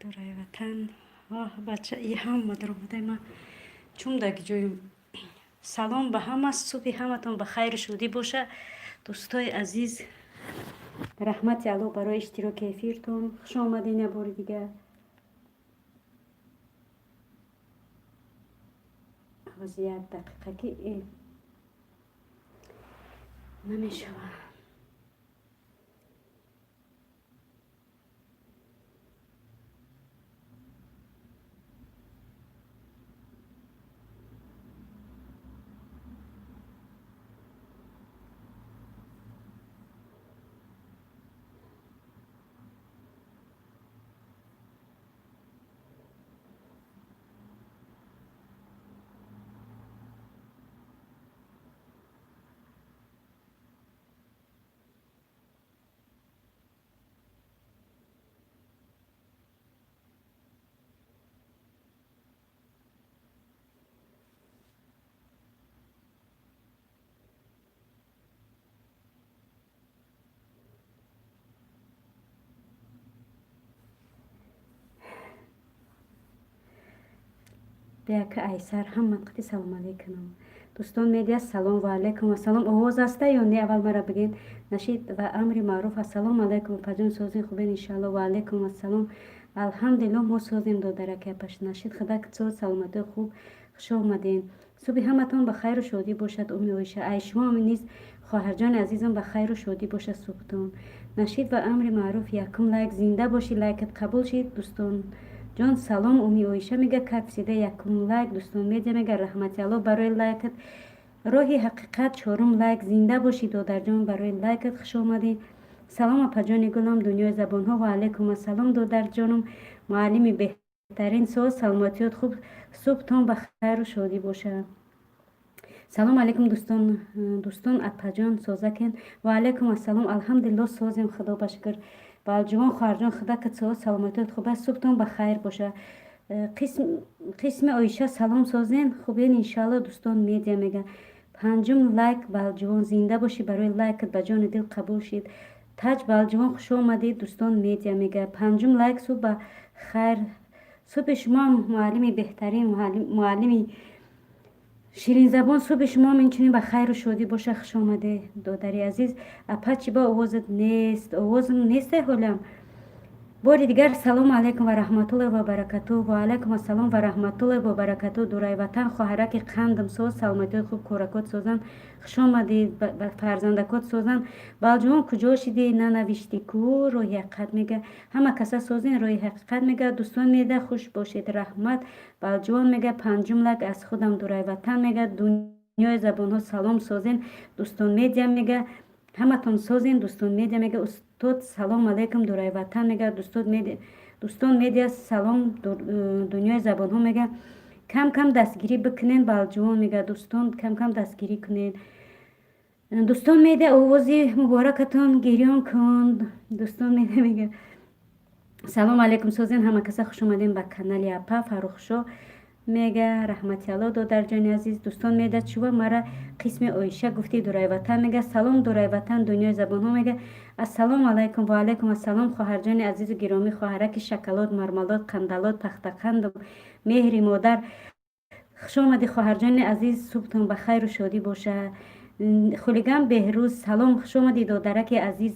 Дурай ватан, оҳ, бача, и ҳама даромадаи ма чумдаги ҷоюм. Салом ба ҳама, субҳи ҳаматон ба хайру шодӣ боша, дӯстои азиз. Раҳмати Аллоҳ барои иштироки эфиртон. Хуш омадем як бори дигар. Ҳозир як дақиқа, ки намешавад. Бияка, айсар ҳама қати салом алейкум. Дӯстон медиа, салом, ва алейкум ассалом. Овоз аста ё не, аввал мара бигӯед. Нашид ва амри маъруф, ассалому алайкум, апаҷон, созин, хубен, иншаалло. Ва алейкум ассалом, алҳамдулилло, мо созем, додараки апаш Нашид, худак соз, саломатии хуб. Хуш омадем, субҳи ҳаматон ба хайру шодӣ бошад. Уми Оиша, ай шумо низ, хоҳарҷони азизам, ба хайру шодӣ бошад субҳтон. Нашид ва амри маъруф, якум лайк, зинда бошӣ, лайкат қабул шид. Дӯстон ҷон, салом. Уми Оиша мега, как всегда якум лайк. Дӯстон медиа мега, раҳмати Алло барои лайкат. Роҳи ҳақиқат, чорум лайк, зинда бошӣ, додарҷон, барои лайкат, хуш омадӣ. Салом, апаҷони гулам, дунёи забонҳо. Ва алайкум ассалом, додарҷонум, муаллими беҳтарин, соз, саломатиёт хуб, субҳтон ба хайру шодӣ бошад. Салом алейкум, дӯстон, дӯстон, апаҷон, созакен. Ва алайкум ассалом, алҳамдулилло, созем, худо ба шукр. Балҷувон хоҳарҷон, худакат соз, саломатиёт хуб аст, субҳтон ба хайр боша. Қисми Оиша, салом, созен, хубен, иншаалло. Дӯстон медиа мега, панҷум лайк. Балҷувон, зинда бошӣ, барои лайкат, ба ҷони дил қабул шид. Таҷ Балҷувон, хуш омадӣ. Дӯстон медиа мега, панҷум лайк, субҳ ба хайр, субҳи шумоам, муаллими беҳтарин, муаллими ширинзабон, субҳи шумоам инчунин ба хайру шодӣ боша. Хуш омадӣ, додари азиз. Апа, чӣ ба овозат нест? Овозам несте ҳолям. Бори дигар салому алайкум ва раҳматуллоҳи ва баракатуҳ. Ва алайкум ассалом ва раҳматуллоҳи ва баракатуҳ. Дурай ватан, хоҳараки қандам, соз, саломатиёт хуб, коракот созанд. Хуш омадӣ, фарзандакот созанд. Балҷувон, куҷо шидӣ, нанавиштӣ ку? Роҳи ҳақиқат мега, ҳама каса созен. Роҳи ҳақиқат мега, дӯстон меда, хуш бошед, раҳмат. Балҷувон мега, панҷум лайк аз худам. Дурай ватан мега, дунёи забонҳо, салом, созен. Дӯстон медиа мега, ҳаматон созен. Дӯстон медиа мега, устод, салом алайкум. Дурай ватан мега, дӯстон медиа, салом. Дунёи забонҳо мега, кам кам дастгирӣ бикунен. Балҷувон мега, дӯстон, кам кам дастгирӣ кунед. Дӯстон медиа, овози муборакатон гирён кун. Дӯстон медиа мега, салом алайкум, созен, ҳама каса, хуш омадем ба канали апа. Фаррухшо мега, раҳмати Алло, додарҷони азиз. Дӯстон меда, чува мара қисми Оиша гуфтӣ? Дурайватан мега, салом. Дурайватан, дунёи забонҳо мега, ассалому алайкум. Ва алайкум ассалом, хоҳарҷони азизу гиромӣ, хоҳараки шоколад, мармалод, қандалод, пахтақанду меҳри модар, хуш омадӣ, хоҳарҷони азиз, субҳтон ба хайру шодӣ боша. Хулиган Беҳрӯз, салом, хуш омадӣ, додараки азиз,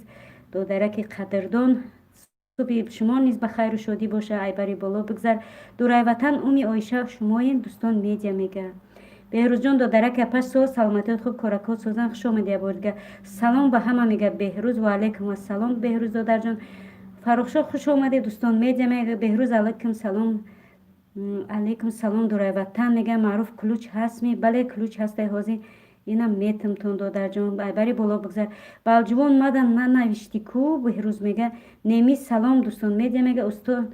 додараки қадрдон, субҳи шумо низ ба хайру шодӣ боша. Айбари боло бигзар. Дурайватан, Уми Оиша, шумоен. Дӯстон медиа мега, Беҳрӯзҷон, додараки апаш, соз, саломатиёт хуб, коракот созан, хуш омадӣ як бори дигар. Салом ба ҳама мега Беҳрӯз. Ва алайкум ассалом, Беҳрӯз додарҷон. Фаррухшо, хуш омадӣ. Дӯстон медиа мега, Беҳрӯз, алайкум салом. Алайкум салом. Дурайватан мега, Маъруф, ключ ҳастми? Бале, ключ ҳастай, ҳозир инам метамтон, додарҷон, айбари боло бигзар. Балҷувон, мадан нанавиштӣ ку? Беҳрӯз мега, неми, салом. Дӯстон медиа мега, устод,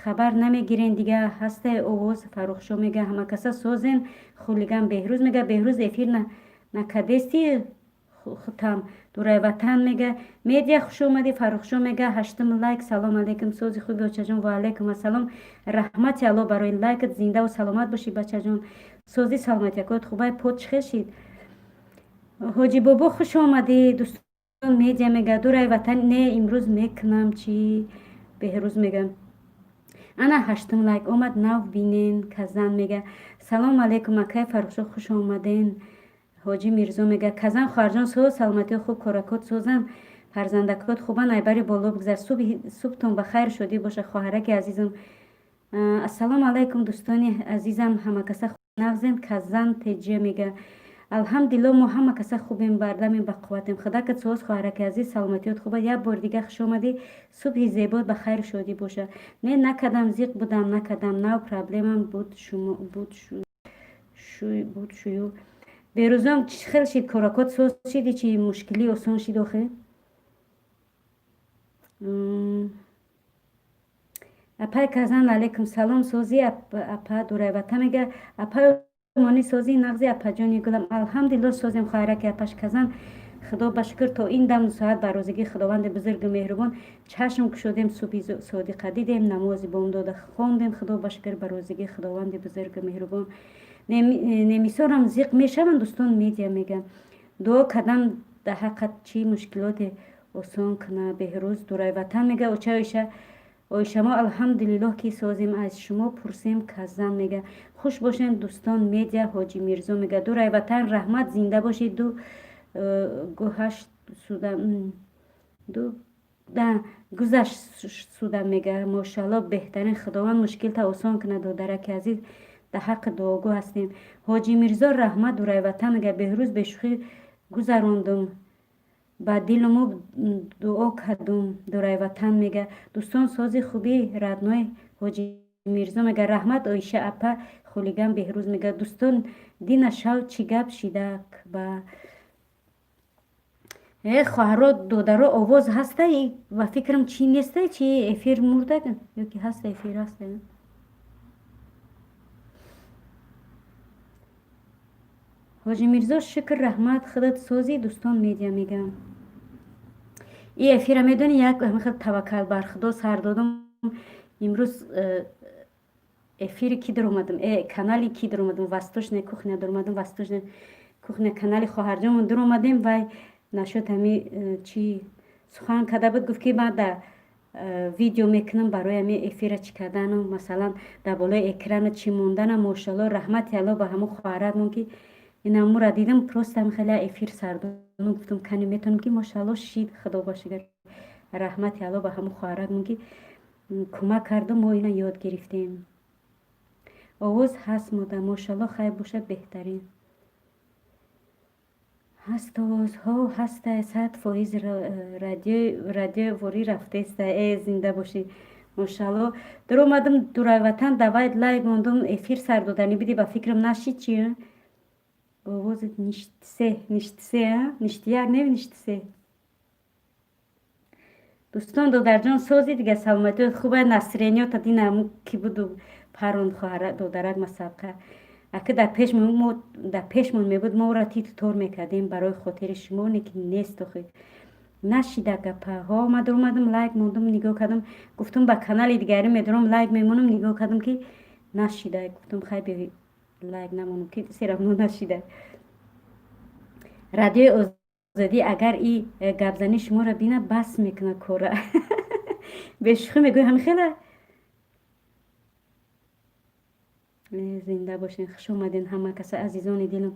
хабар намегирен, дига ҳастай овоз. Фаррухшо мега, ҳамакаса созен. Хулиган Беҳрӯз мега, Беҳрӯз, эфир накадести хутам. Дурайватан мега, медиа, хуш омадӣ. Фаррухшо мега, ҳаштум лайк. Салом алейкум, сози хуби, очаҷон. Ва алайкум ассалом, раҳмати Алло барои лайкат, зиндаву саломат бошӣ, бачаҷон, сози, саломатиякот хубай. Под чӣ хел шид? Ҳоҷӣ бобо, хуш омадӣ. Дӯстон медиа мега, дурай ватан, не, имрӯз мекунам чӣ? Беҳрӯз мега, Ана, ҳаштум лайк омад. Нав бинен, Казан мега: «Салому алейкум, акай Фаррухшо, хуш омаден». Ҳоҷӣ Мирзо мега: «Казан хоҳарҷон, соз, саломатиҳо хуб, коракот созанд, фарзандакот хубанд, айбари боло бигзар. Субҳтон ба хайру шодӣ боша, хоҳараки азизам». Ассалому алайкум, дӯстони азизам, ҳамакаса нағзем. Казан теҷа мега: «Алҳамдулилло, мо ҳама каса хубем, бардамем, бақувватем. Худакат соз, хоҳараки азиз, саломатиёт хуба. Як бори дига хуш омадӣ, субҳи зебо ба хайру шодӣ боша». Не, накардам, зиқ будам, накардам. Нав проблемам буд, буд шую. Берӯзон хел шид, коракот соз шиди, чи мушкилӣ осон шид охе? Апай Казан, алейкум салом, созӣ, апа Дурайвата мега: «Апай мони, созӣ, нағзи, апаҷони гулам?» Алҳамдулилло, созем, хоҳараки апаш Казан. Худо ба шукр, то ин дам соат ба розигии Худованди бузургу меҳрубон чашм кушодем, субҳи содиқа дидем, намози бомдода хондем. Худо ба шукр, ба розигии Худованди бузургу меҳрубон. Немисорам зиқ мешаванд. Дӯстон, медиа мегӯям, дуо кардам дар ҳаққат, чӣ мушкилоте осон куна. Беҳрӯз Дурайватан мега: «Оча Оиша, Оишамо, алҳамдулиллоҳ, ки созем, аз шумо пурсем». Казан мега: «Хуш бошед, дӯстон медиа». Ҳоҷи Мирзо мега: «Дурайватан, раҳмат, зинда бошед». Ду гӯҳашт суда ду гузашт суда мега: «Мошалло, беҳтарин, Худованд мушкилта осон кунад, додараки азиз, дар ҳаққи дуогӯ ҳастем». Ҳоҷи Мирзо, раҳмат. Дурайватан мега: «Беҳрӯз, бешӯхӣ гузарондум, ба дилуму дуо кардум». Дурайватан мега: «Дӯстон, сози, хубӣ, родной». Ҳоҷи Мирзо мега: «Раҳмат, Оиша апа, хулиган». Беҳрӯз мега: «Дӯстон, дина шав чӣ гап шидак ба хоҳаро, додаро, овоз ҳаста? Ба фикрам, чӣ неста, чи эфир мурда ёки ҳаста? Эфир ҳаста?» Ҳоҷи Мирзо, шукр, раҳмат, худат созӣ? Дӯстон медиа мегӯям, и эфира медонӣ, як хел таваккал бар Худо сар додам. Имрӯз эфири ки даромадам, канали ки даромадам? Восточная кухня даромадам. Восточная кухня, канали хоҳарҷонмон даромадем. Вай нашуд, ҳами чӣ сухан карда буд, гуфт, ки ман да видео мекунам барои ҳами эфира чӣ кардану, масалан, дар болои экрана чӣ мондана. Мошалло, раҳмати Алло ба ҳамун хоҳаратмон, ки инамура дидам, просто ҳами хеле эфир сардону гуфтам, кани метавонам, ки мошалло шид. Худо бошигар, раҳмати Алло ба ҳамун хоҳаратмон, ки кӯмак карду мо ина ёд гирифтем. Овоз ҳаст, мода, мошалло, хайр бошад, беҳтарин. Ҳаст, овозҳо ҳаста, 100%. Радио ворӣ рафтеста. Зинда бошӣ, мошалло. Даромадам, Дурайватан, давай лайк мондум, эфир сар доданӣ бидӣ, ба фикрам, нашид чи? Овозит ништсе, ништсе, ништияк не, ништсе. Дӯстон, додарҷон, сози дига, саломатиёт хуба, настроениёта дина ки буду паронд, хоҳара, додарак масабқа. Ака дар пешмон мебуд, мо ӯра титу тор мекардем барои хотири шумо, не ки нест охи. Нашида гапаҳо. Ма даромадам, лайк мондум, нигоҳ кардам, гуфтум, ба канали дигаре медорам, лайк мемонам. Нигоҳ кардам, ки нашида. Гуфтум, хай, би лайк намонам, ки всё равно нашида. Радиои Озодӣ агар и гапзании шуморо бина, бас мекунад кора. Бешӯхӣ мегӯй, ҳами хела. Зинда бошен, хуш омаден, ҳама каса, азизони дилам.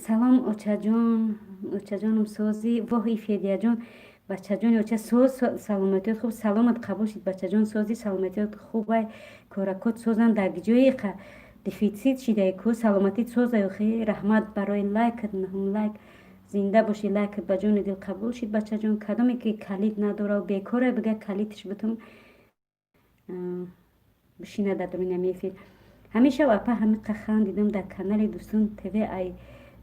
Салом, очаҷон, очаҷонам, созӣ? Воҳи, Федияҷон, бачаҷони оча, соз, саломатиёт хуб? Саломат қабул шид, бачаҷон, созӣ, саломатиёт хубай, коракот созанд? Дар ҷои дефитсит шидай ку, саломатит созай охи. Раҳмат барои лайкат, наҳум лайк, зинда бошӣ. Лайкат ба ҷони дил қабул шид, бачаҷон. Кадоме ки калид надора, бекора, бига, калидш бутум, бишина дар дурини эфир. Ҳамеша, апа, ҳамиқа хандидам дар канали Дӯстон ТВ, ай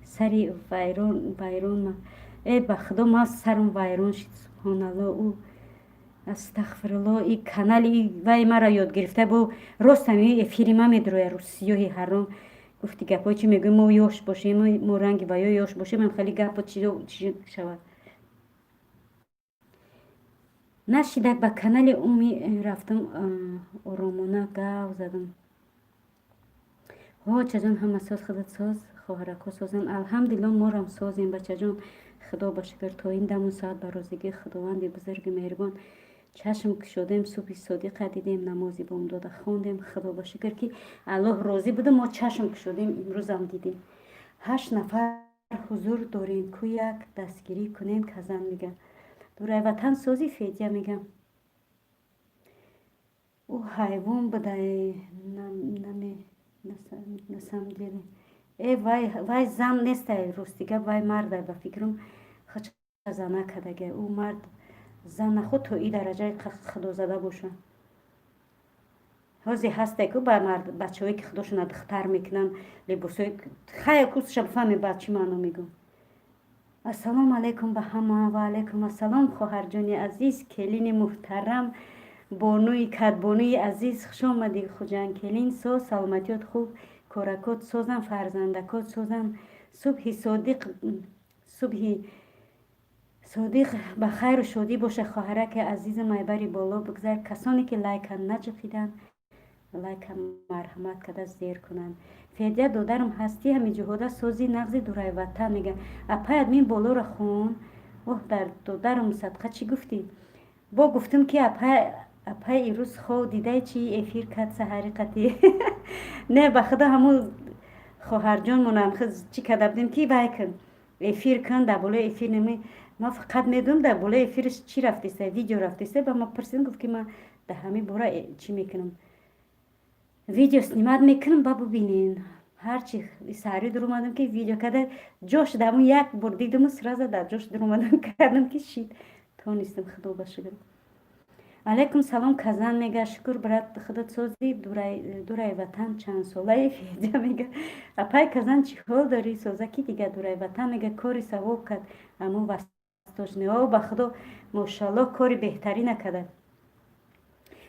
сари вайрон вайрон. Ба Худо, ма сарам вайрон шид. Субҳоналло, ӯ, астағфирулло, и канали вай мара ёд гирифта бо рост ҳами эфири ма медроя, русиёҳи ҳаром. Гуфти гапҳои чӣ мегӯем, мо ёш бошем, мо ранги ваё ёш бошем, ам хеле гапо чи шавад. Нашидак, ба канали уми рафтам, оромона гав задам. Ҳо, чаҷон, ҳама соз, худат соз? Хоҳарако созанд, алҳамдулилло, морам созем, бачаҷон. Худо ба шукр, то ин даму соат ба розигии Худованди бузурги меҳрубон чашм кушодем, субҳи содиқа дидем, намози бомдода хондем. Худо ба шукр, ки Аллоҳ розӣ буда, мо чашм кушодем, имрӯзам дидем. Ҳашт нафар ҳузур дорем, ку як дастгирӣ кунем. Казан мега, дурай ватан созӣ. Федя мегам, ӯ ҳайвон будай на самом деле. Э, вай, вай зан нестай, ростига, вай мардай, ба фикрам, хача зана кардага. Ӯ мард зан наход то и дараҷаи худозада боша. Ҳозе ҳасте ку ба бачаҳое ки худошона духтар мекунанд, либосҳои хая кусша бифаҳме, ба чӣ маъно мегӯм. Ассалому алайкум ба ҳама. Ва алайкум ассалом, хоҳарҷони азиз, келини муҳтарам, бонуи кадбонуи азиз, хуш омадӣ. Хуҷанд келин, соз, саломатиёт хуб, коракот созам, фарзандакот созам. Субҳи содиқ, субҳи содиқ ба хайру шодӣ боша, хоҳараки азизам. Айбари боло бигзар. Касоне ки лайка наҷиқиданд, лайка марҳамат карда зер кунанд. Федя, додарам, ҳастӣ? Ҳами ҷуҳода сози нағзи дурай ватан мега. Апай админ, болоро хон. Оҳ, дар додарам садқа, чӣ гуфтӣ? Бо гуфтум, ки апай, апай имрӯз хов дидай, чи эфир кард саҳари қатӣ. Не, ба худо, ҳамун хоҳарҷонмонам чӣ карда будем, ки вай кун, эфир кун, дар болои эфир неми. Ман фақат медонам, дар болои эфираш чӣ рафтеста, видео рафтеста. Ба ма пурсидам, гуфт, ки ман дар ҳамин бора чӣ мекунам, видео снимать мекунам, ба бубинен. Ҳарчи саҳарӣ дуромадам, ки видео карда ҷош дар ҳамун як бор дидуму сразу дар ҷош дуромадам, кардам, ки шид, тонистам, худо ба шукр. Алайкум салом, Казан мега. Шукр, брат, худат созӣ, дурай ватан чандсолаи? Федя мега, апай Казан, чӣ ҳол дорӣ? Соза ки дига дурай ватан мега, кори савоб кард аму восточный. О, ба худо, мошалло, кори беҳтарина карда.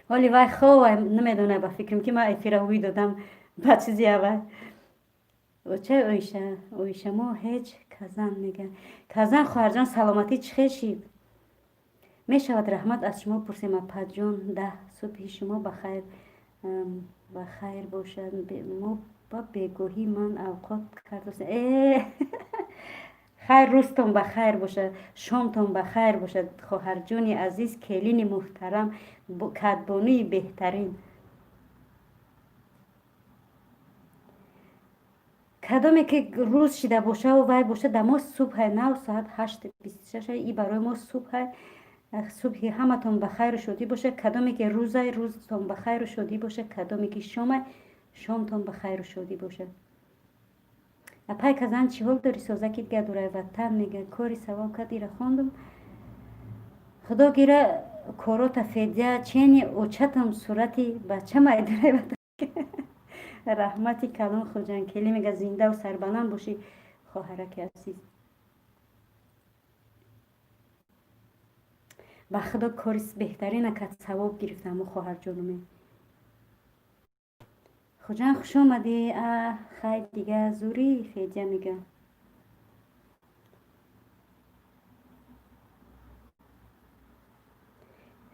Ҳоли вай хов намедонад, ба фикрам, ки ман эфира ҳуй додам ба чизи аввал. Очай Оиша, Оиша мо ҳеҷ. Казан мега, Казан хоҳарҷон, саломатӣ, чӣ хел шид? Мешавад, раҳмат, аз шумо пурсем, апаҷон? Даҳ субҳи шумо бахайр, ба хайр бошад. Мо ба бегоҳӣ ман авқот кардосем. Э, хайр, рӯзтон ба хайр бошад, шомтон ба хайр бошад, хоҳарҷони азиз, келини муҳтарам, кадбонуи беҳтарин. Кадоме ки рӯз шида бошаву вай боша, дар мо субҳай, нав соат 8:26, и барои мо субҳай. Субҳи ҳаматон ба хайру шодӣ бошад. Кадоме ки рӯзай, рӯзтон ба хайру шодӣ бошад. Кадоме ки шомай, шомтон ба хайру шодӣ бошад. Апай Казан, чӣ ҳол дорӣ? Созаки дига дурай ватан мега, кори савоб кард, ира хондум. Худо гира корота. Федя, чени очатам сурати бача май дурай ватан. Раҳмати калон, Хуҷанкелӣ мега, зиндаву сарбаланд бошӣ, хоҳараки азиз. Ба худо, кори беҳтарина кард, савоб гирифтаму, хоҳарҷонуме. Хуҷанд, хуш омадӣ. А, хай, дига зурӣ. Федя мега,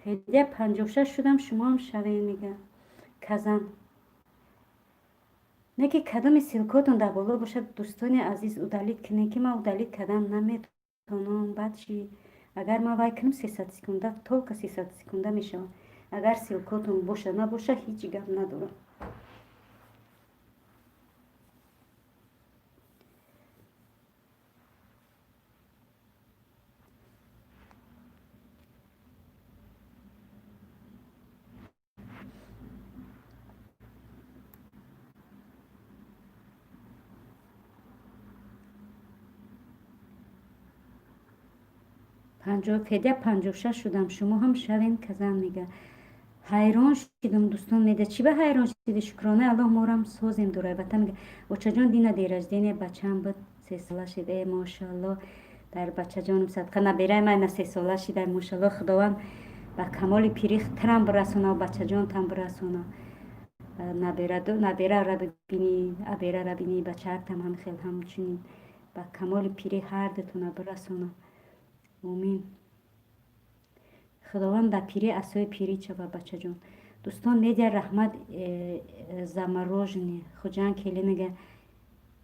Федя, 56 шудам, шумоам шавем, мега Казан. Не ки кадоми ссылкотон дар боло бошад, дӯстони азиз, удалить кунед, ки ман удалить кардан наметавонам. Баъд чи, агар ман вай кунам, 300 секунда, только 300 секунда мешавад. Агар ссылкотон боша, набоша, ҳеҷ гап надорам. Федя, 56 шудам, шумо ҳам шавем. Казан мега, ҳайрон шидум. Дӯстон меда, чӣ ба ҳайрон шиди? Шукронаи Аллоҳ, морам созем, дурай ватан мега. Очаҷон, дина день рождения бачаам буд, 3 сола шид. Э, мошалло, дар бачаҷонам садқа, набераи ман на 3 сола шида, мошалло. Худованд ба камоли пирӣ тарам бирасона, бачаҷонтам бирасона. Наберара бибинӣ, аберара бинӣ, бачаактам ҳам хел, ҳамчунин ба камоли пирӣ ҳардутона бирасона, омин. Худованд ба пирӣ асои пирӣ чава, бачаҷон. Дӯстон, медиа, раҳмат, замороженный. Хуҷанд келинага.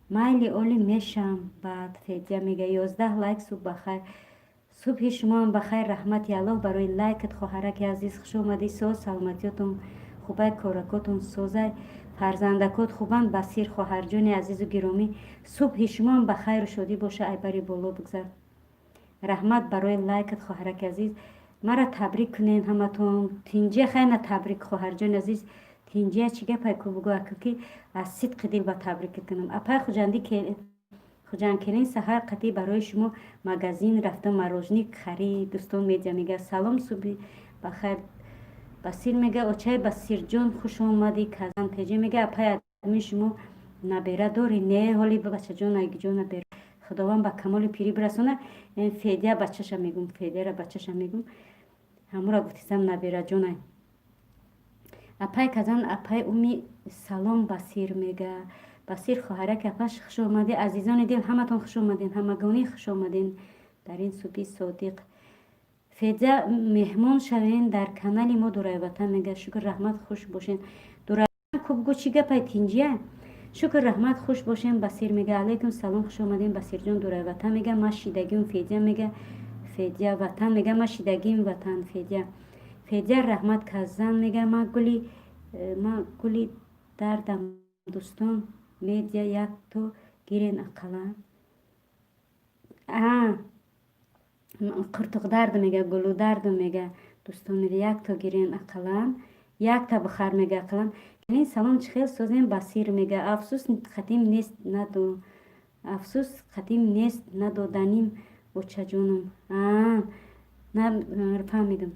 Майли, оли мешам. Баъд Федя мега: 11 лайк. Субҳ бахайр. Субҳи шумоам бахайр. Раҳмати Аллоҳ барои лайкат, хоҳараки азиз. Хуш омадӣ. Соз, саломатиётон хубай, коракотон созай, фарзандакот хубанд. Басир, хоҳарҷони азизу гиромӣ, субҳи шумоам ба хайру шодӣ боша. Айбари боло бигзар. Раҳмат барои лайкат, хоҳараки азиз. Мара табрик кунен ҳаматон. Тинҷия, хайна, табрик, хоҳарҷони азиз. Тинҷия, чӣ гапай ку, бугӯ, ки аз сидқи дил ба табрик кунам. Апай Хуҷандӣ, Хуҷандкелин, саҳар қатӣ барои шумо магазин рафтам, мороженое харид. Дӯстон, медиа мега: салом, субҳи бахайр. Басир мега: очай Басирҷон, хуш омадӣ. Казан теҷе мега: апай админ, шумо набера дорӣ? Не, ҳоли, бачаҷон, айгиҷон, набера. Худованд ба камоли пирӣ бирасона. Федя бачаша мегум, Федяра бачаша мегум, ҳамура гуфтисам, набераҷонай. Апай Казан, апай Уми, салом. Басир мега: Басир, хоҳараки апаш, хуш омадӣ. Азизони дил, ҳаматон хуш омаден, ҳамагонӣ хуш омаден дар ин субҳи содиқ. Федя, меҳмон шавен дар канали мо. Дурайватан мега: шукр, раҳмат, хуш бошен. Ку, бугӯ, чӣ гапай, тинҷия? Шукр, раҳмат, хуш бошем. Басир мега: алайкум салом, хуш омадем, Басирҷон. Дурайватан мега: ма шидагим. Федя мега: Федя ватан мега: ма шидагим ватан. Федя, Федя, раҳмат. Казан мега: ма гули дардам. Дӯстон, медиа, якто гирен ақалан. А қуртуқдард мега, гулудард мега. Дӯстон, медиа, якто гирен ақалан, якта бихар мега ақалан. Келин, салом, чӣ хел созем? Басир мега: афсӯс, қатим нест надо, афсӯс, қатим нест, надоданим, очаҷонам. На, фаҳмидам.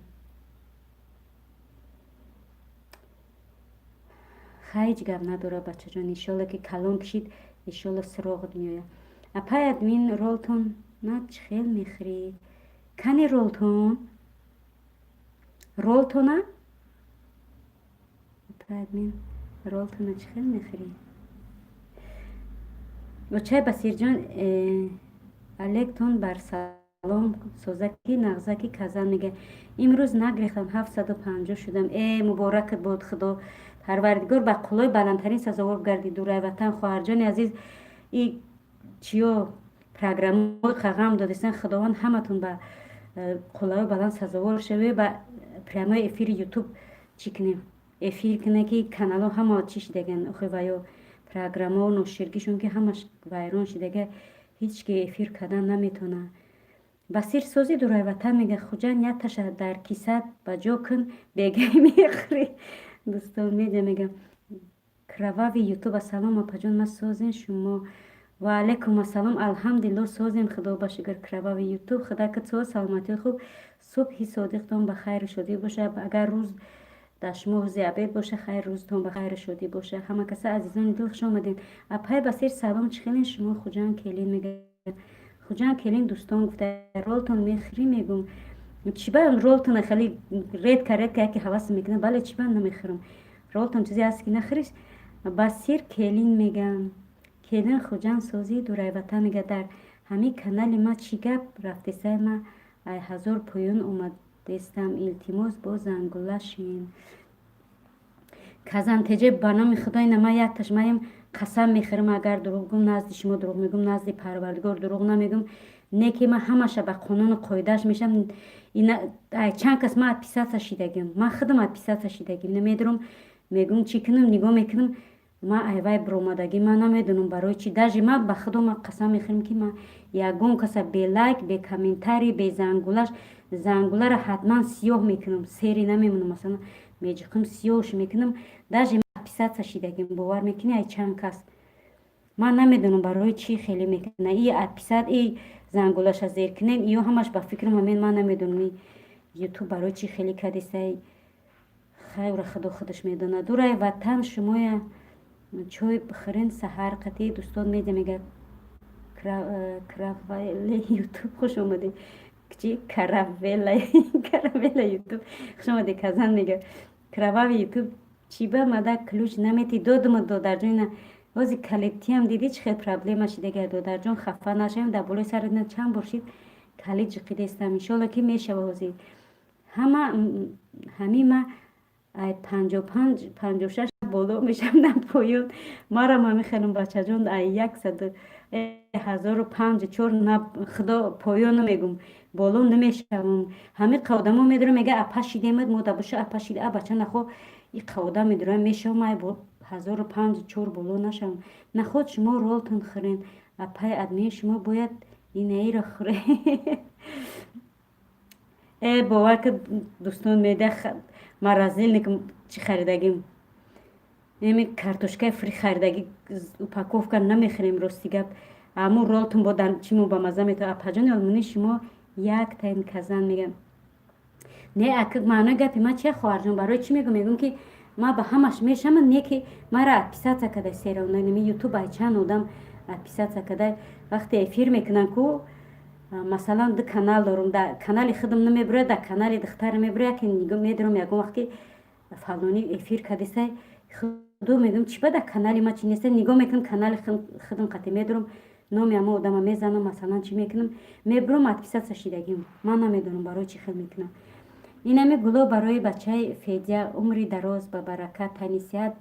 Ҳеҷ гап надора, бачаҷон. Иншолло, ки калон кишид, иншолло, суроғат меояд. Апай админ, ролтон на чӣ хел мехӯрӣ? Кани ролтон, ролтона? Апай админ, ролтона чӣ хел мехӯрӣ? Очай Басирҷон, алектон бар салом. Созаки, нағзаки? Казан мега: имрӯз нагрехтам, 750 шудам. Э, муборакат бод! Худо Парвардигор ба қуллои баландтарин сазовор гардӣ. Дурай ватан, хоҳарҷони азиз, и чиё программаҳои қағам додистан. Худованд ҳаматон ба қуллаҳои баланд сазовор шаве. Ба прямой эфири Ютуб чӣ кунем, эфир куне, ки каналҳо ҳама чӣ шидаган охи, ва ё программаҳо ноширгишон, ки ҳамаш вайрон шидага, ҳеҷ ки эфир кардан наметавонад. Басир, сози? Дурай ватан мега: Хуҷанд, якташа дар кисат ба ҷо кун, бегай мехӯрӣ. Дӯстон, медиа мега: кровавый Ютуб, ассалом, апаҷон, ма созен шумо? Ва алайкум ассалом. Алҳамдулилло, созем, худо ба шукр. Кровавый Ютуб, худакат соз, саломатии хуб. Субҳи содиқтон ба хайру шодӣ боша. Агар рӯз дар шумо ҳузи абед боша, хайр, рӯзтон ба хайру шодӣ боша. Ҳама каса, азизони дил, хуш омадед. Апай Басир, салом, чӣ хелен шумо? Хуҷанд келин мега. Хуҷанд келин, дӯстон гуфта: ролтон мехӯрӣ? Мегум, чӣ ба ролтона хеле редко, редко яке ҳавас мекунам. Бале, чӣ ба намехӯрам ролтон? Чизе ҳаст, ки нахӯриш. Басир, келин мегам. Келин, Хуҷанд, созӣ? Дурайватан мега: дар ҳамин канали ма чӣ гап рафтесай? Ма ай 1000 поён омадестам. Илтимос, бо зангула шин. Казантеҷе, ба номи худои ма якташ маем, қасам мехӯрам, агар дурӯғ гум, назди шумо дурӯғ мегӯм, назди Парвардигор дурӯғ намегӯм. Не, ки ман ҳамаша ба қонуну қоидааш мешам. Чанд кас ман отписаться шидагим, ман худам отписаться шидагим. Намедурам, мегӯм, чӣ кунам? Нигоҳ мекунам, ман айвай биромадагӣ, ман намедонам барои чӣ. Даже ман ба худо ман қасам мехӯрам, ки ман ягон каса бе лайк, бе комментарий, бе зангулаш, зангуларо ҳатман сиёҳ мекунам, сери намемонам, масалан, меҷиқам, сиёҳш мекунам. Даже отписаться шидагим, бовар мекунӣ, ай чанд кас. Ман намедонам, барои чӣ хеле мекуна. И отписать, и зангулаша зер кунем, иё ҳамаш ба фикрам ҳамин. Ман намедонам, и Ютуб барои чӣ хеле кадисай. Хайра, худо худаш медонад. Дурай ватан, шумоя чой бихӯрен саҳар қатӣ. Дӯстон, медиа мега: кравеле Ютуб, хуш омадед. Чи каравела, каравела Ютуб, хуш омадед. Казан мега: кровавый Ютуб, чӣ ба мада ключ наметӣ? Додума, додарҷон. Ҳози калитиам дидӣ, чӣ хел проблема шидага. Додарҷон, хафа нашавем, дар болои сари чанд бор шид, калит ҷиқидестам. Иншолло, ки мешава. Ҳозир ҳама ҳамин ма ай 55, 56. Боло мешам, на поён. Марам ҳами хелам, бачаҷон, ай яксаду 1054 на худо поён намегум, боло намешавам. Ҳами қавдамо медорам, мега: «Апа, шидемад мо дабоша, апа, шида, а бача, нахо и қавда медорам, мешавам, ай 1054 боло нашавам». Наход шумо ролтон хӯрен, апай админ, шумо бояд инаиро хӯре. Э, бовар ки, дӯстон, меда морозильник чӣ харидагим, эми картошкаи фри харидагӣ, упаковка намехӯрем, рости гап. Аму ролтон бо дар чимо ба мазза метавад. Апаҷони олмонӣ, шумо яктаин казан мегам. Не, ак маънои гапи ман чия, хоҳарҷон? Барои чӣ мегӯм? Мегӯм, ки ма ба ҳамаш мешавам, не ки мара отписаться када серонами ютуб. Ай чанд одам отписаться када. Вақте эфир мекунам ку, масалан, ду канал дорум, дар канали худам намебурояд, дар канали духтар мебурояд, ки медорам. Ягон вақт ки фалонӣ эфир кадисай, худу мегӯм: «Чӣ ба дар канали ма чӣ неста?» Нигоҳ мекунам, канали худам қати медорам, номи ҳама одама мезанам, масалан, чӣ мекунам, мебурам, отписаться шидагим. Ман намедонам, барои чӣ хел мекунам. Инами гуло барои бачаи Федя, умри дароз, ба баракат, тани сиҳат,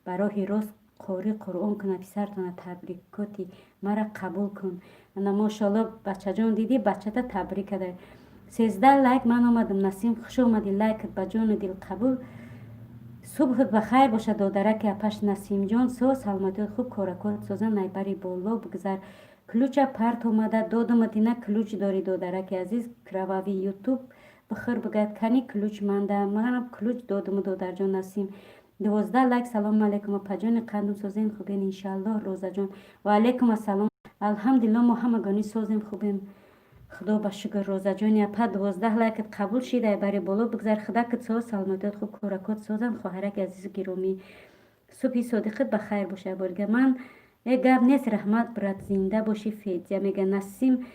ба роҳи рост, қори Қуръон куна писартона. Табрикоти мара қабул кун. Ана, мошоалло, бачаҷон, дидӣ, бачата табрик када. 13 лайк. Ман омадам, Насим, хуш омадӣ, лайкат ба ҷону дил қабул. Субҳат ба хайр бошад, додараки апаш Насимҷон. Соз, саломатиёт хуб, коракот созан. Найбари боло бигзар. Ключа парт омада додаматина. Ключ дорӣ, додараки азиз? Кровавый ютуб бихӯр, бигӯяд: «Кани ключ манда?» Манам ключ додаму, додарҷон Насим. 12 лайк. Салому алайкум, апаҷони қандум, созен, хубен, иншааллоҳ. Розаҷон, ва алайкум ассалом. Алҳамдулилло, мо ҳамагонӣ созем, хубем, худо ба шукр. Розаҷони апа, 12 лайкат қабул шид. Айбари боло бигзар. Худакат соз, саломатиёт хуб, коракот созанд. Хоҳараки азизу гиромӣ, субҳи содиқат ба хайр бошад. Борга ман э гап нест. Раҳмат, брат, зинда бошӣ. Федя мега: «Насим,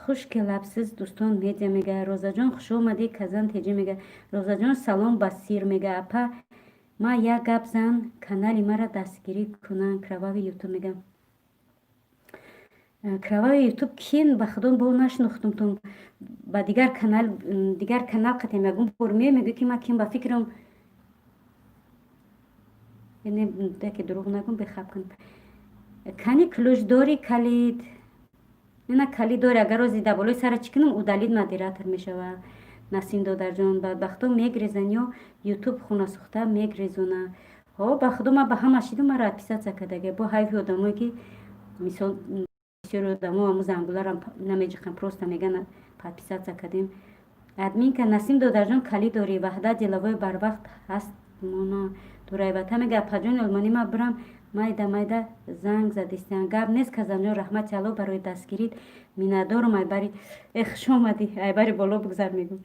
хушки лабсиз». Дӯстон медиа мега: «Розаҷон, хушомадӣ». Казан теҷи мега: «Розаҷон, салом». Басир мега: «Апа, ма як гап зан, канали мара дастгирӣ кунанд». Кровавый ютуб мега. Кровавый ютуб кин? Ба худо, бо нашинохтумтон. Ба дигар канал, дигар канал қатем ягон бор меои, мегӯй, ки ма ким. Ба фикрам, яке дурӯғ нагум, бехаб кун. Кани ключ дорӣ, калид? Ина калид дори. Агар рози дар болои сара чӣ кунам, удалить модератор мешава. Насим додарҷон, бадбахто мегрезан ё ютуб хунасӯхта мегрезона. Ҳо, ба худо, ман ба ҳама шидум, мара отписаться кардага. Бо ҳайфи одамое, ки мисол, бисёри одамо ҳаму зангуларам намеҷиқам, просто меган: «Подписаться кардем». Админка Насим додарҷон, калид дорӣ? Ваҳдат деловой барвақт ҳаст мона дурайвата мега: «Апаҷони олмонӣ, ма бирам, майда майда занг задистиан». Гап нест, Казанҷон, раҳмати Алло барои дастгирит, миннатдорум. Айбари э, хуш омадӣ, айбари боло бигзар мегӯм.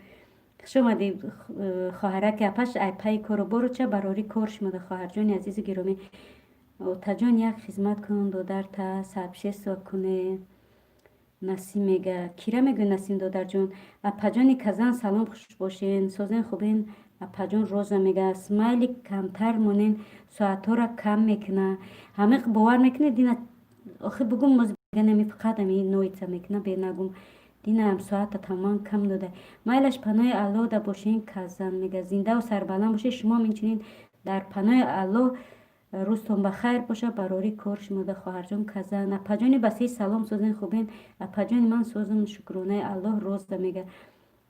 Хуш омадӣ, хоҳараки апаш. Ай пайи кору бору ча барори кор шумода, хоҳарҷони азизу гиромӣ. Отаҷон, як хизмат кун, додарта сообщество куне. Насим мега: «Кира мегӯй?» Насим додарҷон. Апаҷони Казан, салом, хуш бошен, созен, хубен, апаҷон. Роза мега: «Смайлик камтар монен, соатҳоро кам мекуна». Ҳамиқ бовар мекунед, дина охи бугум, мозганами фақат ами ноица мекуна, бенагум. Динаам соата тамоман кам дода. Майлаш, паноҳи Аллоҳ да бошен. Казан мега: «Зиндаву сарбаланд бошед». Шумоам инчунин, дар паноҳи Аллоҳ, рӯзтон ба хайр бошад, барори кор шумода, хоҳарҷон Казан. Апаҷони Басир, салом, созен, хубен? Апаҷони ман созум, шукронаи Аллоҳ. Роза мега: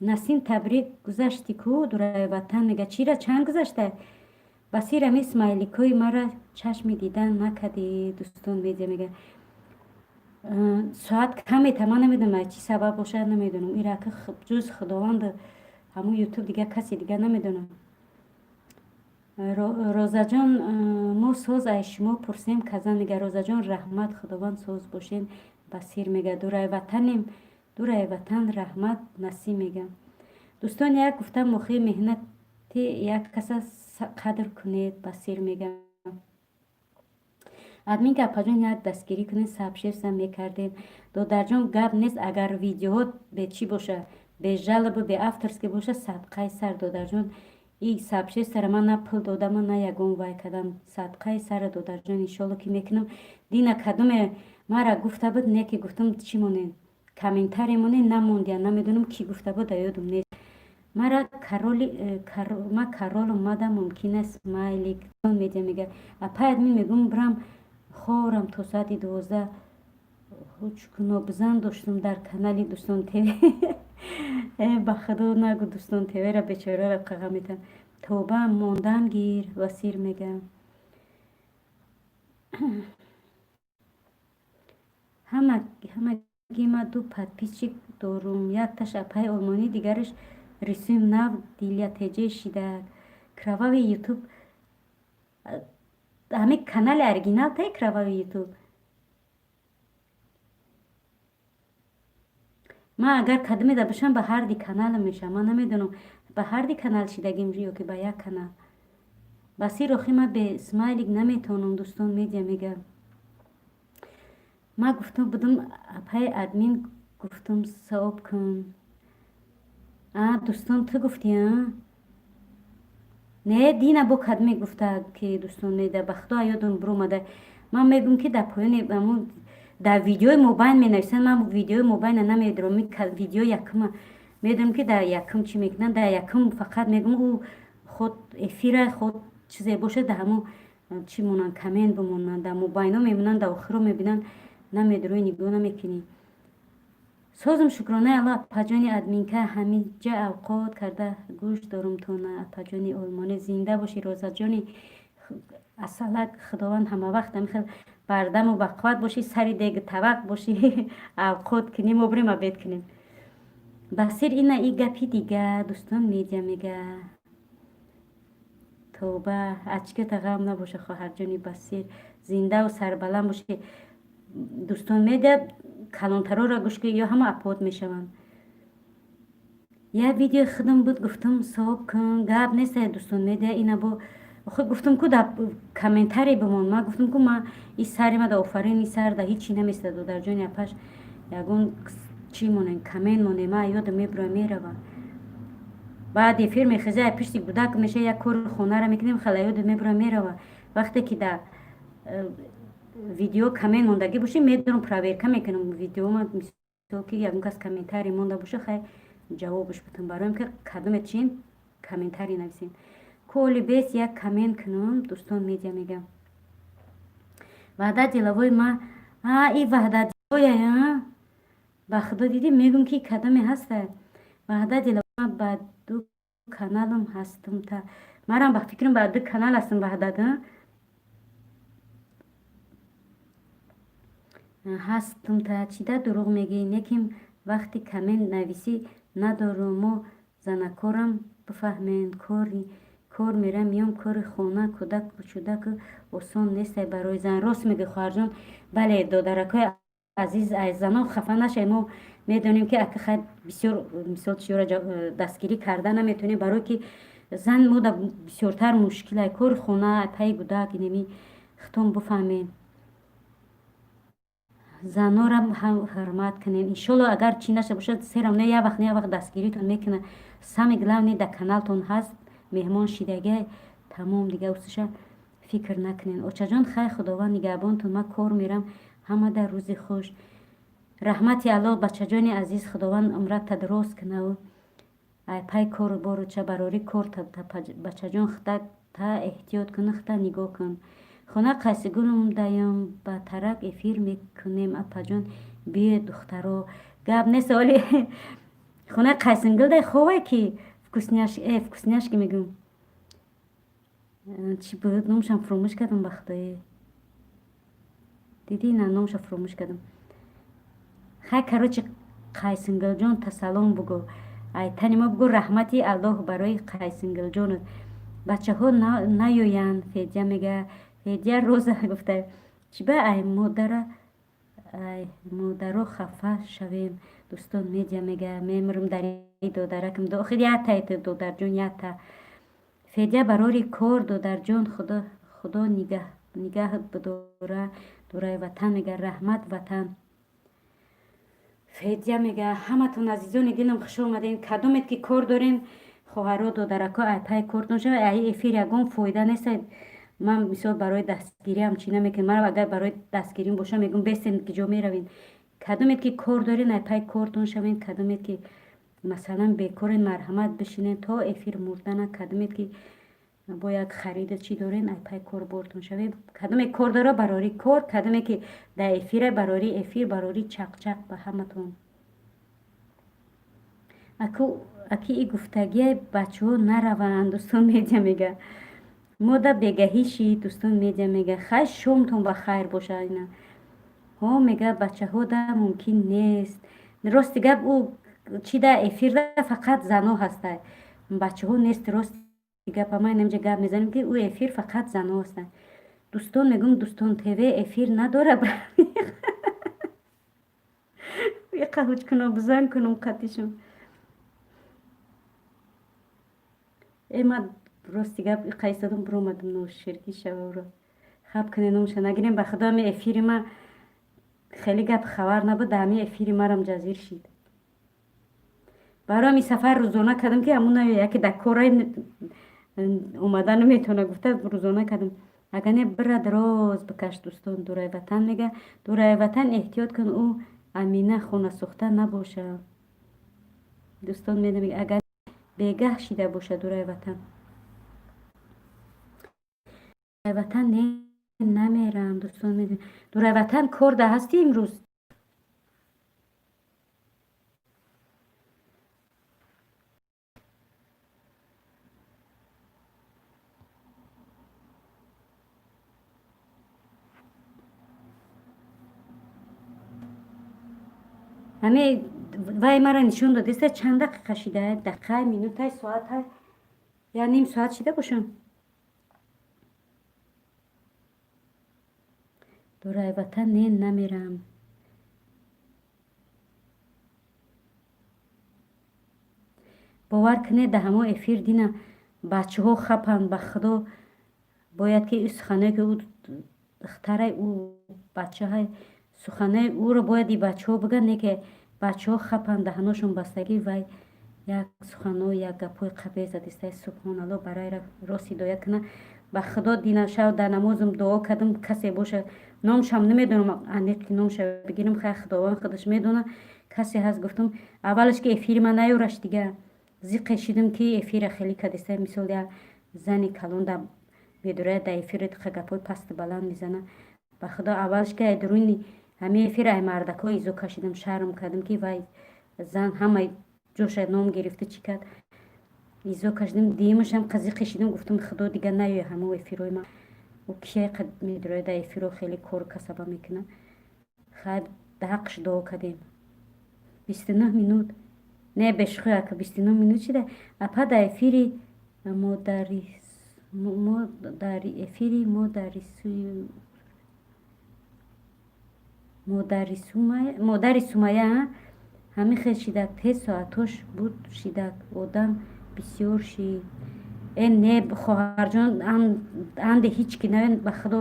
«Насим, табрик, гузашти ку». Дураи ватан мега: «Чира, чанд гузашта?» Басир, ами смайликҳои мара чашми дидан накардӣ. Дӯстон медиа мега: «Соат камета». Ман намедонам, чӣ сабаб бошад, намедонам. Ирака ҷуз Худованд, ҳамун ютуб, дигар касе дига намедонам. Розаҷон, мо соз, ай шумо пурсем. Казан мега: «Розаҷон, раҳмат, Худованд, соз бошен». Басир мега: «Дураи ватанем, дураи ватан, раҳмат». Насим мега: «Дӯстон, як гуфтам, охи меҳнати як каса қадр кунед». Басир мега: «Админка, апаҷон, як дастгирӣ кунед, сообщество мекардем». Додарҷон, гап нест, агар видеоҳо бечӣ боша, бе жалоба, бе авторский боша, садқаи сар, додарҷон. И сообществора ман на пул додаму, на ягон вай кардам. Садқаи сара, додарҷон, иншолло, ки мекунам. Дина кадоме мара гуфта буд, не ки гуфтам, чӣ монед, комментарий монед, намондия. Намедонам, кӣ гуфта буд, ёдум нест. Мара короли ма королум, мада мумкин аст смайлик медиа мега. Апай админ, мегум, бирам хорам то соати 12. Ҳучкунобзан доштум дар канали Дӯстон ТВ. Ба худо, нагу Дӯстон ТВра, бечорара қаға метам. Тоба, мондан гир, Васир мега. Ҳамаги ма ду подписчик дорум: якташ апаи олмонӣ, дигараш рисуем нав Дилия Теҷе шидак. Кровавый Ютуб, ҳамин канали оригинал тай Кровавый Ютуб. Ман агар кадомеда бошам, ба ҳарди каналам мешавам. Ман намедонам, ба ҳарди канал шидагим ё ки ба як канал. Басир, охи ман бе смайлик наметавонам. Дӯстон медиа мега. Ман гуфтам будум, апаи админ, гуфтум, савоб кун. А, дӯстон, ту гуфтӣ, а? Не, дина бо кадме гуфта, ки дӯстон меда, ба худо, ёдам биромада. Ман мегӯм, ки дар поёни амун дар видеои мобайн менависанд. Ман видеои мобайна намедорам, видео якума медонам, ки дар якум чӣ мекунанд. Дар якум фақат мегӯм, ӯ худ эфира, худ чизе бошад, дар ҳамун чӣ монанд, коммент бимонанд. Дар мобайно мемонанд, дар охиро мебинанд. Намедорои, нигоҳ намекунӣ. Созум, шукронаи Алло, апаҷони админка, ҳамиҷа авқот карда гӯш дорум тона. Апаҷони олмонӣ, зинда бошӣ. Розаҷони асалак, Худованд ҳамавақт ҳамихел бардаму бақувват бошӣ, сари дег тавақ бошӣ, авқот кунем, обрем, обед кунем. Басир, ина и гапи дига. Дӯстон медиа мега. Тоба, ачката ғам набоша, хоҳарҷони Басир, зиндаву сарбаланд бошӣ. Дӯстон медиа, калонтарора гӯш ки ё ҳама апод мешаванд. Як видеои худам буд, гуфтам, савоб кун. Гап нест, дӯстон медиа, ина бо охи гуфтам ку, дар комментарий бимон. Ман гуфтам ку, ма и сари ма да офарин, и сар да ҳичи наместа. Додарҷони апаш, ягон чӣ монем, коммент монем, ма ёдам мебуроя, мерава. Баъд эфир мехеза, пишти гудак меша, як кори хонара мекунем, хела ёдам мебуроя, мерава. Вақте ки дар видео коммент мондагӣ бошӣ, медонам, проверка мекунам видеома. Мисол, ки ягон кас комментарий монда боша, хай, ҷавобаш бутам. Бароем ки кадоме чин комментарий нависем. Коли бес як коммент кунам. Дӯстон медиа мегам. Ваҳдат деловой ма, а, и Ваҳдат деловой, ба худо, дидӣ, мегӯм, ки кадоме ҳаста. Ваҳдат деловой, ба ду каналам ҳастам, та марам ба фикрам, ба ду канал ҳастам. Ваҳдат ҳастам, та чида дурӯғ мегӯӣ? Неким вақти коммент нависӣ надорум. Мо занакорам бифаҳмен, кори кор мерам, миём, кори хона, кӯдаку чӯдаку осон нестай барои зан. Рост мегӯӣ, хоҳарҷон, бале. Додаракҳои азиз, аз занон хафа нашавед. Мо медонем, ки ака хай бисёр мисол чиёра дастгирӣ карда наметавонем, барое ки зан мода бисёртар мушкилай, кори хона, пайи гудак, инеми хитом бифаҳмем. Занора ҳам ҳурмат кунем. Иншолло, агар чӣ наша бошад, серам не, як вақт, не, як вақт дастгиритон мекунад. Самое главное, дар каналтон ҳаст, меҳмон шидагай, тамом, дига усиша фикр накунед. Очаҷон, хай, Худованд нигаҳбонтон, ман кор мерам. Ҳама дар рӯзи хуш. Раҳмати Аллоҳ, бачаҷони азиз, Худованд умрата дароз кунаву ай пай кору бору ча барори кор. Бачаҷон, хита та эҳтиёт кун, хита нигоҳ кун. Хона қайсигулум даём, ба тарак эфир мекунем, апаҷон, биёед, духтаро. Гап нест, оли хона қайсингул дай ховай, ки вкусняшки мегӯм, чӣ буд номшам, фуромӯш кардам, ба худое. Дидӣ, на, номша фуромӯш кардам. Хай, короче, Қайсингулҷон, та салом бугӯ, ай тани мо бугӯ. Раҳмати Аллоҳ барои Қайсингулҷонат. Бачаҳо наёянд, Федя мега. Федя Роза гуфта, чиба ай модара, ай модаро хафа шавем? Дӯстон медиа мега. Мемирам дари додаракам. Охир ятае додарҷон, ята. Федя, барори кор, додарҷон, Худо нигаҳ бидора, дораи ватан мега. Раҳмат, ватан. Федя мега. Ҳаматон, азизони дилам, хуш омадем. Кадомед ки кор дорем, хоҳаро, додарако, ай пай кортон шава. Ай эфир ягон фоида нест. Ман мисол барои дастгириам чӣ намекунам. Ман агар барои дастгирим бошам, мегӯм, бестен, ки ҷо меравем. Кадомед ки кор дорен, ай пай кортон шавен. Кадомед ки Масалан, бекорен, марҳамат, бишинен то эфир мурдана. Кадомед ки бо як харида чӣ дорен, ай пай кор бортон шавед. Кадоме кор дора, барори кор, кадоме ки дар эфира, барори эфир, барори чақчақ ба ҳаматон. Аку аки и гуфтагиай бачаҳо нараванд. Дӯстон медиа мега, мода бегаҳӣ шид. Дӯстон медиа мега, хай, шомтон ба хайр боша. Ина ҳо мега, бачаҳо да мумкин нест. Рости гап, ӯ чи да эфирда фақат зано ҳастай, бачаҳо нест. Рости гап, ама инамҷа гап мезанем, ки ӯ эфир фақат зано ҳастанд. Дӯстон, мегӯм, Дӯстон ТВ эфир надора. Иқа ҳуч кунам, бизан кунам қатишон. Э, ма рости гап, иқа истодам, биромадам, ноширкӣ шаваро хаб кунем, номша нагирем. Ба худо, ами эфири ма хеле гап хабар набуд, да ами эфири марам ҷазир шид. Барои ами сафар рӯзона кардам, ки ҳамун яке дар корай омада наметавона гуфта, рӯзона кардам. Агар не, бира дароз бикаш. Дӯстон, дурай ватан мега, дурай ватан, эҳтиёт кун, ӯ Амина хонасӯхта набоша. Дӯстон медам, агар бегаҳ шида боша, дурай ватан, ватан не, намерам. Дӯстон медам, дурай ватан, кор да ҳастӣ имрӯз? Ҳаме вай мара нишон додеста, чанд дақиқа шида? Дақиқа, минутай, соатай, я ним соат шида бошам. Дурай ватан, не, намерам. Бовар кунед, да ҳамо эфир дина бачаҳо хапанд. Ба худо, бояд ки суханое ки ӯ духтарай, ӯ бачаҳай, суханои ӯро бояд и бачаҳо бигӯянд, не ки бачаҳо хапанд, даҳаношон бастагӣ. Вай як сухано, як гапҳои қабеҳ задистай. Субҳоналло, барои рост ҳидоят кунад. Ба худо, дина шав дар намозам дуо кардам, касе боша, номшам намедонам, аниқи номша бигирам, хай, худованд худаш медонад, касе ҳаст, гуфтам, аввалаш ки эфири ман наёраш, дига зиқе шидам, ки эфира хеле кадистай. Мисол, як зани калон да медурая, дар эфири гапҳои пасту баланд мезана. Ба худо, аввалаш ки ай дуруни ҳамин эфир ай мардакҳо изо кашидам, шарм кардам, ки вай зан ҳамаи ҷоша ном гирифта, чӣ кард, изо кашидам. Дуюмашам қазиқе шидам, гуфтам, худо, дига наёя ҳамо эфирҳои ман. Ӯ кия медурояд, дар эфиро хеле кору касаба мекунад. Хайр, да ҳаққш дуо кардем. 29 минут не, бешухӣ, ака, 29 минут шида. Апа, дар эфири мо дар эфири модари Сумая ҳамин хел шидак, тез соатҳош буд шидак, одам бисёр шид. Э, не, хоҳарҷон, анде ҳеҷ ки навен. Ба худо,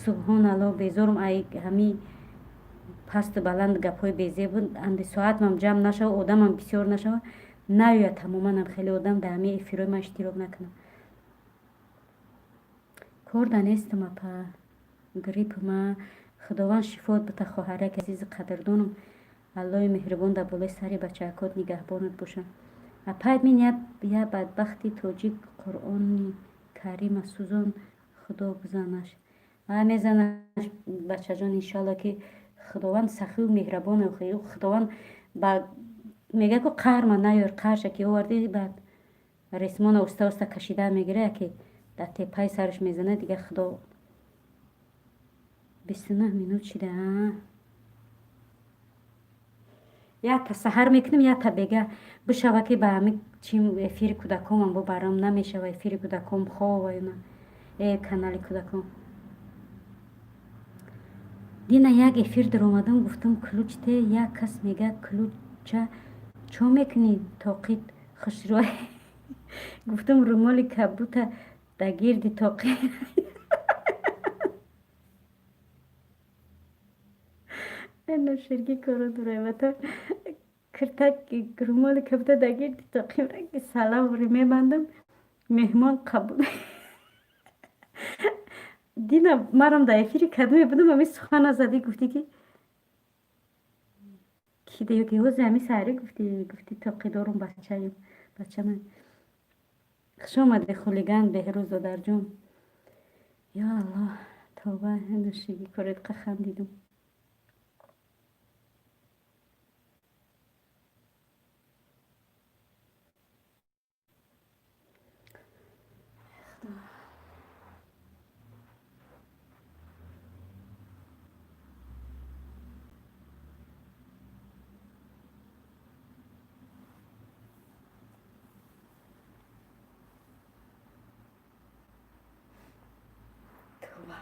субҳоналло, безорум ай ҳами пасту баланд гапҳои безеб буд. Анде соатмам ҷамъ нашава, одамам бисёр нашава, наояд тамоманам хеле одам дар ҳамин эфирҳои ман иштирок накунам. Корда нестам, апа, грипп ма. Худованд шифоат бита, хоҳараки азизи қадрдонам. Аллои меҳрубон дар болои сари бачаакот нигаҳбонат боша. Апай, мин я бадбахти тоҷик Қуръони Карима сӯзон, худо бизанаш. А мезанаш, бачаҷон, иншоалло, ки худованд сахию меҳрабон. Худованд ба мега ку қаҳрма наёр, қаҳрша ки оварди, баъд ресмона уста уста кашида мегира, яке дар теппаи сараш мезана, дига худо. 29 минут шида. Якта саҳар мекунем, якта бега бишава, ки ба ҳами чи эфири кӯдакомам бо барам намешава. Эфири кӯдаком хова ина э канали кӯдаком. Дина як эфир даромадам, гуфтам, ключ те. Як кас мега, ключа чо мекунӣ, тоқит хушрӯй. Гуфтам, румоли кабута да гирди тоқи. Ноширгӣ коро дураймата киртак румоли кабута да гирди тоқи салам мебандам, меҳмон қабул. Дина марам дар эфири кадоме будам, ҳамин сухана задӣ, гуфтӣ, ки Кида ё ки ҳози ҳами саҳарӣ гуфтӣ, гуфтӣ тоқӣ дорум бачаем, бачама. Хуш омадӣ, хулиган Беҳрӯз додарҷон. Ё Аллоҳ, тавба, нӯшигӣ коред, хандидум. Тавба.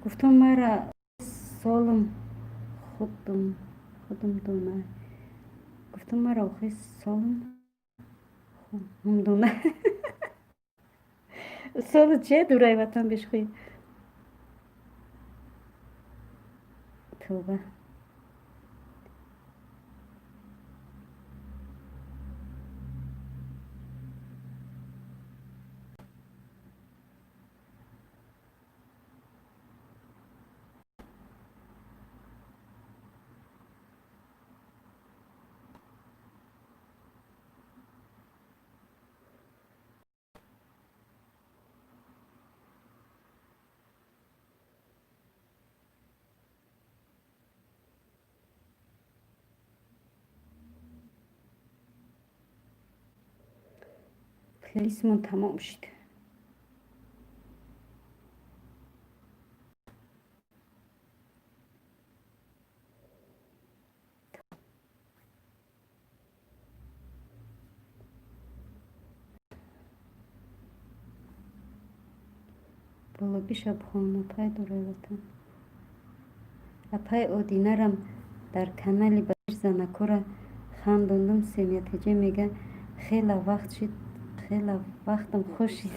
Гуфтам, мара солим худум худум дона. Гуфтам, мара охи солим хум дона. Солу че дурай ватан бешхӯй. Тавба. Плейлистмон тамом шуд. Бологиша бихонам, апай дурай ватан. Апай Одинарам дар канали Башир занакора хандондум. Семиятаҷа мега, хела вақт шид, хела вақтам хуш шид.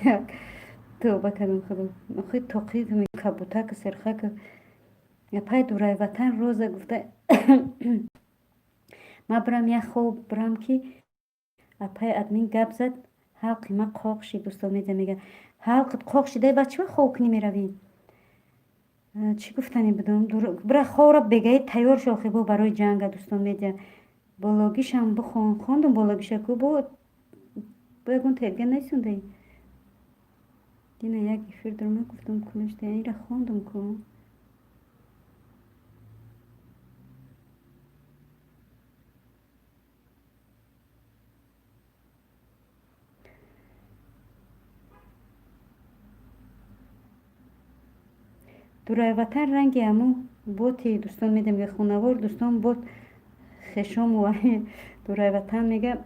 Тавба кардам, худо. Охи тоқи кабутака серхака. Апай дурай ватан Роза гуфта, ма бирам як хоб бирам, ки апай админ гап зад, ҳалқи ма қоқ шид. Дӯстон медиа мега, ҳалқит қоқ шида, ба чӣ хоб кунӣ меравӣ? Чӣ гуфтанӣ будам? Бира хобра, бегаи тайёр шо, хибо барои ҷанга. Дӯстон медиа, бологишам бихон. Хондум бологиша ку, бо ягон терга несундаи. Дина як эфир дорам, гуфтам кунашта ира хондум ку. Дурайватан ранги ҳамун боти. Дӯстон медиа мега, хунавор дӯстон бот хешому. Дурайватан мега,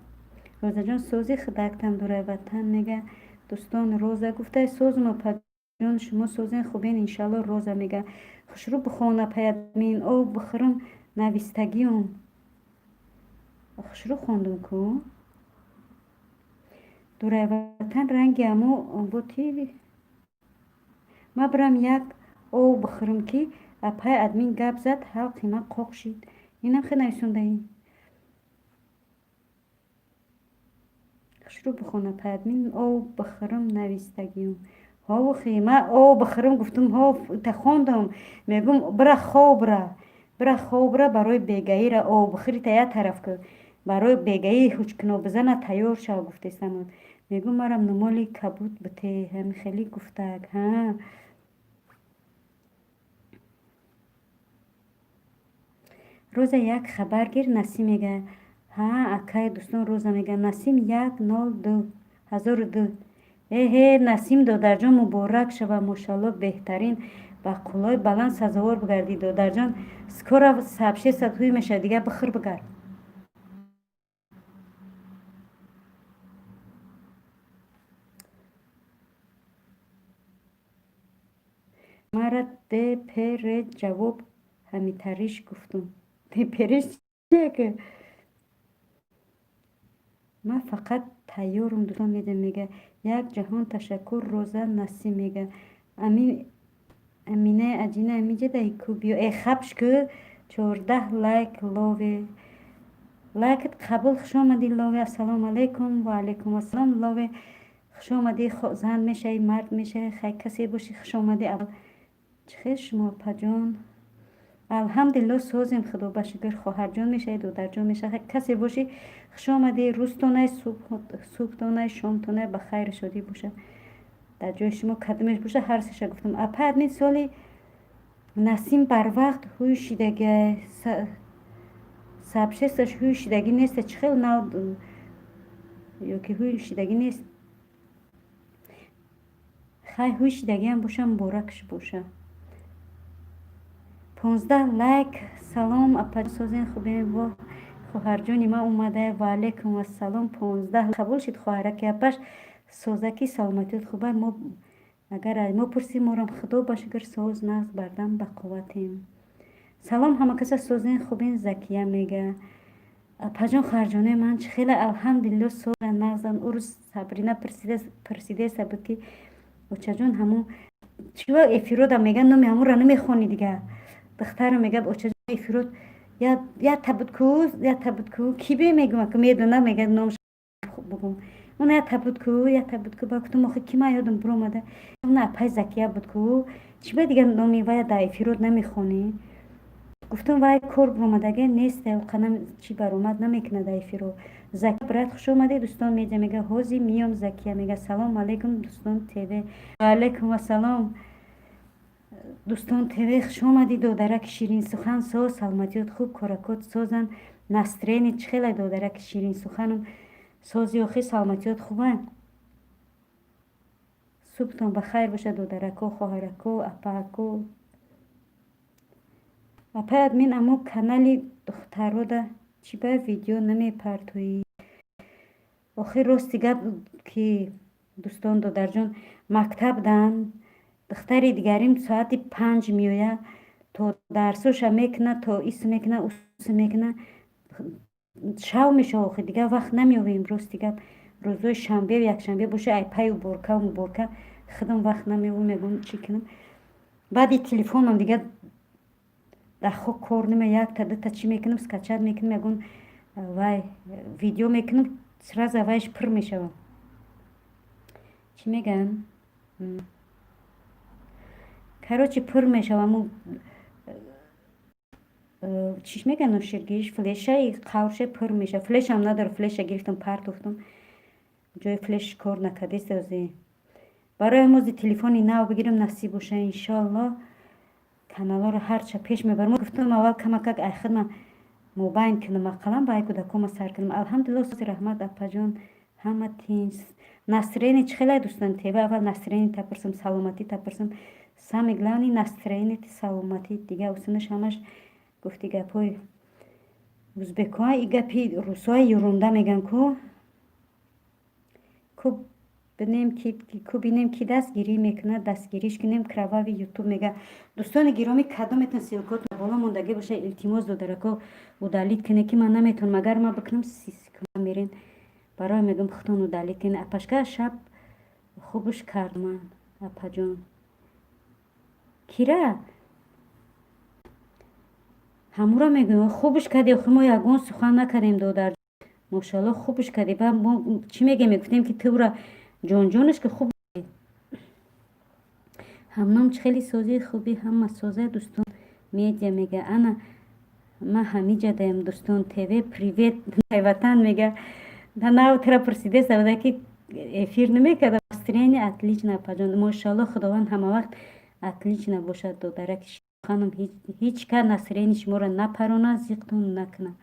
Розаҷон, сози худактам. Дурайватан мега, дӯстон, Роза гуфта, созум, апаҷон, шумо созен, хубен, иншалло. Роза мега, хушрӯ бихон, апаядмин, об бихӯрам навистагиём. Хушрӯ хондум ку. Дурайватан ранги ҳамун боти. Ма бирам як об бихӯрам, ки апай админ гап зад, ҳалқи ман қоқ шид. Инам хе нависондаи. Хушрӯ бихон, апай админ, об бихӯрам навистагиём. Ҳовхи ма об бихӯрам гуфтум, ҳо та хондам. Мегум, бира хобра, бира хобра, барои бегаира об бихӯри та як тараф ку, барои бегаи ҳучкино бизана тайёр шав гуфтестам. Мегум, марам нумоли кабуд бите, ҳами хеле гуфтак. Ҳа, Роза, як хабар гир. Насим мега, ҳа, акай. Дӯстон, Роза мега, Насим 102 1002. Эҳе, Насим додарҷон, муборак шава, мошалло, беҳтарин, ба қуллои баланд сазовор бигардӣ, додарҷон. Скоро сообществат ҳуй мешавад, дигар бихӯр, бигард. Мара ДПР ҷавоб ҳамитариш гуфтум. ДПРш чие ки? Ман фақат тайёрум, дӯстон медиҳам, мега. Як ҷаҳон ташаккур, Роза Насим мега. Аминаи аҷина амиҷадай ку, биё. Э, хабш ку, 14 лайк, лове. Лайкат қабул, хуш омадӣ, лове. Ассалому алайкум, ва алайкум ассалом, лове. Хуш омадӣ, зан мешавӣ, мард мешавӣ, хай, касе бошӣ, хуш омадӣ. Аввал чӣ хел шумо, апаҷон? Алҳамдулилло, созем, худо ба шукр. Хоҳарҷон мешавӣ, додарҷон мешавӣ, касе бошӣ, хуш омадӣ. Рӯзтонай, субҳтонай, шомтонай ба хайру шодӣ бошад. Дар ҷои шумо кадомеш боша, ҳар сеша гуфтам. Апа админ, соли Насим барвақт ҳуй шидагиай, сообществаш ҳуй шидагӣ неста, чӣ хел нав ёки ҳуй шидагӣ нест? Хай, ҳуй шидагиам боша, муборакш боша. 15 лайк. Салом, апа, созен, хубем? Во, хоҳарҷони ман омада. Ва алайкум ассалом. 15 қабул шуд, хоҳараки апаш. Созаки, саломатиёт хуба? Мо агар аз мо пурсӣ, морам, худо ба шукр, соз, нағз, бардам, ба қувватем. Салом ҳама каса, созен, хубен? Закия мега. Апаҷон, хоҳарҷонои ман чӣ хеле? Алҳамдулилло, соза, нағзан. Ӯ рӯз Сабрина пурсидеса буд, ки очаҷон, ҳамун чива эфирода мега, номи ҳамонро намехонӣ дига. Духтарам мега: очаҷон, эфирод я буд ку, ята буд ку, ки бе мегӯм, ки медона, мега, номаш бугум. Она ята буд ку, ята буд ку. Ба гуфтам: охи, ки ман ёдам биромада, она апай Закия буд ку, чӣ ба дигар номи вая дар эфирод намехонӣ? Гуфтам: вай кор биромадаге нест, қанам чӣ баромад намекунад дар эфиро. Закия, брат, хуш омадӣ. Дӯстон медиа мега: ҳозир миём. Закия мега: салом алейкум, Дӯстон ТВ. Алейкум ассалом, Дӯстон ТВ, хуш омадӣ, додараки ширинсухан. Соз, саломатиёт хуб, коракот созанд, настроение чӣ хеле, додараки ширинсуханам? Сози охи, саломатиёт хуба? Субҳтон ба хайр бошад, додарако, хоҳарако, апаако. Апай админ, амо канали духтарода чӣ ба видео намепартоӣ? Охир, рости гап ки, дӯстон, додарҷон мактаб дан, духтари дигарим соати 5 меояд, то дарсоша мекунад, то ис мекунад, ус мекунад, шав мешава. Охир дигар вақт намеёбем. Рости гап, рӯзҳои шанбеу якшанбе боша, ай пай уборкау муборка худам вақт намеёбам. Мегӯям, чӣ кунам? Баъди телефонам дигар дар хок кор нема, якта дута чӣ мекунам, скачать мекунам, ягон вай видео мекунам, сразу вайш пур мешавам. Чӣ мегӯям, короче, пур мешавам. Чиш мегӯян, ноширгиш, флешаи қаврше пур мешава. Флешам надорам, флеша гирифтам, партофтам, ҷои флеш кор накардест. Ози барои ҳамози телефони нав бигирам, насиб боша, иншоалло, каналҳоро ҳарча пеш мебарам. Гуфтам, аввал камакак ай хидма мобайн кунам, ақаллан ба ай кӯдакома сар кунам. Алҳамдулилло, раҳмат, апаҷон, ҳама тинч. Настроение чӣ хеле, дӯстон ТВ? Аввал настроение тапурсам, саломатӣ тапурсам. Самый главный настроение, саломатӣ, дигар усунаш ҳамаш гуфти гапҳои узбекҳо, и гапи русҳои юрунда мегӯян ку ку бинем, ки дастгирӣ мекунад, дастгириш кунем. Кровавый Ютуб мега. Дӯстони гиромӣ, кадометон ссылкотон боло мондагӣ боша, илтимос, додарако, удалить кунед, ки ман наметавонам. Агар ман бикунам, мерен. Барои мегӯям, худтон удалить кунед. Апашка, шаб хубш кард ман, апаҷон. Кира ҳамуро мегӯем, хубш кардӣ. Охи, мо ягон сухан накардем, додар, мошалло, хубш кардӣ. Ба мо чӣ мегӯем? Мегуфтем, ки тура ҷонҷонаш ки хуб. Ҳамном чӣ хеле созии хуби, ҳама соза. Дӯстон медиа мега: ана ма ҳамиҷа даем. Дӯстон ТВ, привет, ватан мега. Нав тра пурсидеста буда, ки эфир намекарда. Настроение отлично, апаҷон, мошалло, худованд ҳамавақт отлично бошад, додараки ханум, ҳеҷ кас настроение шуморо напарона, зиқтон накунад.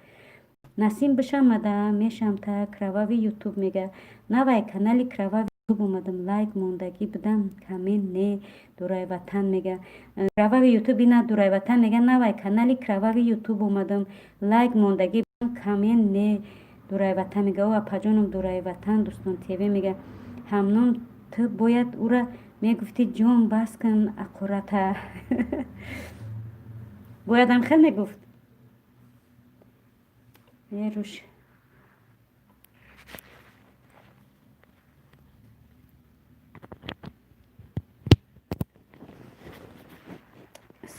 Насим бишамада мешамта. Кровавый Ютуб мега: навай канали Кровавый. Омадам, лайк мондагӣ будам, коммент не. Дурай ватан мега, Кровавый Ютуб ина. Дурай ватан мега, навай канали Кровавый Ютуб омадам, лайк мондагӣ, коммент не. Дурай ватан мега, о апаҷоном, Дурай ватан, Дӯстон ТВ мега, ҳамнон ту бояд ура мегуфтӣ: ҷон, бас кун ақурата. Боядам хел мегуфт. Руш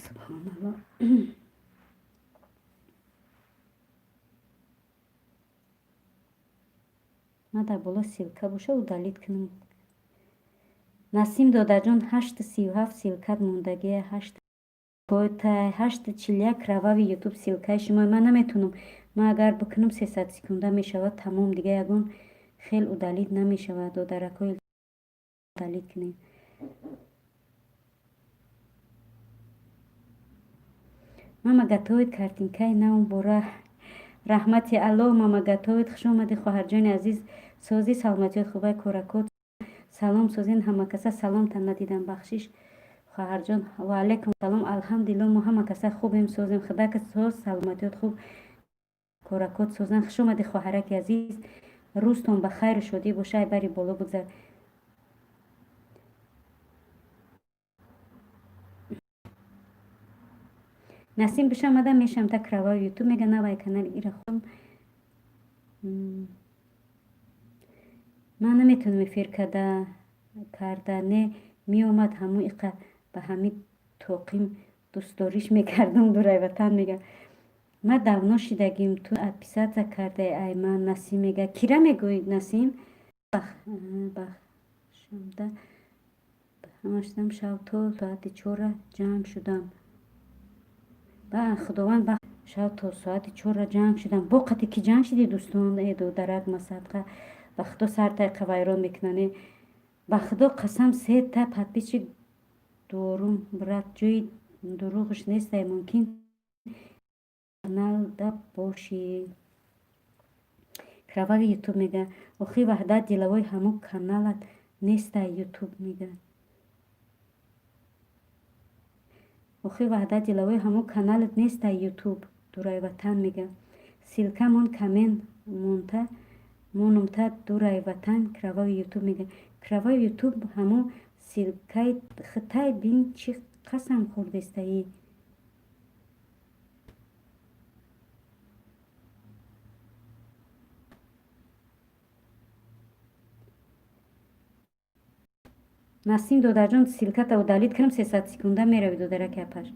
субҳоналло. Ма дар боло ссылка боша, удалить кунам. Насим додарҷон, 8:37 ссылкат мондагия, 8:41. Кровавый Ютуб, ссылкаи шумо ман наметунам. Ман агар бикунам, 300 секунда мешавад, тамом, дига ягон хел удалить намешавад. Додаракҳои, удалить кунед. Мама готовит картинкаи навм бора. Раҳмати Аллоҳ. Мама готовит, хуш омадӣ, хоҳарҷони азиз. Созӣ, саломатиёт хубай, коракот? Салом, созин ҳамакаса. Саломта надидам, бахшиш, хоҳарҷон. Ваалайкум салом. Алҳамдулилло, мо ҳама каса хубем, созем, худак соз, саломатиёт хуб, коракот созан. Хуш омадӣ, хоҳараки азиз. Рӯзтон ба хайру шодӣ боша. Ай бари боло бигзар. Насим бишамада мешам та. Кровавый Ютуб мега, навай канали ира худам. Ман наметавонам эфир карда не меомад, ҳамун иқа ба ҳами тоқим дӯстдориш мекардам. Дурай ватан мега, ма давно шидагим, ту отписаться кардаи ай ман. Насим мега, кира мегӯӣ, Насим? Бахшамда ҳамаштам, шав то соати 4-а ҷамъ шудам. Ба Худованд, шав то соати 4-а ҷамъ шудам. Бо қати ки ҷамъ шидӣ, дӯстон? Э, додарак, масадқа, ба Худо, сартайқа вайрон мекунане. Ба Худо қасам, сета подписчик дорум, брат, ҷои дурӯғш нестай, мумкин каналда бошӣ. Кровавый Ютуб мега, охи Ваҳдат Диловой, ҳамун каналат нестай Ютуб мега. Охи Ваҳдат Диловой, ҳамун каналат нестай Ютуб. Дурай ватан мега, ссылка мон, коммент монта монумта. Дурай ватан, Кровавый Ютуб мега, Кровавый Ютуб, ҳамун ссылкаи хитай бин, чӣ қасам хӯрдестаӣ? Насим додарҷон, ссылката удалить кунам, 300 секунда мерави, додараки апаш.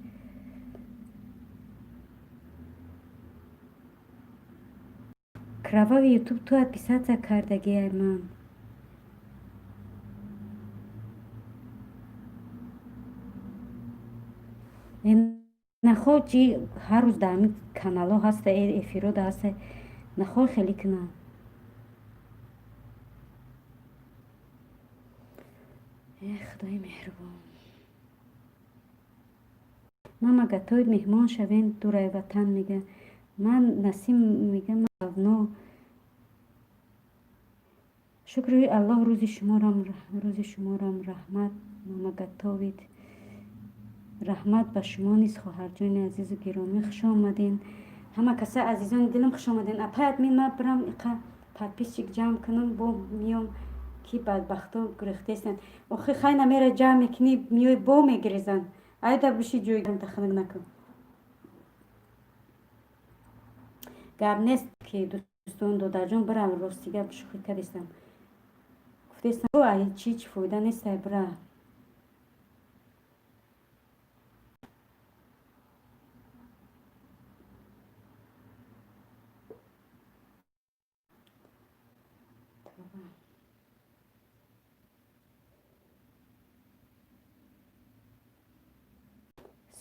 Кровавый Ютуб, ту отписаться кардагиай ман. Нахо чи ҳар рӯз дар ҳамин каналҳо ҳаста, эфирода ҳаста, нахо хеле кунам. Э, Худои меҳрубон. Мама готовит, меҳмон шавем. Дурай ватан мега, ман Насим мега, давно. Шукри Аллоҳ, рӯзи шуморам раҳмат. Мама готовит, раҳмат ба шумо низ, хоҳарҷони азизу гиромӣ. Хуш омаден, ҳама каса, азизони дилам, хуш омаден. Апай админ, ма бирам, иқа подписчик ҷамъ кунам, бо миём, ки бадбахто гурехтестанд. Охи хай, намера ҷамъ мекунӣ, миёй, бо мегирезанд. Айда биши, ҷои тахнак накун. Гап нест, ки дӯстон, додарҷон, бирам, рости гап, шӯхӣ кардистам, гуфтестам, чи чӣ фоида нестай, бира.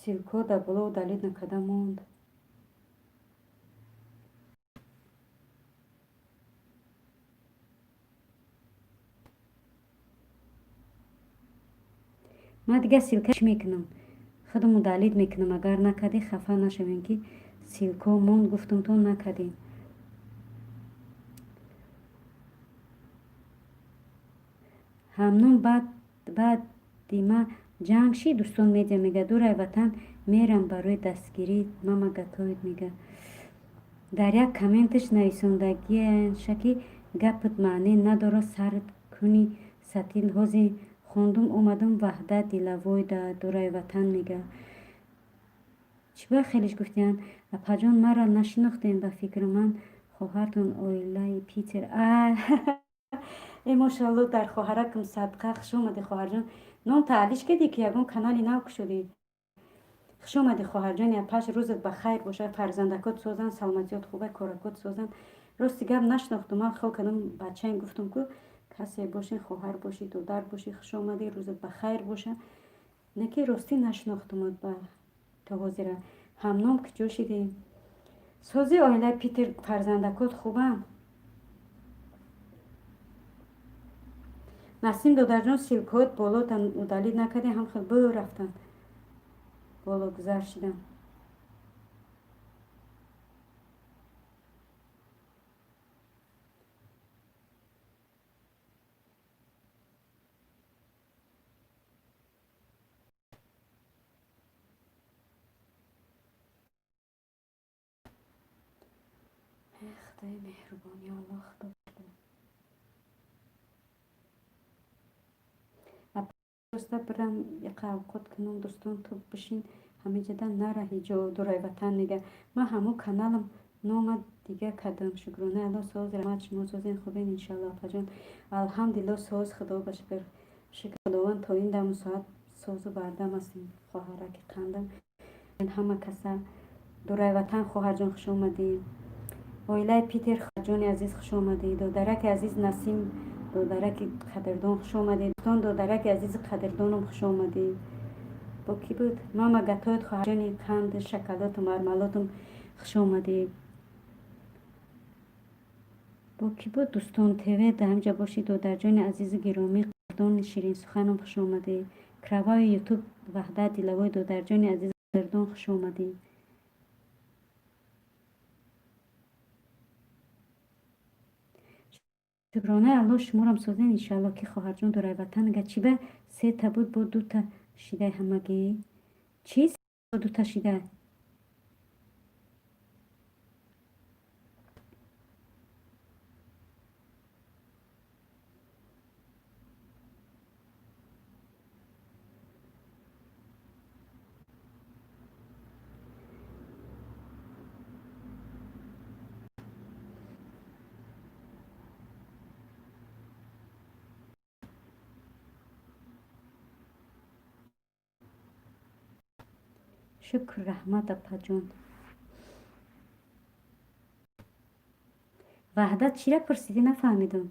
Ссылко дар боло удалить накарда монд. Ман дигар ссылка чӣ мекунам, худам удалить мекунам. Агар накардӣ, хафа нашавем, ки ссылко монд, гуфтум, то накардем. Ҳамнун баъди ма ҷанг ши, дӯстон медиа мега, дурай ватан мерам барои дастгирӣ, мама готовит мега. Дар як комменташ нависондагиаша, ки гапат маъне надорад, сарат куни сатил. Ҳозир хондум, омадум. Ваҳдат Дилавой да дурай ватан мега. Чӣ ба хелеш гуфтиянд? Апаҷон, маро нашинохтем, ба фикри ман хоҳартон оилаи Питер. Э, мошалло, дар хоҳаракам садқа. Хуш омадӣ, хоҳарҷон. Ном таълиш кардӣ, ки ягон канали нав кушодӣ? Хуш омадӣ, хоҳарҷони апаш, рӯзат ба хайр бошад, фарзандакот созанд, саломатиёт хуба, коракот созанд. Рости гап, нашинохтум. Ман хел кардам, бачаем, гуфтум, ку касе бошен, хоҳар бошӣ, додар бошӣ, хуш омадӣ, рӯзат ба хайр боша. Не ки ростӣ нашинохтумад ба то ҳозира. Ҳамном куҷо шидӣ? Сози, оилаи Питер, фарзандакот хубанд? Насим додарҷон, ссылкаҳоят болота удалить накардӣ, ҳам хел бу рафтанд, боло гузар шидам. Худои меҳрубон, ё Аллоҳ, худо. Роста бирам, яқа авқот кунам. Дӯстон, ту бишин ҳамиҷада, нараҳи ҷо. Дурай ватан мега. Ман ҳамун каналам нома дига кардам. Шукронаи Аллоҳ, соз, раҳмат. Шумо созен, хубен, иншалло, апаҷон? Алҳамдулилло, соз, худо ба шукр, шукр Худованд, то ин даму соат созу бардам ҳастем. Хоҳараки қандам, ҳама каса. Дурай ватан, хоҳарҷон, хуш омадӣ. Оилаи Питер, хоҳарҷони азиз, хуш омадӣ. Додараки азиз Насим, додараки қадрдон, хуш омадӣ. Дӯстон, додараки азизи қадрдоном, хуш омадӣ. Бо кӣ буд? Мама гатоят, хоҳарҷони қанд, шоколаду мармеладум, хуш омадӣ. Бо кӣ буд? Дӯстон ТВ, дар ҳамҷа бошӣ. Додарҷони азизу гиромӣ, қадрдони ширинсуханам, хуш омадӣ. Кровавый Ютуб, Ваҳдат Дилавой, додарҷони азизу қадрдон, хуш омадӣ. Шукронаи Аллоҳ, шуморам созен, иншалло. Ки хоҳарҷон дурай ватан мега. Чиба сета буд, бо дута шидай ҳамагӣ? Чӣ дута шидай? Шукр, раҳмат, апаҷон. Ваҳдат, чира пурсидӣ, нафаҳмидам.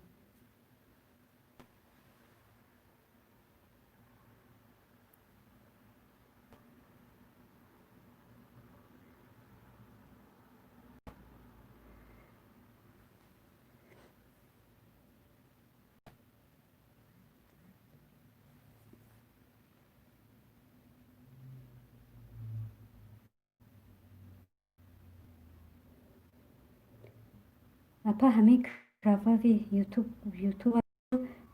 Апа, ҳамин кровавый ютуб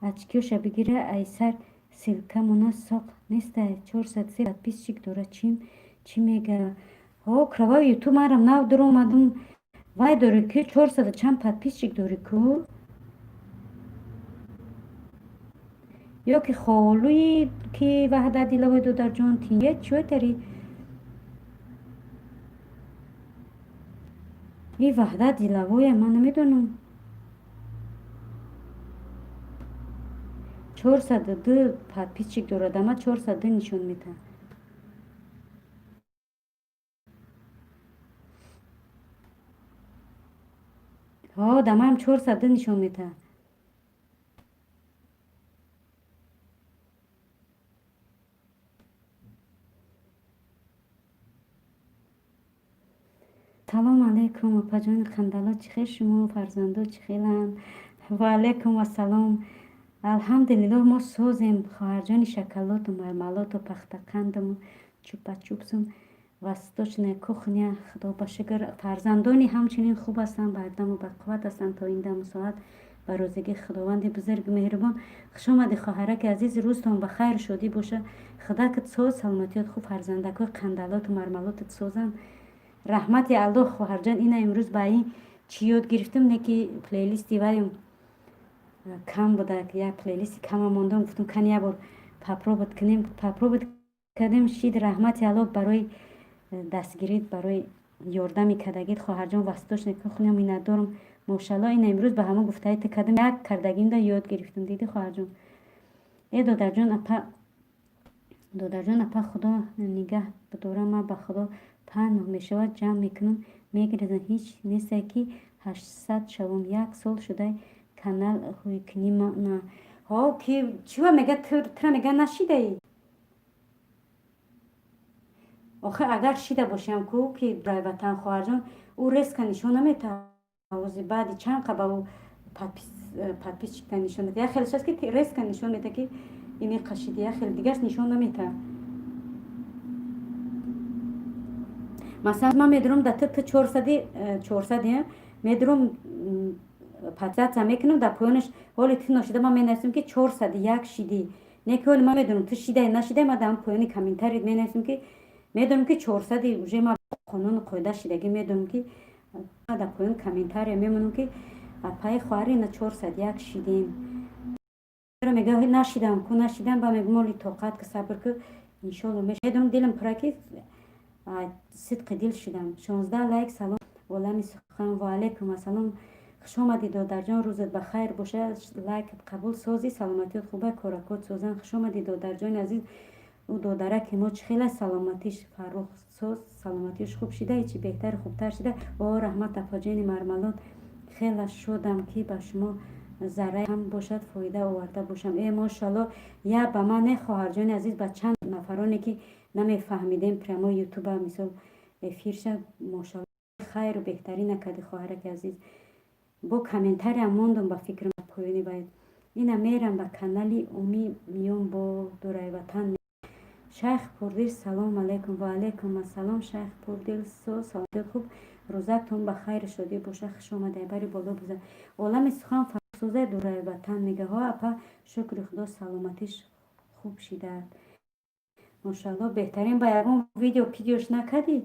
очкиёша бигира, айсар ссылкамона соқ нестай. 403 подписчик дора, чӣ мега? Ҳо, кровавый Ютуб, марам нав дуромадум. Вай дорӣ ки чорсаду чанд подписчик дорӣ ку, ё ки холуи ки Ваҳдат Дилавой, додарҷон, тинҷе чӯтари и Ваҳдат Дилавоя, ман намедонам. 402 подписчик дорад, ама 402 нишон медиҳад. Ҳо, дамаам 402 нишон медиҳад. Салом алейкум, опаҷони қандало, чӣ хел шумо, фарзандо чӣ хеланд? Ваалайкум ассалом, алҳамдулиллоҳ, мо созем, хоҳарҷони шоколаду мармеладу пахтақандаму чупа-чупсум, восточная кухня. Худо ба шукр, фарзандони ҳамчунин хуб ҳастанд, бардаму бақувват ҳастанд то ин даму соат. Ба розигии Худованди бузург меҳрубон. Хушомади, хоҳараки азиз, рӯзтон ба хайру шодӣ боша. Худакат соз, саломатиёт хуб, фарзандакҳои қандалоту мармалотат созанд. Раҳмати Аллоҳ, хоҳарҷон, ина имрӯз ба ин чӣ ёд гирифтам, не ки плейлисти ваем кам буда, як плейлисти кама мондам, гуфтам, кани як бор попробовать кунем. Попробовать кардем, шид. Раҳмати Аллоҳ барои дастгирит, барои ёрдами кардагит, хоҳарҷон. Вастошне хуням миннатдорам. Мошалло, ина имрӯз ба ҳамон гуфтаи ту кардам, як кардагимда ёд гирифтам. Диди, хоҳарҷон? Э, додарҷон, апа, додарҷон, апа, Худо нигаҳ бидора. Ман ба Худо 5 моҳ мешавад, ҷамъ мекунам, мегирезам, ҳеҷ несте ки 800 шавам. Як сол шудай канал ҳуйкунӣ на. Ҳо, ки чива мега, тура мега, нашидаӣ? Охир, агар шида бошам ку, ки ватан, хоҳарҷон, ӯ резко нишон наметавози, баъди чанд қа ба ӯ подписчикта нишон медиҳад. Як хелеш аст, ки резко нишон медиҳад, ки ини қашиди, як хел дигарш нишон наметаҳад. Масалан, ман медурам да ту 400, 400 медурам, подписаться мекунам, дар поёнаш ҳоли ту ношида ман менависам, ки 401 шидӣ. Не ки ҳоли ман медонам, ту шидаи нашидаи, ман дар поёни комментарий менависам, ки медонам, ки 400-и уже ман қонуну қоида шидагӣ медонам, ки дар поёни комментария мемонам, ки апаи хоҳари, ина 401 шидем. Мега, нашидам ку, нашидам. Ба мегӯм, оли тоқат ки, сабр ку, иншолло медонам, дилам пура, ки сидқи дил шудам. 16 лайк. Салом, олами сухан. Ва алайкум ассалом, хушомадӣ, додарҷон, рӯзат ба хайр боша. Лайкат қабул. Сози, саломатиёт хуба, коракот созан. Хушомадӣ, додарҷони азиз. Ӯ додараки мо чӣ хела саломатиш, Фаррух? Соз, саломатиаш хуб шида, чӣ беҳтар, хубтар шида? О, раҳмат, апаҷони мармалот, хела шодам, ки ба шумо зарра ҳам бошад, фоида оварда бошам. Э, мошалло, я ба ман не, хоҳарҷони азиз, ба чанд нафароне, ки намефаҳмидем прямой ютуба, мисол, эфирша. Мошалло, хайру беҳтарӣ накарди, хоҳараки азиз. Бо комментариям мондум ба фикрам поёни вай. Ина мерам ба канали Уми, миён бо дурайватан. Шайх Пурдил, салом алайкум. Ва алайкум ассалом, шайх Пурдил, со саломатиёт хуб, рӯзатон ба хайру шодӣ боша. Хуш омадай, бари боло бизан. Олами сухан, фарсӯзаи дурайватан мега. Ҳо, апа, шукри Худо, саломатиш хуб шидааст. Мошалло, беҳтарин. Ба ягон видео пидеош накардӣ?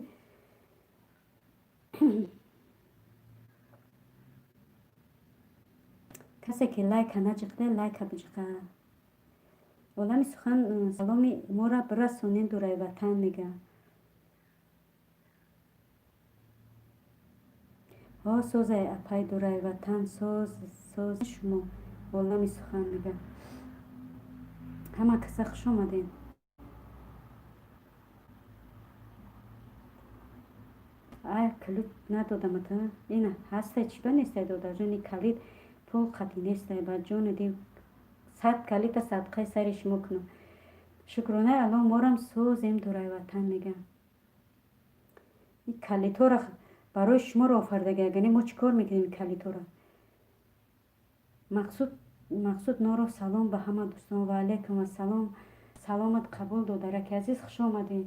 Касе ки лайка наҷиқда, лайка биҷиқа. Олами сухан, саломи моро бирасонед, дурайватан мега. Ҳо, созай, апай дурайватан, соз, соз шумо. Олами сухан мега, ҳама каса хуш омадед. Ай, калид надодамата, ина ҳастай, чиба нестай, додарҷони? Калид пул қатӣ нестай, ба ҷони дил, 100 калита садқаи сари шумо кунам. Шукронаи Аллоҳ, морам созем, дурайватан мегам. Ин калидҳоро барои шуморо офардаги, агар не, мо чӣ кор мекунем калидҳоро? Мақсуд, Мақсуд Норов, салом ба ҳама дӯстон. Ва алайкум ассалом, саломат қабул, додараки азиз, хуш омадед.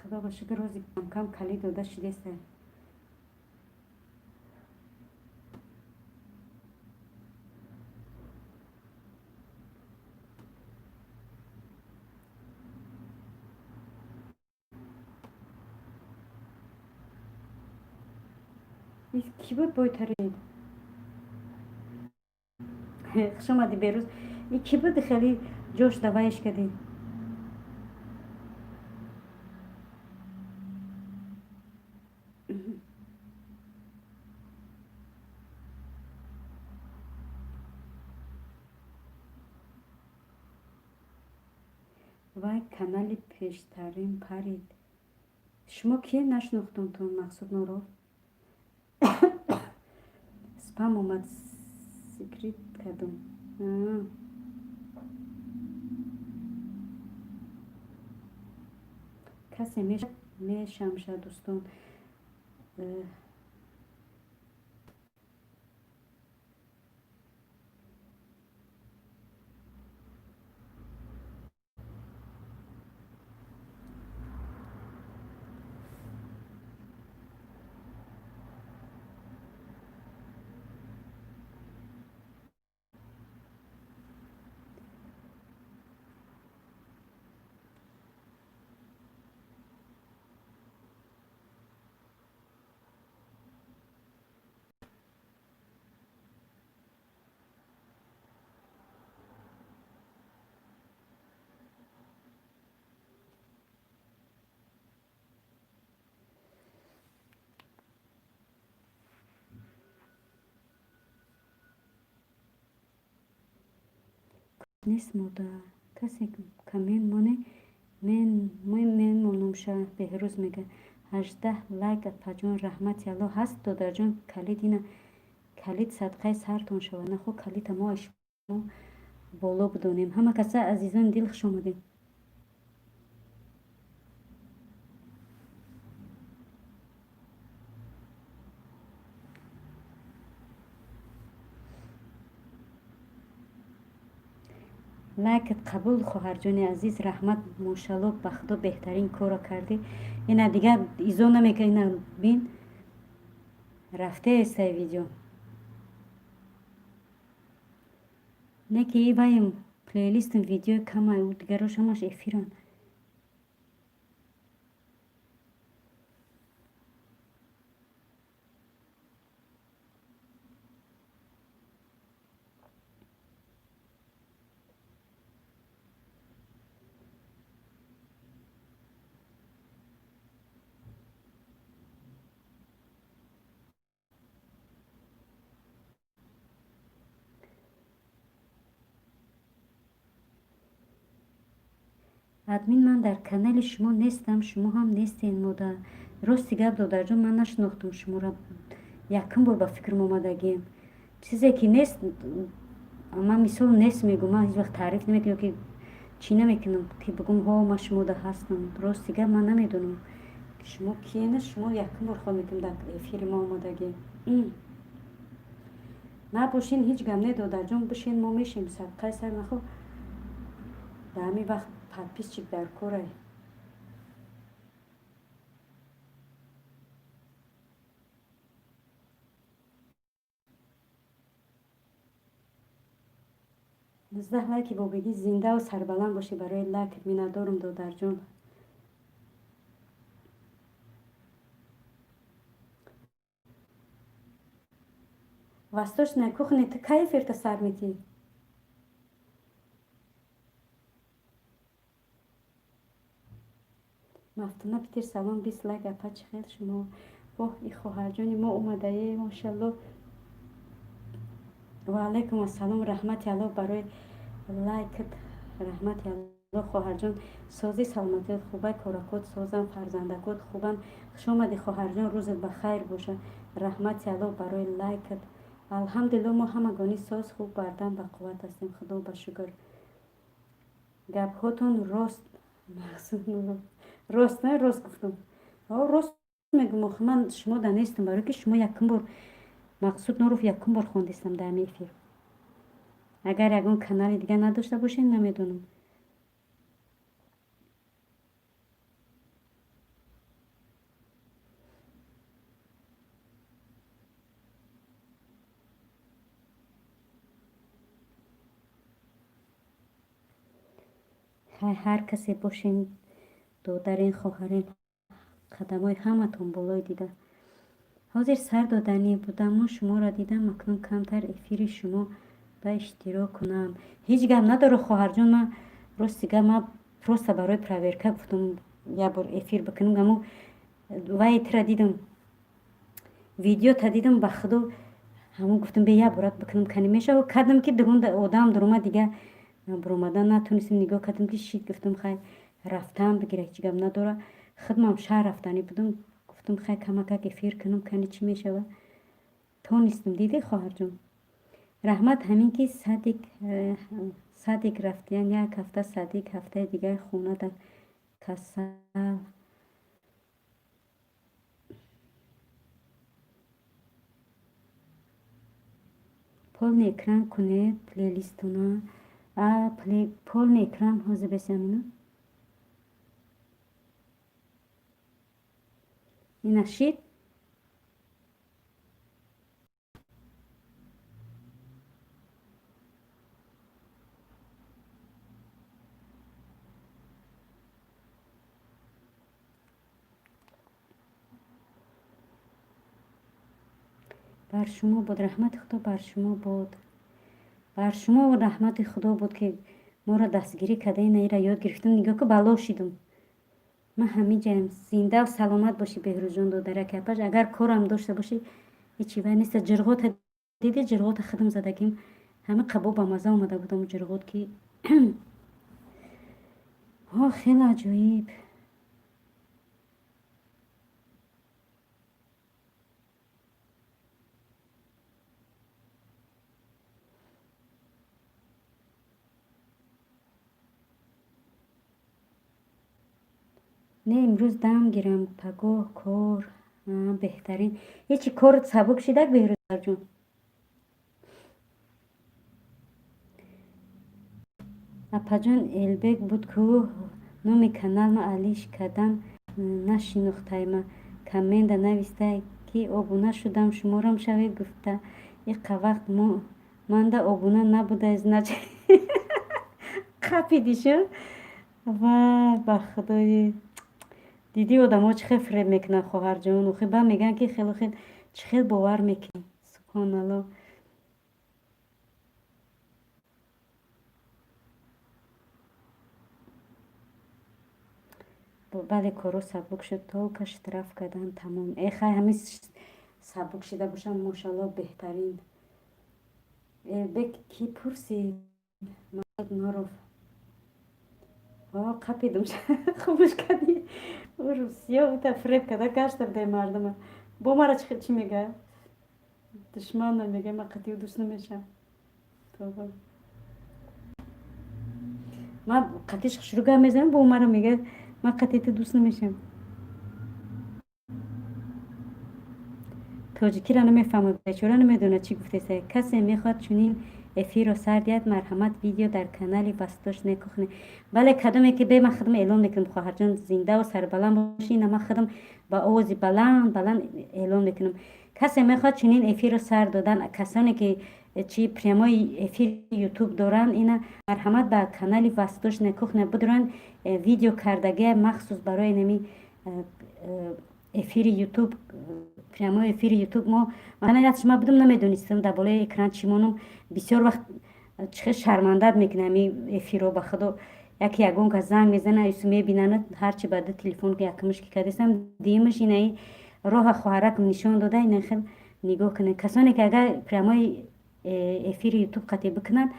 Худо ба шукр, рӯзи камкам калид дода шидеста. Кӣ буд бойтарид? Хуш омадӣ, Берӯз. И кӣ буди, хеле ҷош даваиш кардӣ? Вай канали пештарин парид. Шумо кие, нашинохтумтон? Мақсуд Нуров, спам омад, скрыть кардум. Касе мешамша, дӯстон. Нест, модар. Касе коммент моне, мемонумша. Беҳрӯз мега: 18 лайк, апаҷон, раҳмати Алло. Ҳаст, додарҷон, калид ина, калид садқаи сартон шавад. Нахо, калита мо аз шумо боло бидонем. Ҳама каса, азизони дил, хуш омадед. Лайкат қабул, хоҳарҷони азиз, раҳмат. Мошалло, ба Худо, беҳтарин корро кардӣ. Ина, дигар изо намека, ина бин, рафтеестай видео. Не ки ваем плейлистам видеои камай, дигарош ҳамаш эфиранд. Админ, ман дар канали шумо нестам, шумо ҳам нестен, модар. Рости гап, додарҷон, ман нашинохтам шуморо, якум бор ба фикрам омадагием. Чизе ки нест, ман мисол нест мегӯм, ман ҳеҷ вақт таъриф намекунам ки чӣ намекунам ки бигӯм: ҳо, ман шумода ҳастам. Рости гап, ман намедонам, шумо киена. Шумо якум бор хол мекунам дар эфири мо омадагӣ. Набошин, ҳеҷ гап не, додарҷон, бишин, мо мешем садқаи сар. Нахо, дар ҳамин вақт подписчик дар корай. 19 лайки бобигӣ. Зиндаву сарбаланд бошӣ, барои лайкат миннатдорум, додарҷон. Восточная кухня, ту кай эфирта сар метиҳӣ? Мафтуна Питер, салом, 20 лайк. Апа, чӣ хел шумо? Воҳ, и хоҳарҷони мо омадае, мошалло. Ва алайкум ассалом, раҳмати Алло барои лайкат, раҳмати Алло, хоҳарҷон. Созӣ, саломатият хубай, коракот созам, фарзандакот хубанд. Хуш омадӣ, хоҳарҷон, рӯзат ба хайр боша. Раҳмати Алло барои лайкат. Алҳамдулилло, мо ҳамагонӣ соз, хуб, бардам, ба қувват ҳастем, Худо ба шукр. Гапҳотон рост, рост, не, рост гуфтам, рост мегӯм. Охи, ман шумо да нестам, барое ки шумо якум бор, Мақсуд Нуров, якум бор хондистам дар ҳамин эфир. Агар ягон канали дигар надошта бошед, намедонам. Ҳар касе бошен, додарен, хоҳарен, қадамҳои ҳаматон болои дида. Ҳозир сар доданӣ будаму шуморо дидам. Акнун камтар эфири шумо ба иштирок кунам. Ҳеҷ гап надоро, хоҳарҷон. Ман, рости гап, ман просто барои проверка гуфтам, як бор эфир бикунам. Аммо вай тира дидам, видеота дидам, ба Худо, ҳамон гуфтам, бе як борак бикунам, кани мешава. Кардам ки дурун одам дурума, дига буромадан натонистем. Нигоҳ кардам ки шид, гуфтам, хай, рафтам бигира, ҳеҷ гап надора. Худмам шаҳр рафтанӣ будам, гуфтам, хай, камакак эфир кунам, кани чӣ мешава. Тонистам, дидӣ, хоҳарҷон, раҳмат. Ҳамин ки садик рафтиян, як ҳафта садик, ҳафтаи дигар хонада касал. Полный экран кунед плейлистона. Полный экран ҳозир бесамину. Ина шид. Бар шумо буд раҳмати Худо, бар шумо буд, бар шумо раҳмати Худо буд, ки моро дастгирӣ карда, ина ира ёд гирифтам. Нигоҳ ку, бало шидум. Ман ҳамиҷаям. Зиндаву саломат бошӣ, Беҳрӯзҷон, додараки апаш. Агар корам дошта бошӣ, ҳечи вай неста. Ҷирғота диди? Ҷирғота худам задагим, ҳами қабо ба маза омада будам ҷирғот ки. Ҳо, хеле аҷоиб. Не, имрӯз дам гирам, пагоҳ кор. Беҳтарин. Ҳечи корот сабук шидак, Беҳрӯзарҷон? Апаҷон, Элбек буд ку, номи каналма алиш кардам, нашинохтайма. Коммента навистай, ки обуна шудам, шуморам шавед гуфта. Иқа вақт манда обуна набудай, значит қапидишу. Вай, ба худои, дидӣ, одамо чӣ хел фиреб мекунанд, хоҳарҷон? Охи ба мегӯянд, ки хело хел чӣ хел бовар мекунӣ, субҳоналло. Бале, коро сабук шуд, только штраф кардан, тамом. Э, хай, ҳамин сабук шида бошам, мошалло, беҳтарин. Элбек кӣ пурсид? Норов. Қапидум, хубуш кардӣ. Русия ута фиреб карда гашта будай мардума. Бо мара чӣ мега? Душманам мега, ман қатъи дӯст намешавам. Тобо, ман қатъиш шурӯъ гап мезанам, бо мара мега, ман қатъи ту дӯст намешавам. Тоҷикиро намефаҳмад бечора, намедонад чӣ гуфтеса. Касе мехоҳад чунин эфирро сар диҳад, марҳамат, видео дар канали Восточная кухня. Бале, кадоме ки бе, ман худам эълон мекунам, хоҳарҷон, зиндаву сарбаланд бошӣ. Ина ман худам ба овози баланд баланд эълон мекунам. Касе мехоҳад чунин эфирро сар додан, касоне ки чи прямой эфир Ютуб доранд, ина марҳамат, ба канали Восточная кухня бидуранд. Видео кардагия махсус барои нами эфири Ютуб, прямой эфири Ютуб. Мо ман шума будам, намедонистам дар болои экран чӣ монам. Бисёр вақт чихел шармандат мекунам ами эфирро, ба худо. Яке ягон кас занг мезана, ису мебинанд, ҳарчи баъда телефон якмиш ки кардестам, дуюмаш инаи роҳа хоҳаракам нишон дода. Ина хел нигоҳ кунед, касоне ки агар прямой эфири Ютуб қатъӣ бикунанд,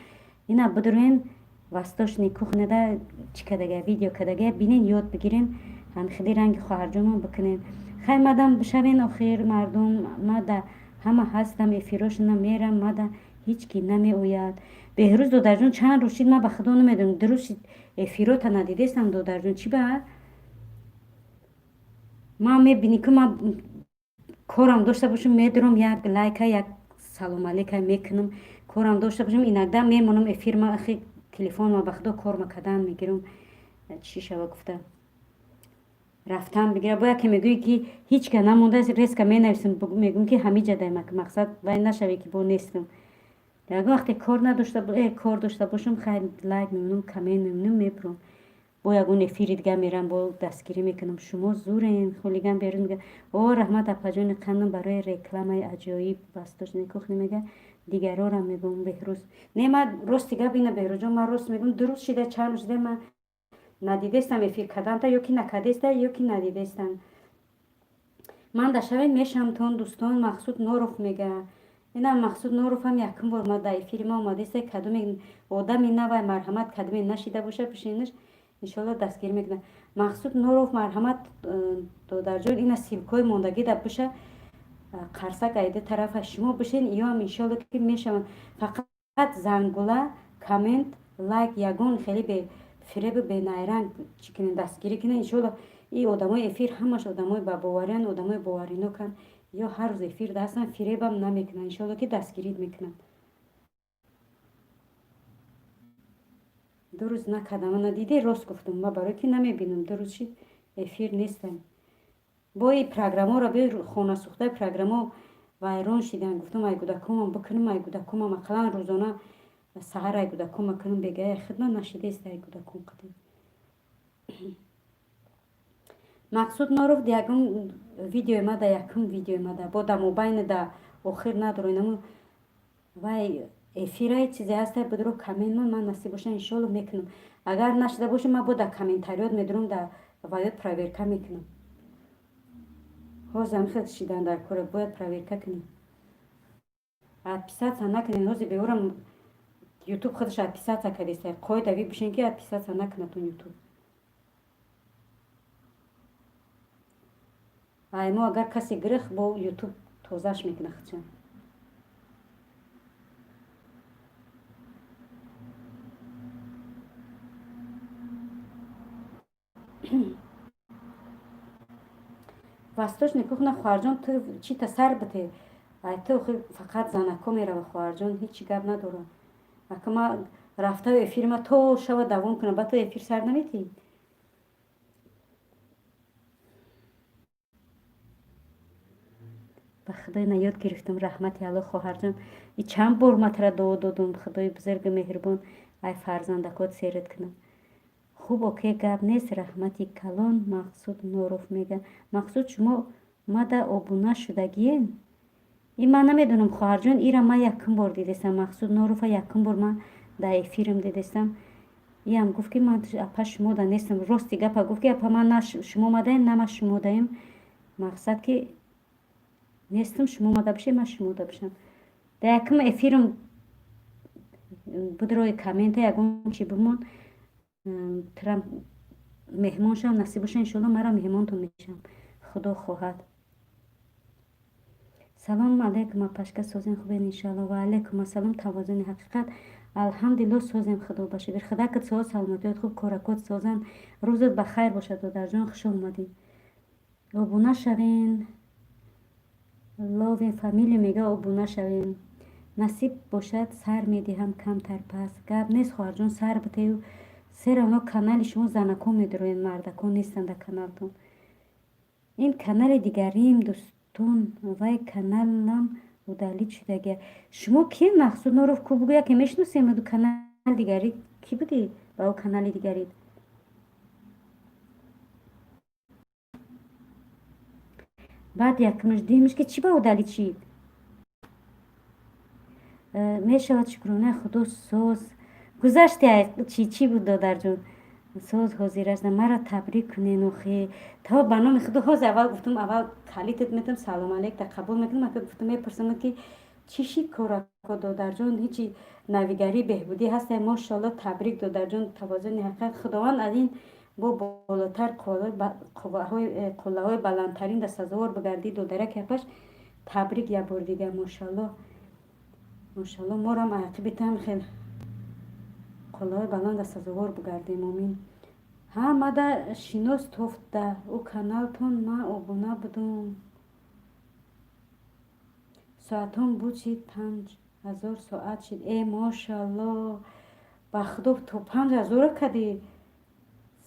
ина бидурен, Восточный кухняда чӣ кардага, видео кардага, бинен, ёд бигирен, ҳамхели ранги хоҳарҷонон бикунен. Хай, мадам бишавен. Охир мардум, мада ҳама ҳастам, эфирошона мерам, мада ҳеҷ ки намеояд. Беҳрӯз додарҷон, чанд рӯз шид, ман ба худо намедонам, дуруст шид, эфирота надидестам, додарҷон, чӣ ба ман мебинӣ, ки ман корам дошта бошам, медурам, як лайка, як салом алейка мекунам. Корам дошта бошам, иногда мемонам эфир. Ма ахи телефонма, ба худо, корма кардан мегирам, чӣ шава гуфта рафтан бигира. Бо яке мегӯӣ, ки ҳеҷ ка намонда, резко менависам, мегӯм, ки ҳамиҷа даймак, мақсад вай нашаве, ки бо нестам. Ягон вақте кор надошта, кор дошта бошам, хай, лайк мемонам, коммент мемонам, мебурам, бо ягон эфири дига мерам, бо дастгирӣ мекунам. Шумо зурен, хулиган берун мега. О, раҳмат, апаҷони қандам, барои рекламаи аҷоиб Восточная кухня мега. Дигарорам мегӯм, Беҳрӯз. Не, ман рости гап ина, Беҳрӯзҷон, ман рост мегӯм, дуруст шида, чанд рӯз шида, ман надидестам эфир карданта, ё ки накардеста, ё ки надидестам. Ман дашавед мешавамтон, дӯстон. Мақсуд Норов мега. Ина Мақсуд Норов ҳам якум бор ма дар эфири ма омадеста. Кадоме одами навай, марҳамат, кадоме нашида боша, пишинаш, иншоалло дастгирӣ мекунад. Мақсуд Норов, марҳамат, додарҷон, ина ссылкои мондагӣ да биша, қарсак айда тарафа шумо бишен, иёам иншоалло ки мешаванд. Фақат зангула, коммент, лайк, ягон хеле бе фиребу бенайранг чӣ кунед, дастгирӣ кунед. Иншоалло и одамои эфир ҳамаш одамои бабовариянд, одамои бовариноканд, ё ҳар рӯз эфир ҳастанд, фиребам намекунанд, иншоалло ки дастгирӣ мекунанд. 2 рӯз накардам, ана диде, рост гуфтам, ма барои ки намебинам, 2 рӯз шид эфир нестам. Бо и программаро би, хонасӯхтаи программо вайрон шидан. Гуфтам, ай кӯдакомам бикунам, ай кӯдакомам ақаллан рӯзона саҳар ай кӯдакома кунам, бегая хидмат нашидест ай кӯдаком қадим. Мақсуд Норов, ягон видеои ма да, якум видеои ма да, бо да мобайни да охир надоро, инаму вай эфирай чизе ҳаста, бидро коммент мон, ман насиб боша, иншоалло мекунам. Агар нашида боша, ман бо да комментариёт медурам, да ваёт проверка мекунам. Ҳозир хел шидан дар кора, бояд проверка кунем. Отписаться накунем, ҳозир беорам. Ютуб худаш отписаться кардеста. Қоидави бишен, ки отписаться накунатон Ютуб. Ай мо агар касе гирифт, бо Ютуб тозаш мекуна худшон. Восточный кухня, хоҳарҷон, ту чита сар бите. Ай ту фақат занако мерава, хоҳарҷон, ҳечи гап надорам. Ака ма рафта эфирма то шава давом кунам, ба ту эфир сар наметиҳӣ. Ба худои на ёд гирифтам, раҳмати Алло, хоҳарҷон. И чанд бор ма тара дуо додум, худои бузургу меҳрубон ай фарзандакот серат кунам. Хуб, оке, гап нест, раҳмати калон, Мақсуд Норов мега. Мақсуд, шумо мада обуна шудагиен? И ман намедонам, хоҳарҷон, ира ман якум бор дидестам. Мақсуд Норова якум бор ман дар эфирам дидестам. Иам гуфт, ки ман апа шумода нестам. Рости гапа гуфт, ки апа, ман на шумо омадаем, на ман шумодаем. Мақсад ки нестам, шумо омада бошед, ман шумода бошам. Дар якум эфирам будрои коммента ягон чи бимон, трам меҳмон шавам, насиб боша, иншоалло, мара меҳмонтон мешавам, худо хоҳад. Салом алейкум, апашка, созем, хубен, иншоалло. Ва алейкум ассалом, тавозуни ҳақиқат, алҳамдулилло, созем, худо ба шукр. Худакат соз, саломатиёт хуб, коракот созанд. Рӯзат ба хайр бошад, додарҷон, хуш омадӣ. Обуна шавен, Ловин фамилия мега, обуна шавем. Насиб бошад, сар медиҳам камтар пас. Гап нест, хоҳарҷон, сар битею все равно канали шумо занакон медуроянд, мардакон нестанд дар каналтон. Ин канали дигарим, дӯстон, вай каналам удалить шудагия. Шумо ки, Мақсуд Норов ку, бугӯ, яке мешиносем. Канали дигарӣ кӣ будӣ ба ӯ канали дигарид? Баъд якмаш димш ки чӣ ба удалить шид? Мешавад, шукронаи худо, соз. Гузашти чӣ, чӣ буд, додарҷон? Соз ҳозир аст, маро табрик кунен охи. То ба номи худо, ҳозир аввал гуфтум, аввал калитат метам, салом алейк, қабул мекунам. Ака, гуфтум, мепурсам, ки чӣ шид корако, додарҷон, ҳечи навигарӣ, беҳбудӣ ҳаста, мошоалло, табрик, додарҷон, тавозуни ҳақиқат. Худованд аз ин бо болотар қуллаҳои баландтарин да сазовор бигардӣ, додараки апаш, табрик як бор дига, мошоалло, мошоалло, морам ақибитам хел қуллаҳои баланда сазовор бигардем, омин. Ҳа, мада шинос тофта ӯ каналтон, ман обуна будум. Соатон буд шид, 5000 соат шид. Э, мошоалло, ба худо, то 5000-ро кардӣ,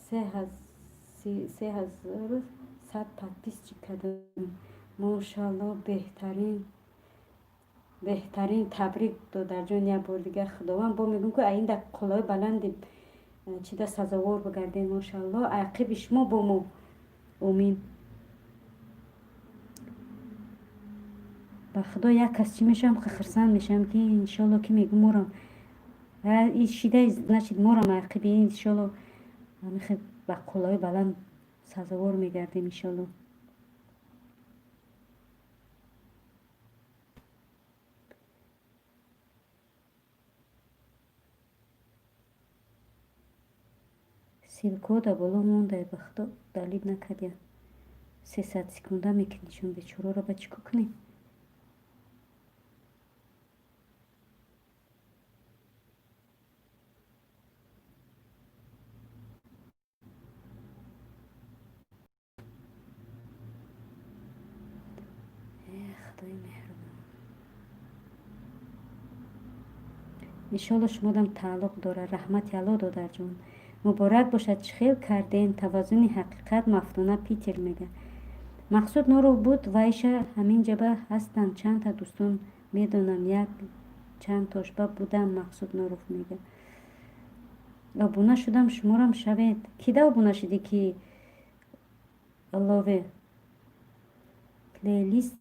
3100 подписчик кардам, мошоалло, беҳтарин, беҳтарин, табрик, додарҷон, як бор дигар. Худованд бо мегӯм, ки аинда қуллаҳои баланди чида сазовор бигардем, мошоалло, ақиби шумо бо мо, омин. Ба худо, як кас чӣ мешавам, хурсанд мешавам, ки иншоалло, ки мегӯм, морам шида, значит, морам ақиби иншоалло ба қуллаҳои баланд сазовор мегардем, иншоалло. Ссылка да боло мондай, ба худо, удалить накардия. 300 секунда мекунӣ, бечораро ба чӣ кор кунем? Худои меҳрубон, иншоалло, шумодам тааллуқ дорад. Раҳмати Алло, додарҷон, муборак бошад. Чӣ хел кардем, тавозуни ҳақиқат, Мафтуна Питер мега. Мақсуд Нуров буд, вайша ҳаминҷаба ҳастанд чандта дӯстон, медонам, як чанд тошба будам. Мақсуд Нуров мега, обуна шудам, шуморам шавед. Кида обуна шудӣ, ки лове плейлист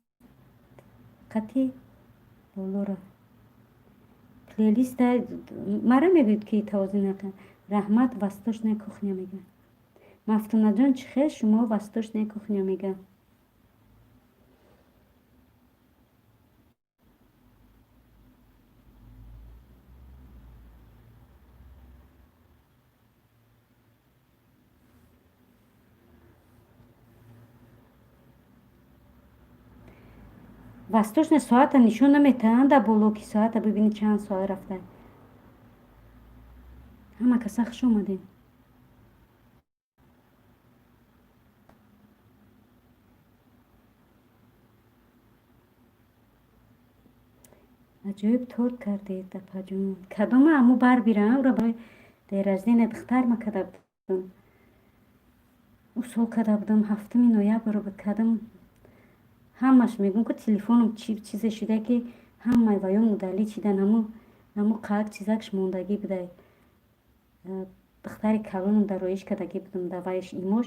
қати болора плейлиста мара мегӯед, ки тавозуни ҳақиқат. Раҳмат, Восточная кухня мега. Мафтунаҷон, чӣ хел шумо, Восточная кухня мега. Восточная соата нишон наметаҳанд дар боло, ки соата бибинӣ, чанд соат рафта. Ҳама каса хуш омадем. Аҷоиб торт кардед, апаҷон. Кадома? Аму барбира, ура барои день рождения духтарма када будам. Ӯ сол када будам, 7 ноябр буд, кадам. Ҳамаш мегӯм, ки телефоном чизе шуда, ки ҳамаи ваём удалить шидан, ҳаму қак чизакш мондагӣ будай. Духтари калоном дар роиш кардагӣ будам, да вайш имош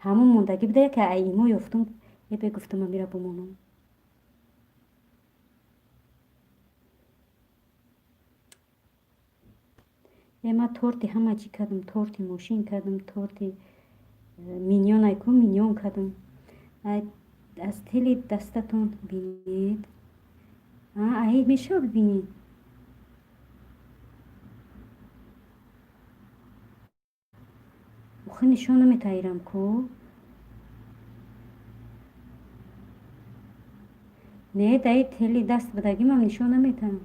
ҳамун мондагӣ буда, яке ай имо ёфтум, ебе гуфтам, амира бумонам. Е, ма торти ҳама чӣ кардам, торти мошин кардам, торти миньон, айку миньон кардам. Аз тели дастатон бинед. Аи мешава бибинед. Охи нишон наметаирам ку. Не, даи тели даст будагимам нишон наметаҳам.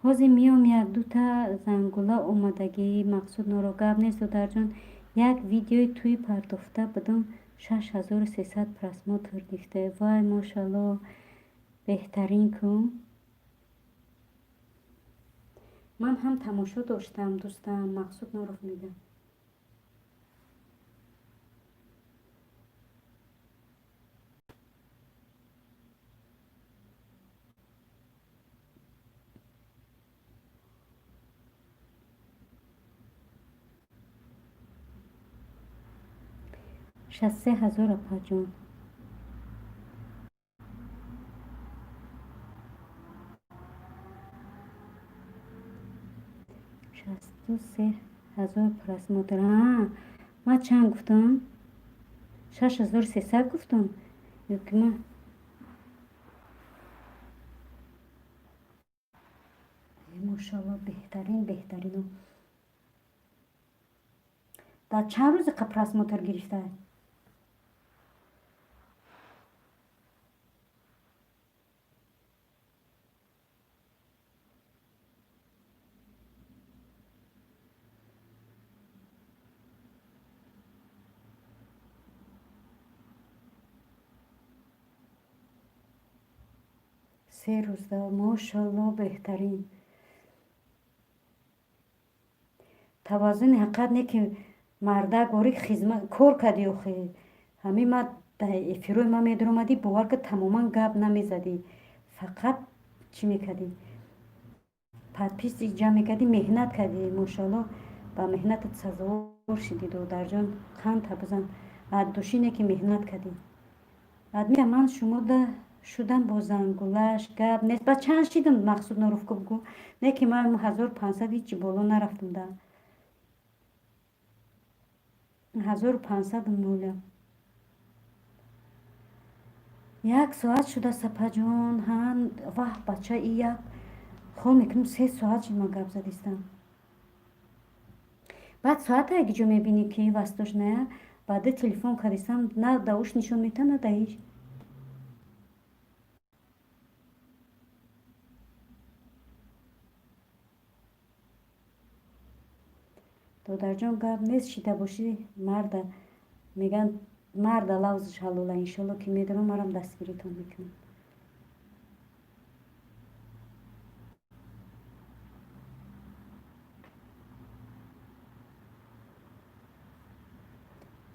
Ҳозир меом, як-дута зангула омадагӣ. Мақсуд Норо, гап нест, додарҷон. Як видеои тӯй партофта будам, 6300 просмотр гирифта. Вай, мошалло, беҳтарин ку. Ман ҳам тамошо доштам, дӯстам Мақсуд Норов мегӯяд. 63 000, апаҷон. 63 000 просмотр. Ман чанд гуфтам? 6300 гуфтам? Ёки ман мошалло, беҳтарин, беҳтарино. Дар чанд рӯзе қа просмотр гирифта? 3 рӯзда, мошалло, беҳтарин. Таваззуни ҳақиқат не, ки мардак ори хизмат кор кардӣ. Охи ҳамин ма дар эфирҳои ман медаромадӣ, бовар ки, тамоман гап намезадӣ, фақат чӣ мекардӣ? Подписчик ҷамъ мекардӣ, меҳнат кардӣ. Мошалло, ба меҳнатат сазовор шидӣ, додарҷон. Қандта бизан аз душине, ки меҳнат кардӣ. Адмия, ман шумода шудам бо зангулаш, гап нест. Ба чанд шидам, Мақсуд Норовко, бугӯ. Не, ки ман 1500 ҳичи боло нарафтам, да 1500 ноля. Як соат шуда, сапаҷон. Ҳа, ваҳ, бача, и як хол мекунем, 3 соат шуд ман гап задистам. Баъд соата яки ҷо мебинӣ, ки восточная баъда телефон кардистам, на да уш нишон метаҳад, на да иш. Додарҷон, гап нест, шида бошӣ, марда мегӯянд, марда лавзиш ҳалола. Иншолло, ки медонам, марам дастгиритон мекунам.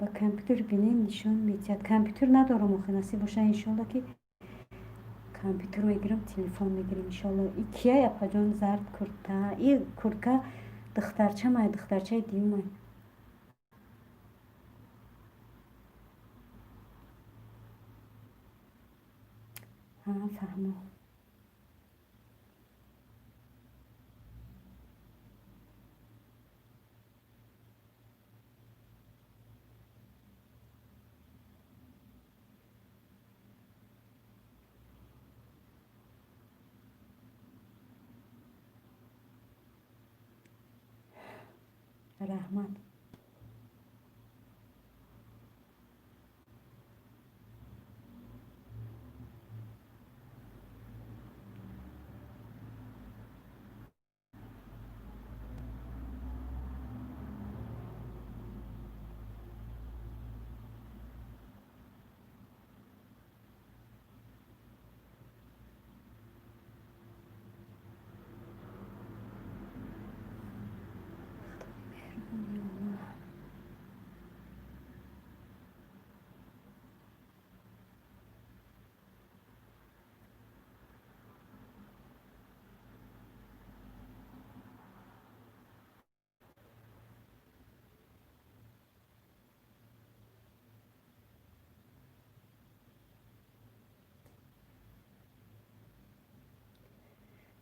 Ба компютер бинем, нишон медиҳад. Компютер надорам охи, насиб боша, иншолло, ки компютер мегирам, телефон мегирам, иншолло. И кияй, апаҷон, зард курта? И куртка духтарчамай, духтарчаи дуюмай. Ҳа, фаҳмо. Раҳмат.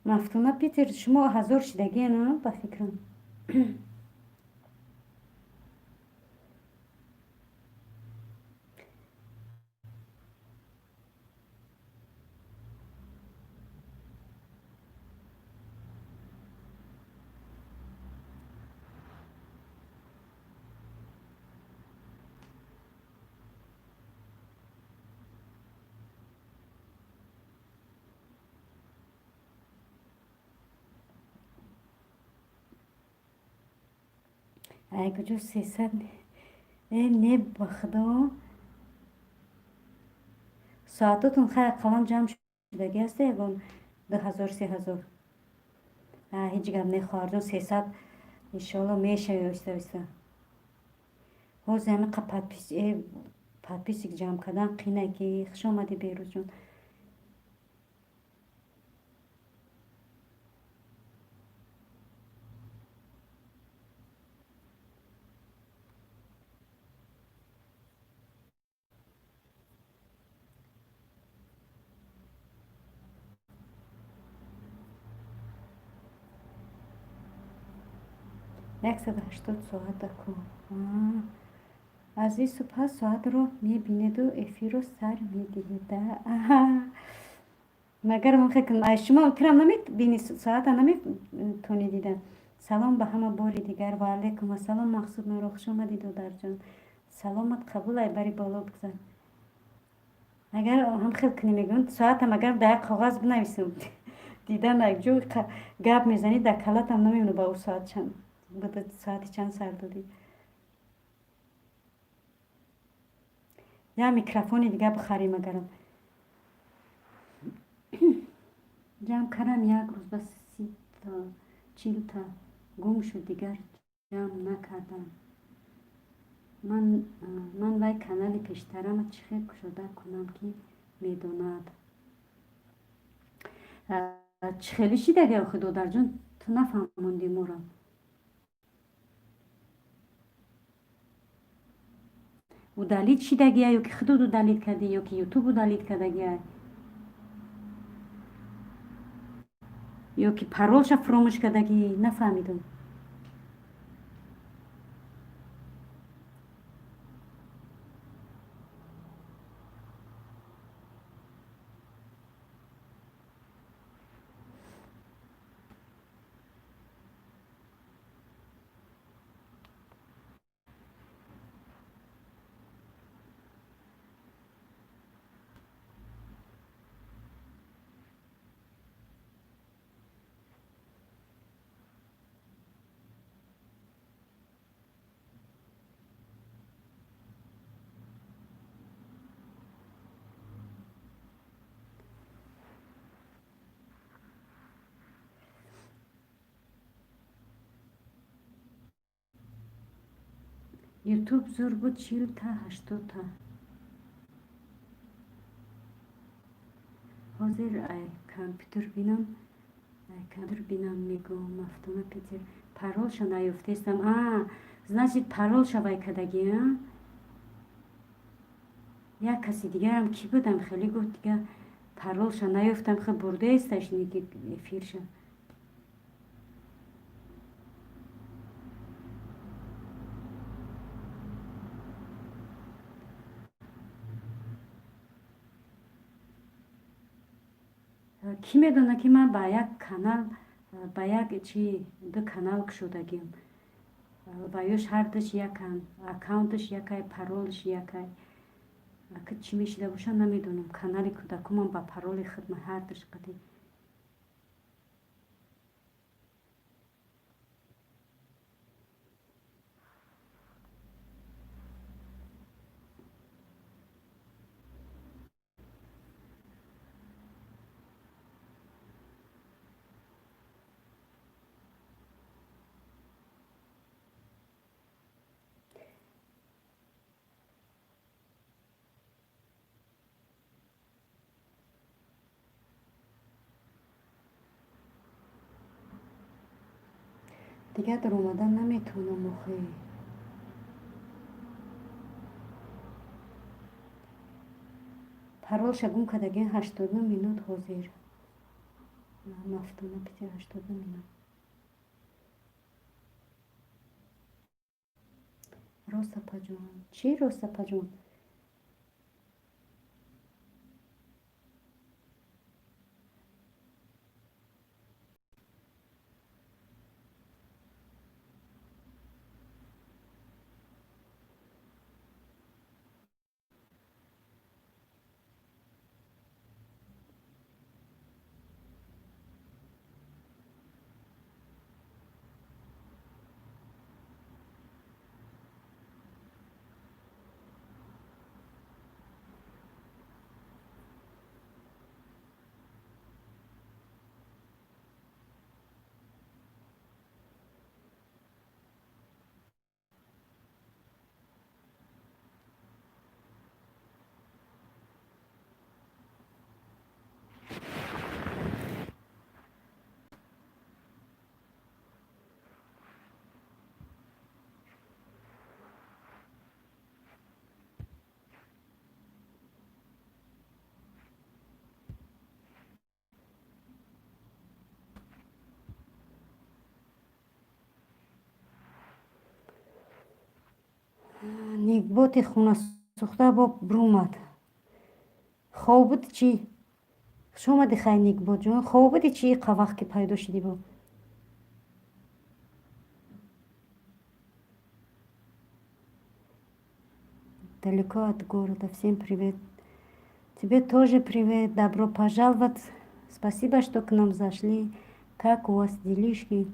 Мафтуна Питер, шумо 1000 шидагиена, ба фикрам. Ай, куҷо 300? Не, ба худо, соатотон хай қалам ҷамъ шудаги аста, ягон 2000, 3000. Ҳеҷ гап не, хоҳарҷон, 300 иншоалло мешавӣ оҳиста оҳиста. Ҳозир ҳамиқа подписчик ҷамъ кардан қинай ки. Хуш омадӣ, Берӯзҷон. 180 соата ку. Аз ису пас соатро мебинеду эфирро сар медиҳед. Магар ман хел кунам? Ай, шумо тирам намебини, соата наметонӣ дида. Салом ба ҳама бори дигар. Ва алайкум ассалом, Мақсуд Нуро, хуш омадӣ, додарҷон. Саломат қабул. Ай, бари боло бигзар. Агар ҳам хел кунӣ, мегӯям, соатам агар дар як коғаз бинависам, дидан ҷо гап мезанӣ, дар калатам намемонад, ба ӯ соат чанд, соати чанд сар додӣ. Як микрофони дига бихарем. Агарам ҷамъ кардам як рӯз ба 30-та, 40-та, гум шуд, дигар ҷамъ накардам. Ман вай канали пештарама чӣ хел кушода кунам, ки медонад? Чӣ хеле шидаги охи, додарҷон, ту нафаҳмондӣ моро. Удалить шидагия ё ки худут удалить кардӣ, ё ки Ютуб удалить кардагия, ё ки паролша фуромӯш кардагӣ? Нафаҳмидам. Ютуб зур буд, 40-та, 80-та. Ҳозир ай компютер бинам, ай компютер бинам, мегӯм. Мафтуна Питер, паролша наёфтестам. А, значит, паролша вай кардагӣ, а? Як каси дигарам кӣ будам, хеле гуфт, дига паролша наёфтам, хел бурдаесташ неки эфирша. Кӣ медонад, ки ман ба як канал, ба як чи, ду канал кушодагим. Ваёш ҳардуш яканд, аккаунташ якай, паролаш якай. Ака чӣ мешида боша, намедонам. Канали кӯдакумам ба пароли хидма ҳардуш қадим. Дигар даромадан наметавонам охӣ. Паролша гум кардагин 89 минут ҳозир. Мафтуна пити 89 минут. Рост, апаҷон. Чӣ рост, апаҷон? Никботи хунасӯхта бо брумад. Хоб буд чӣ? Хуш омадӣ, хай, Никботҷон. Хоб буди чӣ, иқа вақт ки пайдо шудӣ бо? Далеко от города. Всем привет. Тебе тоже привет. Добро пожаловать. Спасибо, что к нам зашли. Как у вас делишки?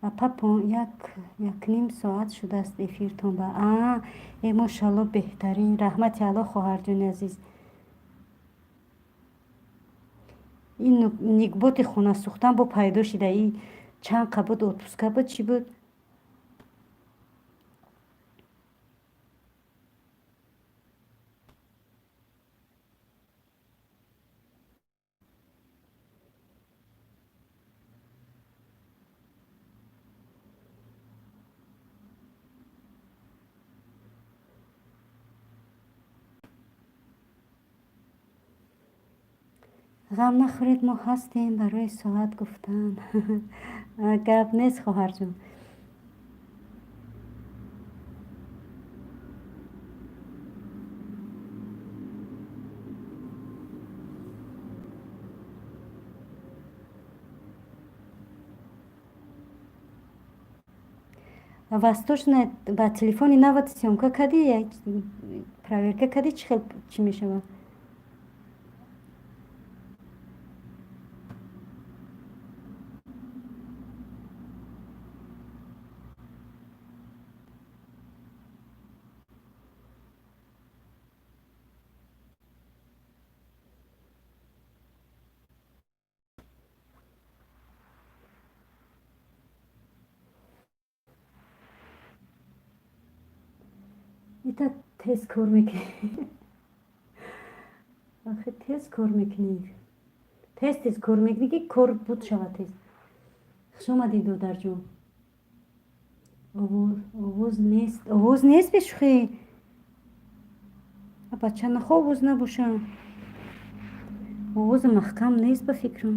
Апа, 1.5 соат шудааст эфиртон ба. А, э, мошалло, беҳтарин. Раҳмати Алло, хоҳарҷони азиз. Ин никботи хунасӯхтан бо пайдо шида. И чанд қа буд, отпуска буд, чӣ буд? Ғам нахӯред, мо ҳастем барои соат гуфтан. Гап нест, хоҳарҷон. Восточная, ба телефони нават съёмка кардӣ, проверка кардӣ, чӣ хел чӣ мешавад? Ита тез кор мекунӣ. Охи, тез кор мекунӣ. Тез тез кор мекунӣ, ки кор буд шавад тез. Хуш омадӣ, додарҷон. Овоз нест. Овоз нест, бешӯхӣ. Бача, нахо овоз набоша. Овози маҳкам нест, ба фикрам.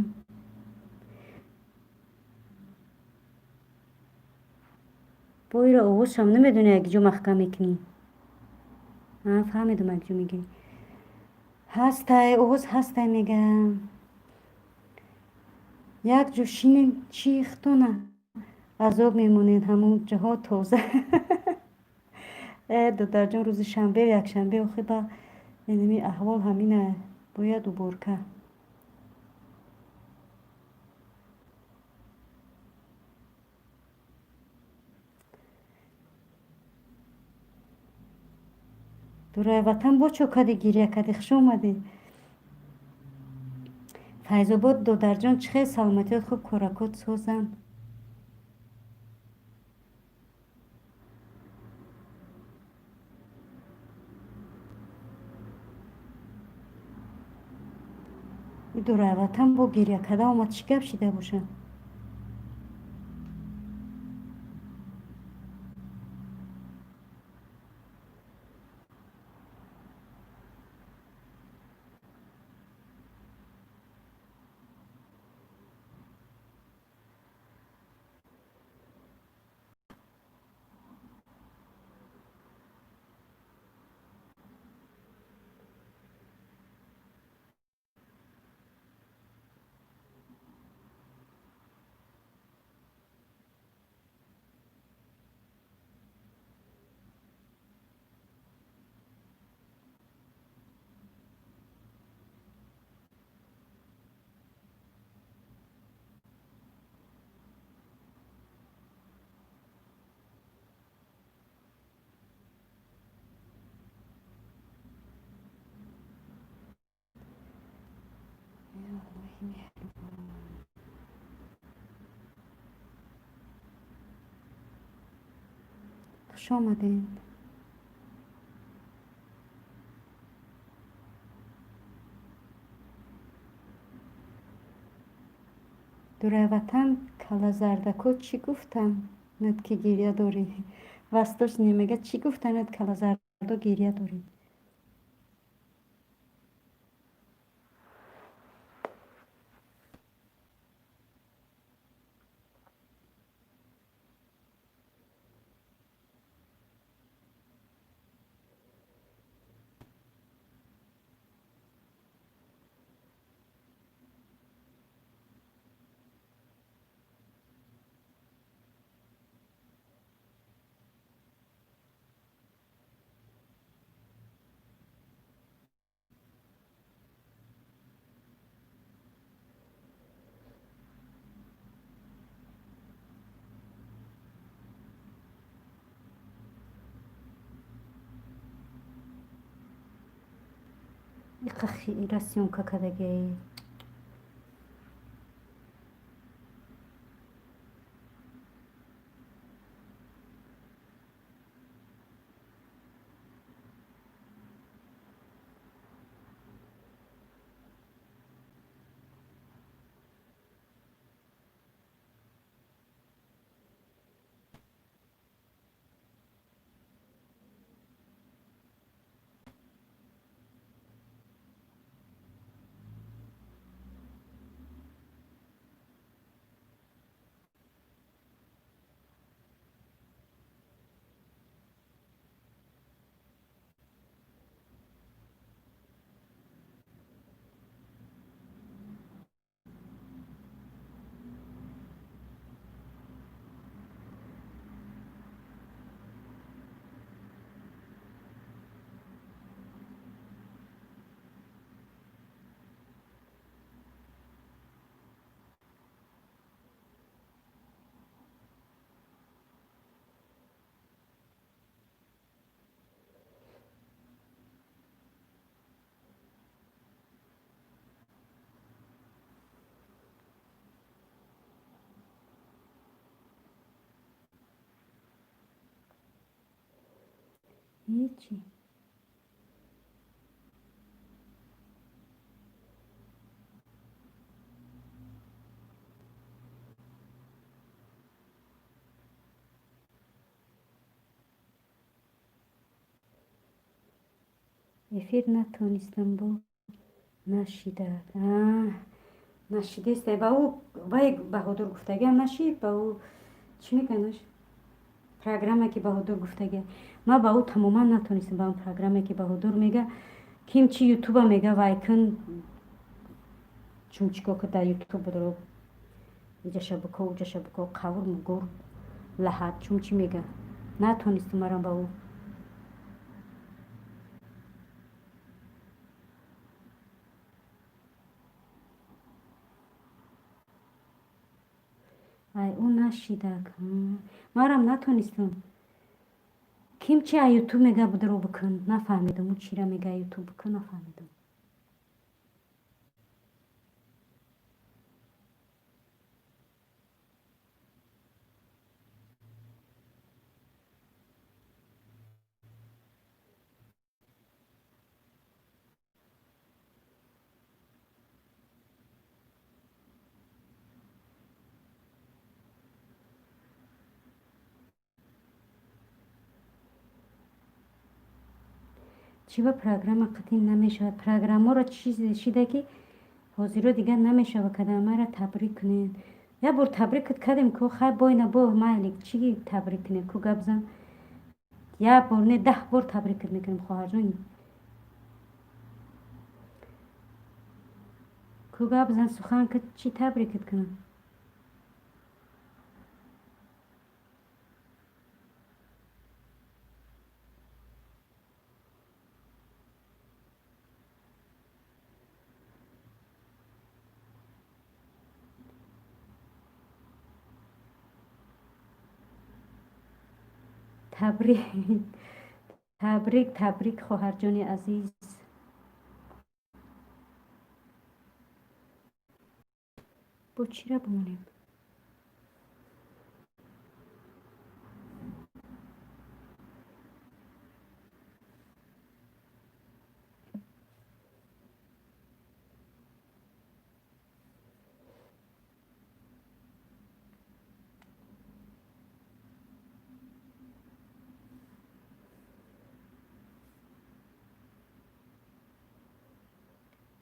Бо ира овозшам намедонӣ, як ҷо маҳкам мекунӣ. Фаҳмидам, як ҷо мегирӣ. Ҳастай, овоз ҳастай, мегам. Як ҷо шинем, чӣ хтона. Азоб мемонед, ҳамон ҷоҳо тоза. Э, додарҷон, рӯзи шанбе, якшанбе охи ба инами аҳвол ҳамина, бояд уборка. Дурай ватан, бо чо кади, гиря кади? Хуш омадӣ, Файзобод. Додарҷон, чӣ хел, саломатиёт хуб, коракот созанд? Дурай ватан бо гиря када омад, чӣ гап шида бошад? Хуш омадед. Дурайватан, калазардако чӣ гуфтанад, ки гиря дорӣ? Восточный мега, чӣ гуфтанад, калазардо гиря дорӣ? Иқа хира съёмка кардагиаи. Ҳечи. Эфир натонистам, бо нашида нашидеста. Ба ӯ вай Баҳодур гуфтагиам нашид, ба ӯ чӣ мекунаш, программа, ки Баҳодур гуфтагия. Ма ба ӯ тамоман натонистам, ба он программе, ки Баҳодур мега, ким чи ютуба мега, вай кун, чун чико ки дар ютуб будро, иҷаша буко, уҷаша буко, қавр мугур. Лаҳат чун чӣ мега, натонистум марам ба ӯ. Ай, ӯ нашидак, марам натонистум. Ким чи а Ютуб мега, будро бикун, нафаҳмидум. Ӯ чира мега, Ютуб бикун, нафаҳмидум. Чӣ ба программа қатъин намешавад? Программаро чизе шида, ки ҳозиро дигар намешава. Кадамара табрик кунед. Як бор табрикат кардем ку, хай, бойна бо майли, чӣ табрик кунем ку, гап зан. Як бор не, 10 бор табрикат мекунем, хоҳарҷон. Ку, гап зан, сухан ка, чӣ табрикат кунам? Табрик, табрик, табрик, хоҳарҷони азиз. Бо чира бимонем?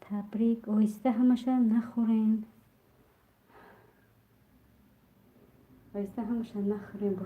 Табрик. Оҳиста, ҳамаша нахӯрем, оҳиста, ҳамаша нахӯрем бо.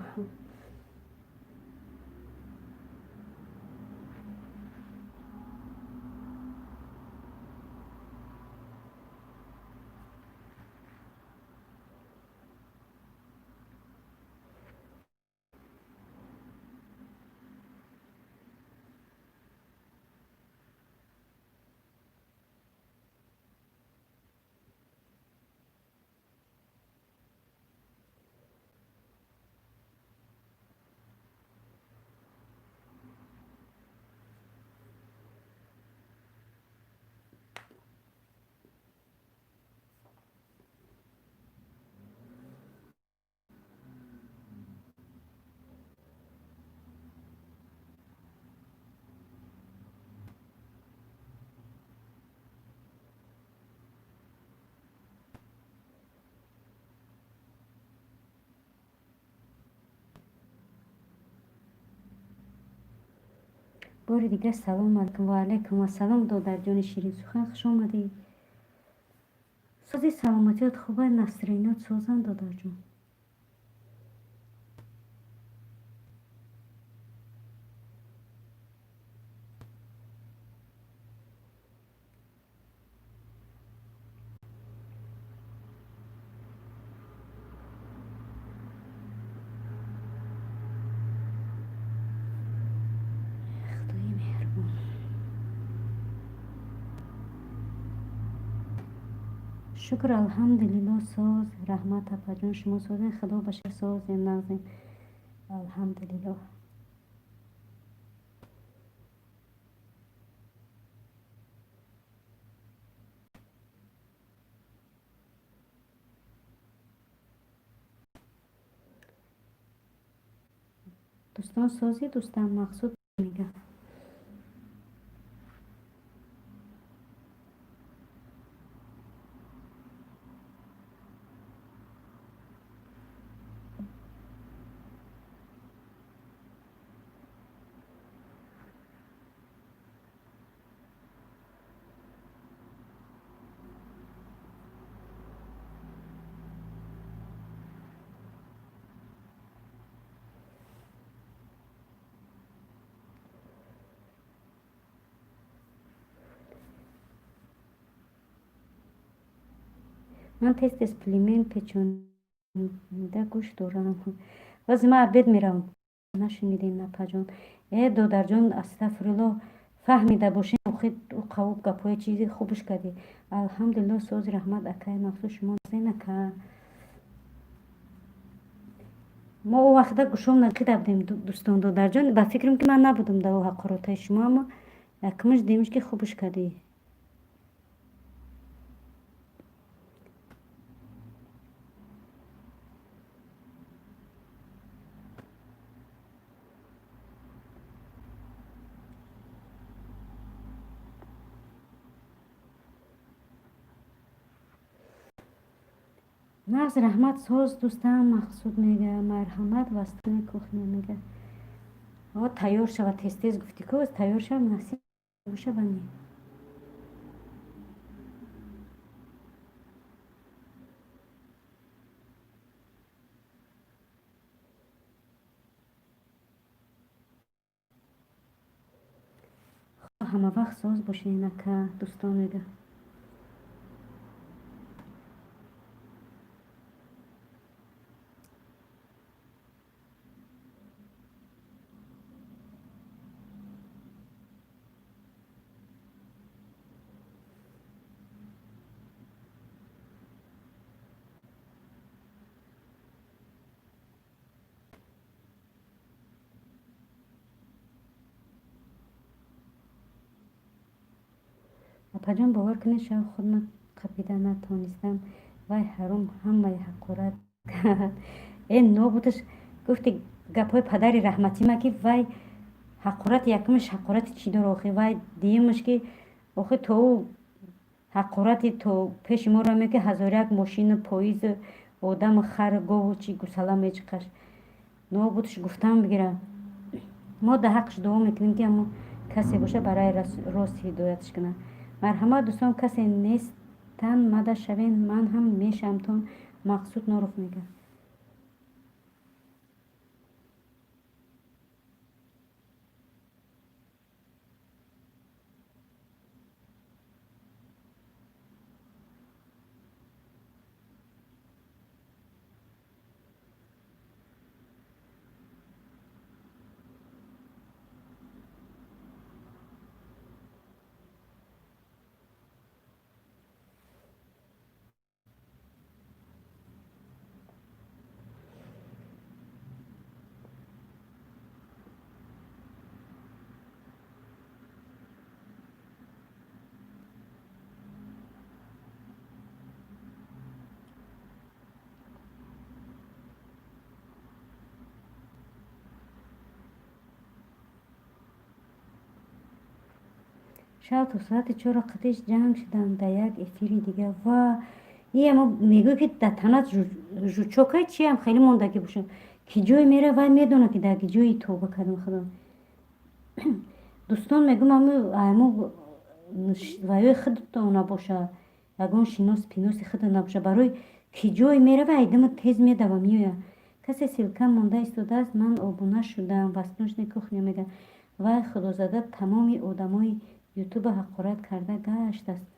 Бори дигар салом алайкум. Ва алайкум ассалом, додарҷони ширинсухан, хуш омадӣ. Сози, саломатиёт хуба, насринот созанд, додарҷон. Худои меҳрубон. Шукр, алҳамдулилло, соз. Раҳмат, апаҷон, шумо созем, худо ба шукр, созем, нағзем, алҳамдулилло. Дӯстон, сози, дӯстам Мақсуд мега. Ман тез тез пельмень печонида гӯшт дорам. Ҳозир ман обед меравам. Нашунидем, напаҷон. Э, додарҷон, астағфирулло, фаҳмида бошем, охи қавуб гапҳои чизи хубш кардӣ. Алҳамдулилло, сози, раҳмат, акай Мақсуд, шумо ака. Мо о вақта гӯшом накида будем, дӯстон. Додарҷон, ба фикрам, ки ман набудам дар о ҳақоротаи шумо, аммо якмаш демиш, ки хубш кардӣ. Нағз, раҳмат, соз, дӯстам Мақсуд мега. Марҳамат, восточная кухня мега. О, тайёр шава, тез тез гуфтӣ ку, тайёр шава, насиб шава не. Ҳама вақт соз бошед, ака, дӯстон мега. Апаҷон, бовар кунед, шав худма қапида натонистам. Вай ҳаром ҳамаи ҳақорат кард. Э, нобудаш, гуфти гапҳои падари раҳматима, ки вай ҳақорат, якумаш ҳақорати чӣ дора охи, вай дуюмаш, ки охи то ӯ ҳақорати то пеши моро ме, ки ҳазору як мошину поизу одаму хару гову чи гусала мечиқаш. Нобудаш, гуфтам бигира, мо да ҳаққш дуо мекунем, ки ҳамо касе боша, барои рост ҳидоятш кунад. Марҳамат, дӯстон, касе нестан, мада шавен, ман ҳам мешавамтон. Мақсуд Норов мега. Шаб то соати 4 қатиш ҷанг шудам дар як эфири дига. Ва иямо мегӯй, ки дар танат жучокай чиам хеле мондагӣ бошад, ки ҷое мера, вай медонад, ки дар ки ҷои. Тавба кардам, худо. Дӯстон, мегӯм, амо ваёи худтон набошад, ягон шинос пиноси худо набошад, барои ки ҷое мерава, айдама тез медава, меояд. Касе ссылка монда истодааст, ман обуна шудам. Восточная кухня мега. Вай худозада тамоми одамои ютуба ҳақорат карда гаштааст.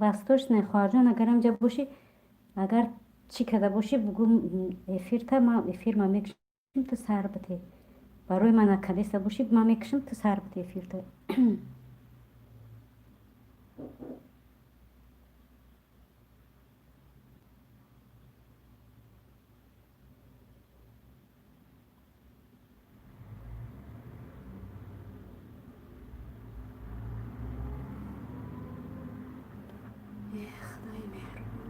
Восточная, хоҳарҷон, агар ҳамҷа бошӣ, агар чӣ карда бошӣ, бугӯ, эфирта ма эфир ма мекушем, ту сар бите. Барои ман акадеста бошӣ, ман мекушам, ту сар бите эфирта. Худои меҳрубон.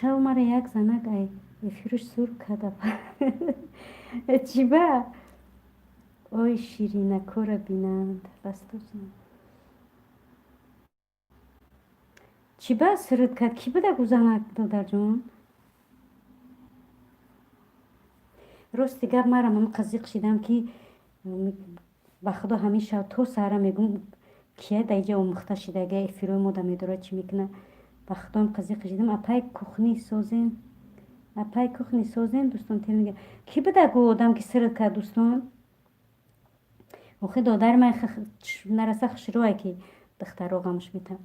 Шав мара як занак ай эфируш сур када. Чиба? Ой, ширинакора бинанд. Восточно. Чиба сурд кард? Кӣ буда гу занак, додарҷон? Рости гап, марам ҳам қазиқ шидам, ки ба худо ҳамин шав то саҳара мегум, кия да иҷа омӯхта шидага, эфирои мода медорад, чӣ мекуна. Ба худоам қазиқ шидам. Апай кухни созем, апай кухни созем, дӯстон. Тел мега, кӣ буда гу одам, ки сирд кард, дӯстон? Охи, додари ман нараса хушрӯай, ки духтаро ғамш метам.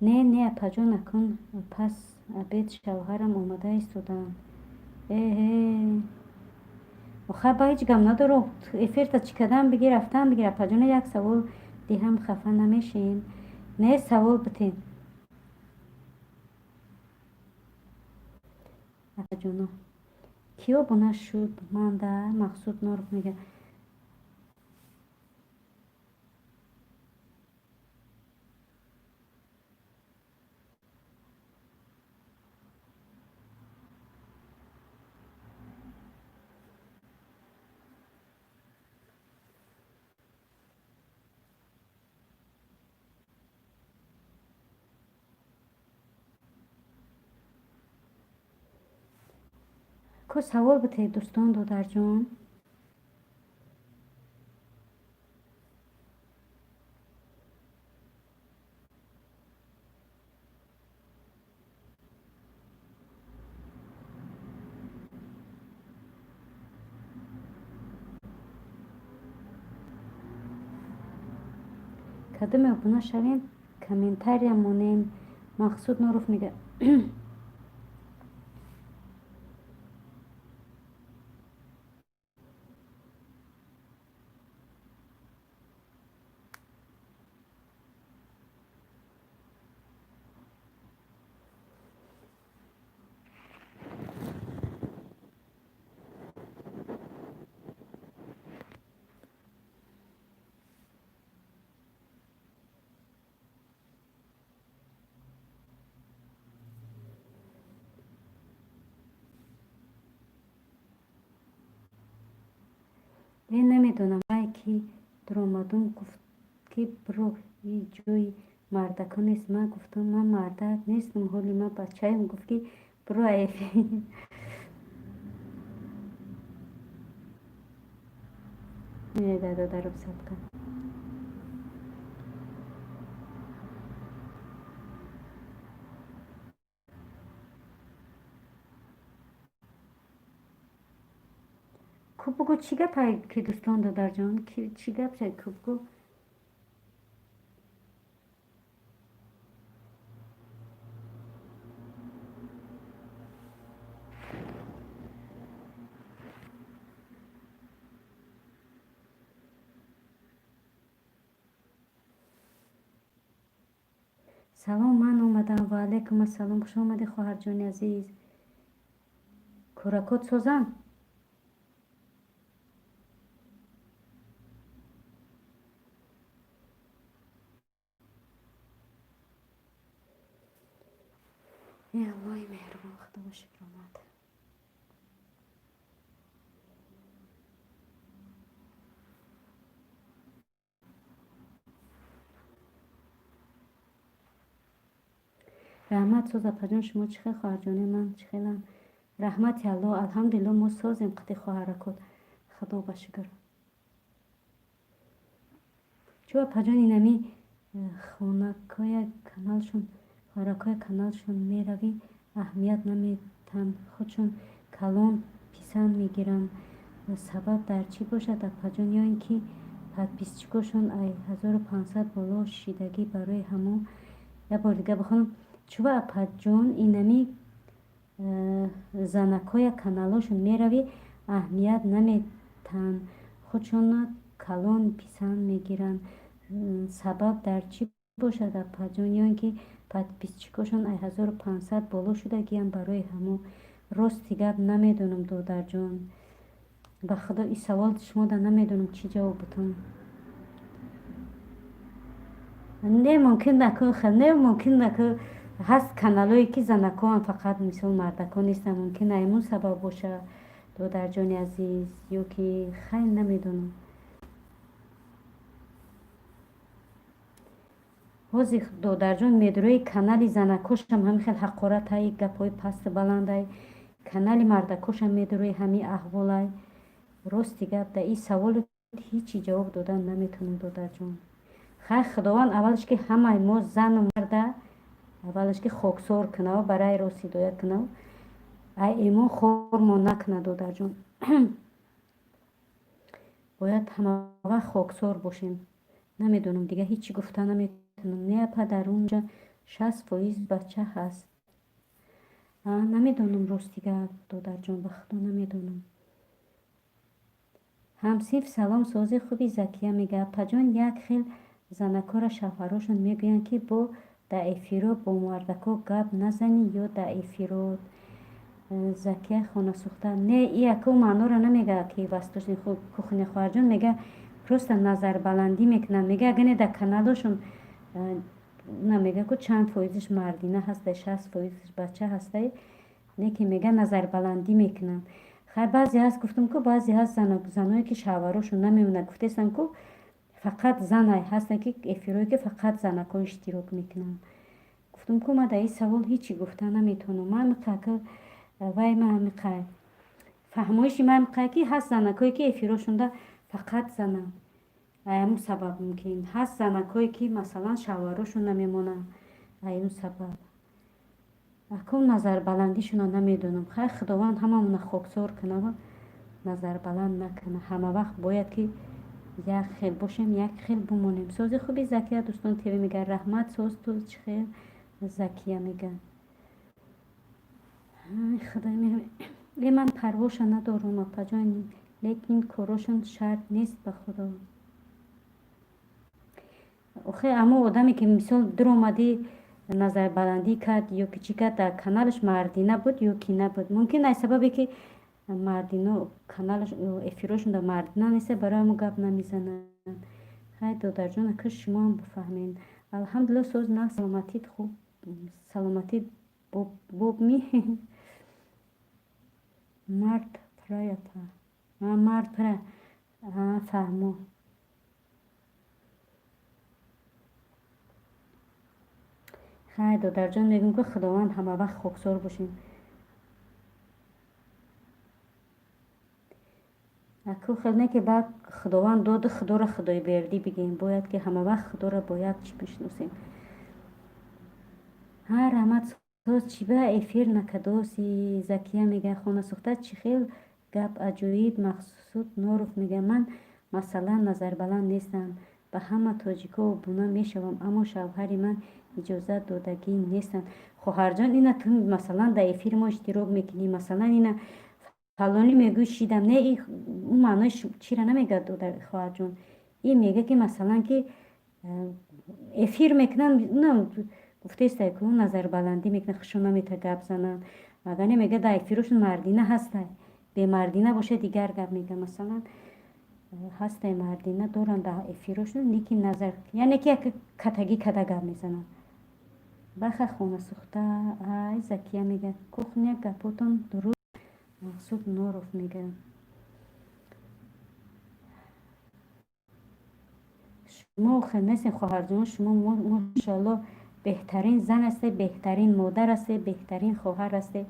Не, не, апаҷон, акун пас обед шавҳарам омода истодаанд. Эҳе, оха, ба ҳеҷ гам надоро, эфирта чӣ кардам, биги, рафтам, бигир. Апаҷона, як савол диҳам, хафа намешен? Не, савол битен, апаҷоно. Кӣ обуна шуд манда? Мақсуд Норов мега. Ко савол битед, дӯстон, додарҷон. Кадоме обуна шавем, комментария монем. Мақсуд Нуров мега. Е, намедонам, вай ки дуромадум, гуфт, ки биро, и ҷои мардакон нест. Ман гуфтам, ман мардак нестам, ҳоли ман бачаем. Гуфт, ки биро эфир. Додарам садқа. Ку бугӯ, чӣ гапай, ки дӯстон, додарҷон, чӣ гап шад? Ку бугӯ. Салом, ман омадам. Ва алайкум ассалом, хуш омадӣ, хоҳарҷони азиз. Кӯракот созам? Е, Аллоҳи меҳрубон, худо шукр, омад. Раҳмат, соз, апаҷон. Шумо чӣ хел, хоҳарҷони ман, чӣ хелам? Раҳмати Аллоҳ, алҳамдулилло, мо созем қити хоҳаракот, худо ба шукр. Чӯ, апаҷон, инами хонакоя каналшон, хоҳаракоя каналшон меравӣ, аҳамият наметан, худшон калон писанд мегиранд. Сабаб дар чӣ бошад, апаҷон? Ё ин ки подписчикошон ай 1500 боло шидагӣ, барои ҳамон? Як бори дига бихонам. Чӯба, апаҷон, инами занакоя каналошон меравӣ, аҳамият наметан, худшона калон писанд мегиранд. Сабаб дар чӣ бошад, апаҷон? Ё ин ки подписчикошон ай 1500 боло шудагиям, барои ҳамон? Рости гап, намедонам, додарҷон. Ба худо, ин савол шумода намедонам чӣ ҷавоб бутам. Не, мумкин наку, не, мумкин наку. Ҳаст каналое, ки занакоам фақат, мисол, мардако нестанд. Мумкин аймун сабаб боша, додарҷони азиз, ё ки хай, намедонам. Ҳозир, додарҷон, медрои канали занакошам ҳамин хел ҳақоратай, гапҳои пасту баландай, канали мардакошам медрои ҳамин аҳволай. Рости гап, да ин саволу ҳичи ҷавоб додан наметавонам, додарҷон. Хай, Худованд аввалаш ки ҳамаи мо зану марда аввалаш ки хоксор кунав, барои рост ҳидоят кунав, ай эмон хормо накунад. Додарҷон, бояд ҳамавақт хоксор бошем. Намедонам, дига ҳичи гуфта наметавонам. Не, апа, дар унҷа 60% бача ҳаст. Намедонам, рости гап, додарҷон, ба Худо намедонам. Ҳамсинф, салом, сози хуби, Закия мега. Апаҷон, як хел занакора шавҳарошон мегӯянд, ки бо да эфиро бо мардако гап назанӣ ё да эфирот. Закия хонасӯхта, не, и яко маъноро намега, ки восточный кухня, хоҳарҷон. Мега, просто назарбаландӣ мекунанд. Мега, агар не дар каналошон на, мега, ку чанд фоизиш мардина ҳастай, 60%иш бача ҳастай, не ки мега, назарбаландӣ мекунанд. Хай, баъзе ҳаст, гуфтам ку, баъзе ҳаст заное, ки шавҳарошон намемонад. Гуфтестам ку, фақат занай ҳастанд, ки эфирое, ки фақат занако иштирок мекунанд. Гуфтам ку, ман дар ин савол ҳичи гуфта наметавонам. Ман миқака вай, ман миқа фаҳмоиши ман миқая, ки ҳаст занакое, ки эфирошонда фақат зананд, ай ҳамун сабаб мумкин. Ҳаст занакое, ки масалан шавҳарошон намемонанд, ай он сабаб. Акун назарбаландишона намедонам. Хай, Худованд ҳамамона хоксор кунава, назарбаланд накунад. Ҳамавақт бояд ки як хел бошем, як хел бимонем. Сози хуби, Закия, дӯстон ТВ мега. Раҳмат, соз, ту чӣ хел, Закия мега. Худои, э, ман парвоша надорам, апаҷон, лекин корошон шарт нест, ба Худо. Охе, аммо одаме, ки мисол дуромадӣ, назарбаландӣ кард ё ки чӣ кард, дар каналаш мардина буд ё ки набуд, мумкин аз сабабе, ки мардино каналаш, эфирошон дар мардина неста, барои мо гап намезананд. Хай, додарҷон, ака, шумоам бифаҳмед. Алҳамдулилла, соз на, саломатит хуб, саломатит бобми. Мард праяпа, мард пра, фаҳмо. Хай, додарҷон, мегӯм, ки Худованд ҳамавақт хоксор бошем. Аку хел не, ки баъд Худованд доду, Худоро Худойбердӣ бигем. Бояд ки ҳамавақт Худоро бо як чӣ бишносем. Ҳа, раҳмат, соз, чӣ ба эфир накардоси, Закия мега. Хонасӯхта, чӣ хел гап аҷоиб. Мақсуд Норов мега: ман масалан назарбаланд нестам, ба ҳама тоҷико обуна мешавам, аммо шавҳари ман иҷозат додагӣ нестанд. Хоҳарҷон, ина ту масалан дар эфири мо иштирок мекунӣ, масалан, ина фалонӣ мегӯй, шидам. Не, ӯ маънои чира намегӯяд, хоҳарҷон. Ин мега, ки масалан, ки эфир мекунанд, гуфтаистай ку, назарбаландӣ мекунанд, хушон намета гап зананд. Агар не, мега, дар эфирошон мардина ҳастай, бемардина боша дигар гап. Мега, масалан, ҳастай, мардина доранд дар эфирошон, лекин назар, яъне ки як катагӣ када гап мезананд. Баха, хонасӯхта, ай, Закия мега, кухня, гапотон дуруст. Мақсуд Норов мега: шумо хел нестем, хоҳарҷон, шумо мошоалло беҳтарин зан ҳастед, беҳтарин модар ҳастед, беҳтарин хоҳар ҳастед,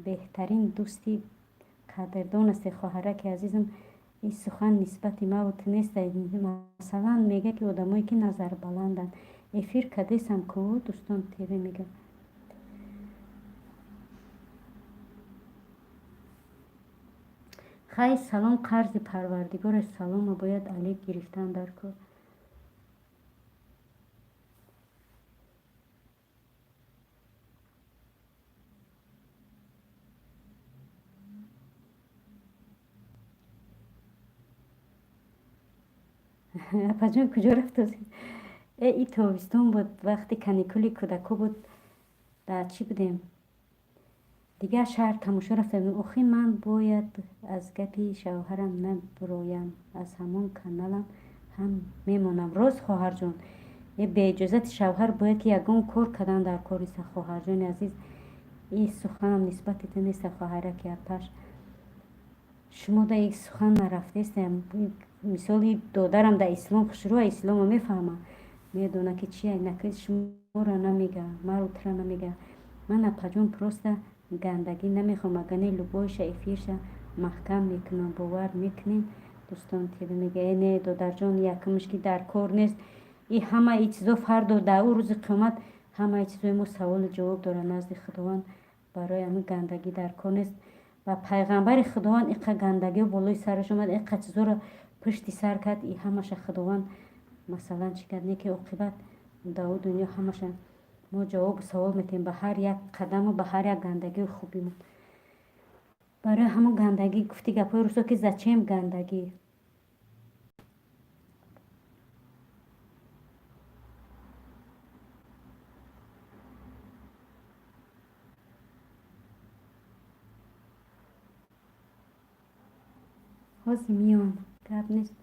беҳтарин дӯсти қадрдон ҳастед. Хоҳараки азизам, ин сухан нисбати маву ту нест. Масалан, мега, ки одамое, ки назарбаланданд. Эфир кадесам ку, дӯстон ТВ мега. Хай, салом қарзи Парвардигор, салома бояд алек гирифтан дар кор. Апаҷон, куҷо рафтози? Э, и тобистон буд, вақти каникули кӯдако буд, дар чӣ будем, дигар шаҳр тамошо рафта будем. Охи, ман бояд аз гапи шавҳарам набуроям, аз ҳамон каналам ҳам мемонам. Рост, хоҳарҷон. Беиҷозати шавҳар бояд ки ягон кор кардан дар кор неста, хоҳарҷони азиз. И суханам нисбати ту неста, хоҳараки апаш. Шумо да ик сухан нарафтеста. Мисоли додарам да ислом хушрӯа, исломо мефаҳма, медона ки чи наки шуморо намега, маро тура намега. Ман, апаҷон, просто гандагӣ намехоҳам, агар не любойша эфирша маҳкам мекунам, бовар мекунем. Дӯстон, тебе мега, э не, додарҷон, якумш ки дар кор нест. И ҳамаи чизо фардо дар ӯ рӯзи қиёмат ҳамаи чизои мо саволу ҷавоб дорад назди Худованд. Барои ҳамин гандагӣ дар кор нест. Ва пайғамбари Худованд иқа гандагиҳо болои сараш омад, иқа чизоро пушти сар кард, и ҳамаша Худованд масалан чӣ кард, не ки оқибат дар ӯ дунё ҳамаша мо ҷавобу савол метиҳем ба ҳар як қадаму ба ҳар як гандагию хубимон. Барои ҳамон гандагӣ гуфти гапҳои русо ки зачем гандагӣ? Ҳозир миём, гап нест.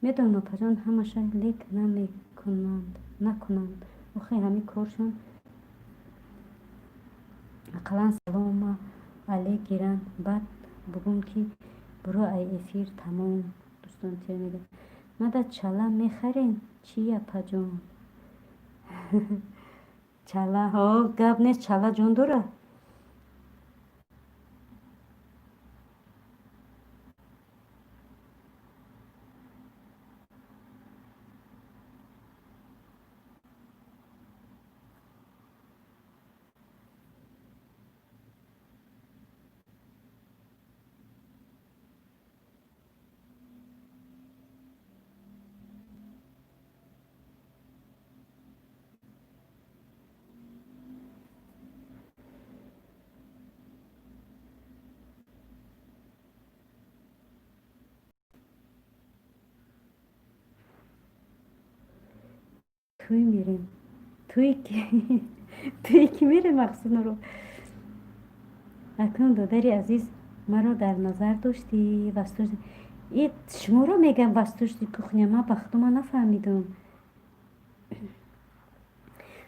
Медонам, апаҷон, ҳамаша, лек намекунанд, накунанд охи ҳамин коршон. Ақаллан салома алейк гиранд, баъд бугум ки буро ай эфир, тамом. Дӯстон, тир мега, мада чала мехарем чи, апаҷон? Чала ҳо, гап нест, чала ҷон дорад. Тӯй мерем, тӯй ки мерем, Мақсуднуро. Акнун, додари азиз, маро дар назар доштӣ? Восточный шуморо мегам, восточный кухня, ман ба худо нафаҳмидам.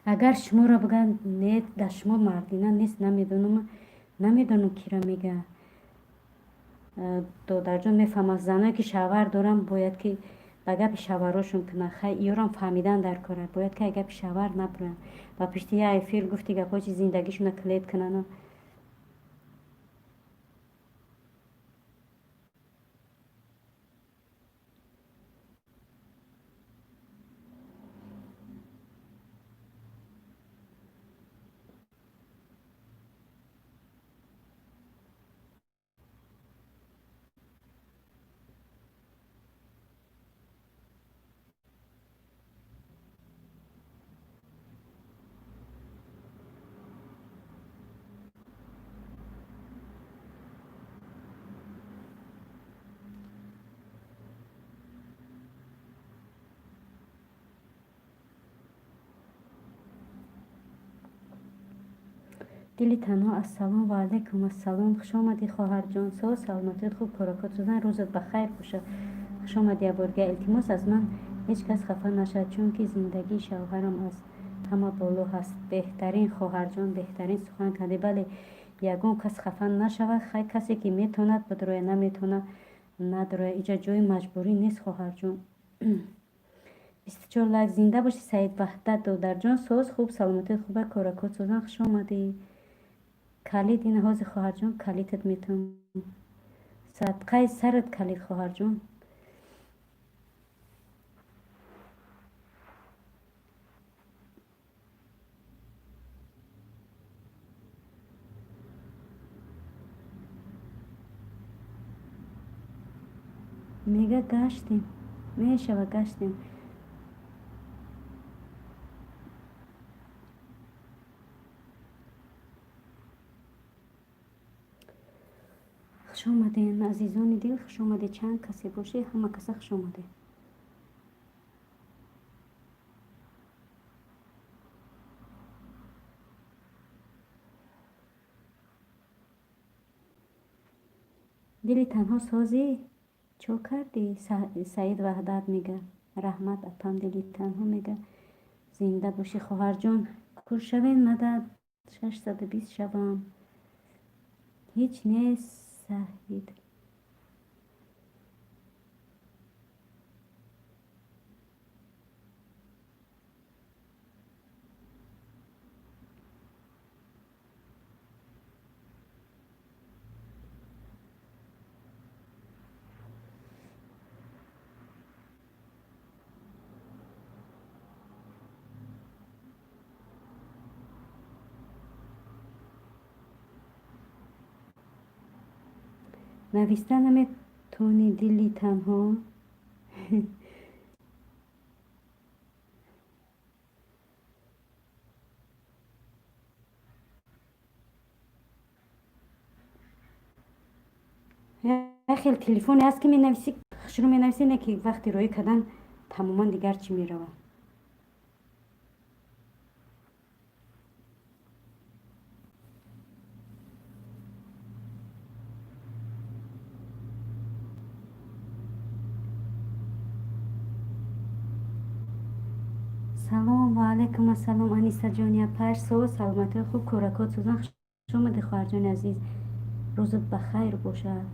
Агар шуморо бигӯянд, не, дар шумо мардина нест, намедонам, намедонам киро мега. Додарҷон мефаҳмад, заное ки шавҳар дорам, бояд ки ба гапи шавҳарошон кунанд. Хай, иёрам фаҳмидан дар кора, бояд ки гапи шавҳар набуранд, ба пишти як эфир гуфти гапҳо чи зиндагишона клет кунану. Дили танҳо, ассалом ва алайкум ассалом, хушомадӣ, хоҳарҷон. Соз, саломатият хуб, коракот сузан, рӯзат ба хайр бошад, хушомадӣ яборга. Илтимос, аз ман ҳеҷ кас хафа нашавад, чунки зиндагии шавҳарам аз ҳама боло ҳаст. Беҳтарин, хоҳарҷон, беҳтарин сухан кардӣ. Бале, ягон кас хафа нашавад. Хай, касе ки метавонад, бидроя, наметавонад, надроя. Иҷа ҷои маҷбурӣ нест, хоҳарҷон. 24 лайк, зинда бошӣ, Саид Ваҳдат додарҷон. Соз, хуб, саломатият хуба, коракот созан, хуш омадӣ. Калид ин ҳозир, хоҳарҷон, калитат метавон, садқаи сарат калид, хоҳарҷон. Мега гаштем, мешава, гаштем. Хуш омадем, азизони дил, хуш омадед. Чанд касе бошед, ҳама каса хуш омадед. Дили танҳо созӣ чо кардӣ? Саид Ваҳдат мега. Раҳмат, апам, дили танҳо мега. Зинда бошӣ, хоҳарҷон. Кур шавен, мадад, 620 шавам. Ҳеҷ нест, Саид. Нависта наметони, дили танҳо? Як хел телефоне ҳаст, ки менависӣ, шурӯъ менависӣ, не ки вақти роӣ кардан тамоман дигар чӣ меравад. Салом ва алайкум ассалом, Анисаҷони апаш, соз, саломатиҳои хуб, кӯракот сӯзан. Хуш омадӣ, хоҳарҷони азиз, рӯзат ба хайр бошад.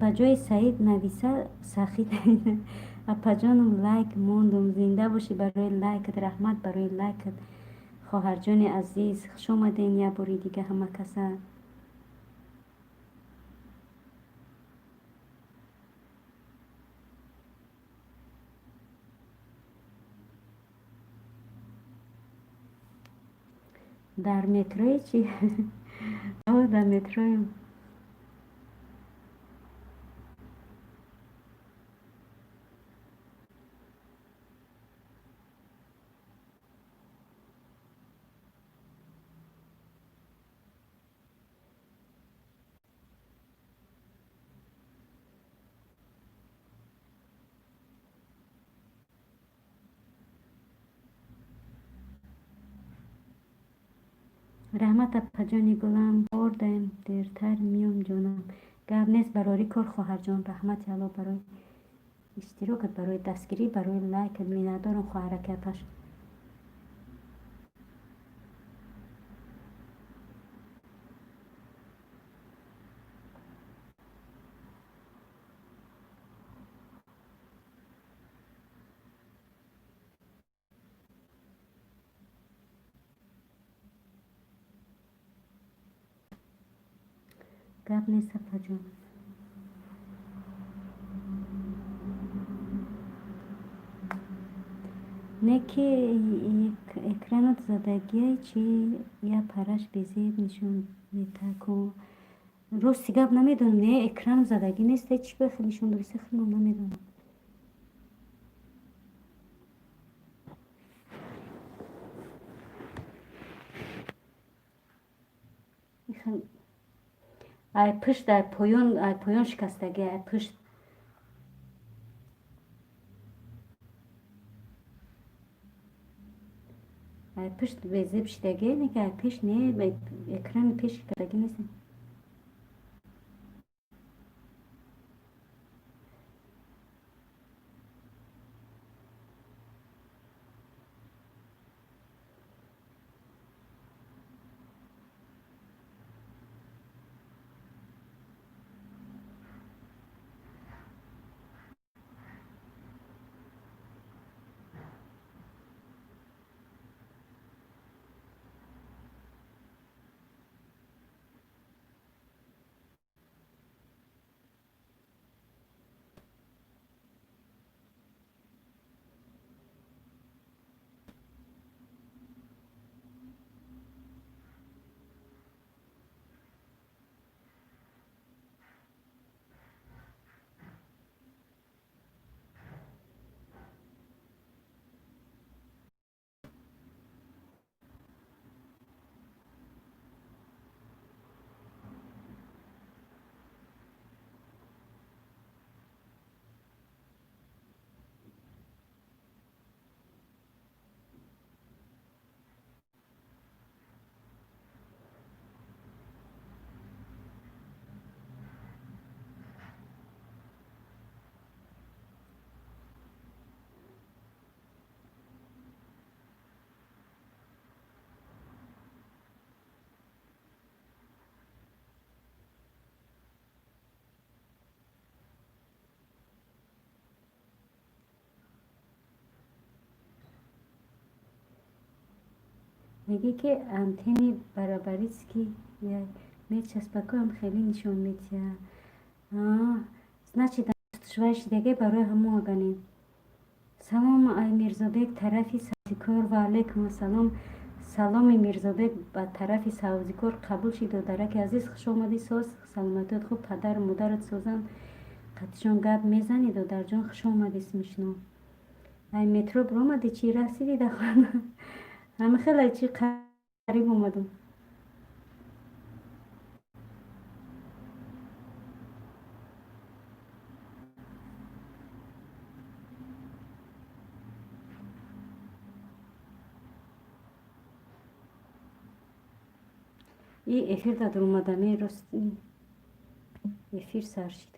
Ба ҷои Саид нависа Сахид. Апаҷоном, лайк мондум, зинда бошӣ, барои лайкат раҳмат, барои лайкат, хоҳарҷони азиз. Хуш омадем як бори дига ҳама каса. Дар метрои чӣ? Дар метроем. Раҳмат, апаҷони гулам, бордаем, дертар миём, ҷонам. Гап нест, барори кор, хоҳарҷон. Раҳмати Алло барои иштирокат, барои дастгирӣ, барои лайкат. Миннатдорам, хоҳараки апаш. Гап нест, апаҷон. Не ки экранат задагиай чи, я параш безеб нишон метаку. Рости гап намедонам, не, экран задагӣ нест, чӣ ба хел нишон додиса, хелам намедонам. Ай пушт, ай поён, ай поён шикастагӣ, ай пушт. Ай пушт безеб шидагӣ, не ки ай пеш не, экрани пеш шикастагӣ нест. Мегӣ, ки антени барабаритский мечаспакам, хеле нишон медиҳад. Значит, швайшидаге барои ҳамон аганем. Салом, ай Мирзобек тарафи Савзикор. Ва алайкум ассалом. Саломи Мирзобек ба тарафи Савзикор қабул шид. Додараки азиз, хуш омадӣ. Соз, саломатиёт хуб, падару модарат созанд, қатишон гап мезанӣ. Додарҷон, хуш омадӣ. Смешно. Ай метро биромадӣ, чӣ, расидӣ да хона? Ҳамихелай чӣ, қариб омадам. И эфир дар омадаме, рост эфир сар шид.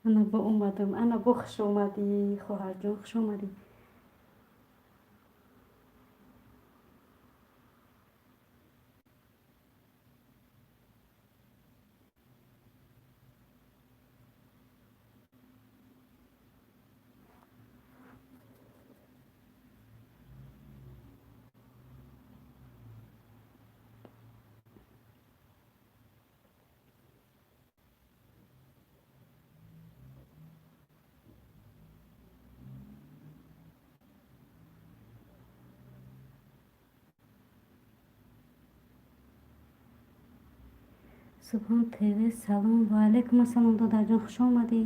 Ана бо омадам, ана бо хуш омадӣ, хоҳарҷон, хуш омадӣ. Субҳон ТВ, салом. Ва алайкум ассалом, додарҷон, хуш омадӣ.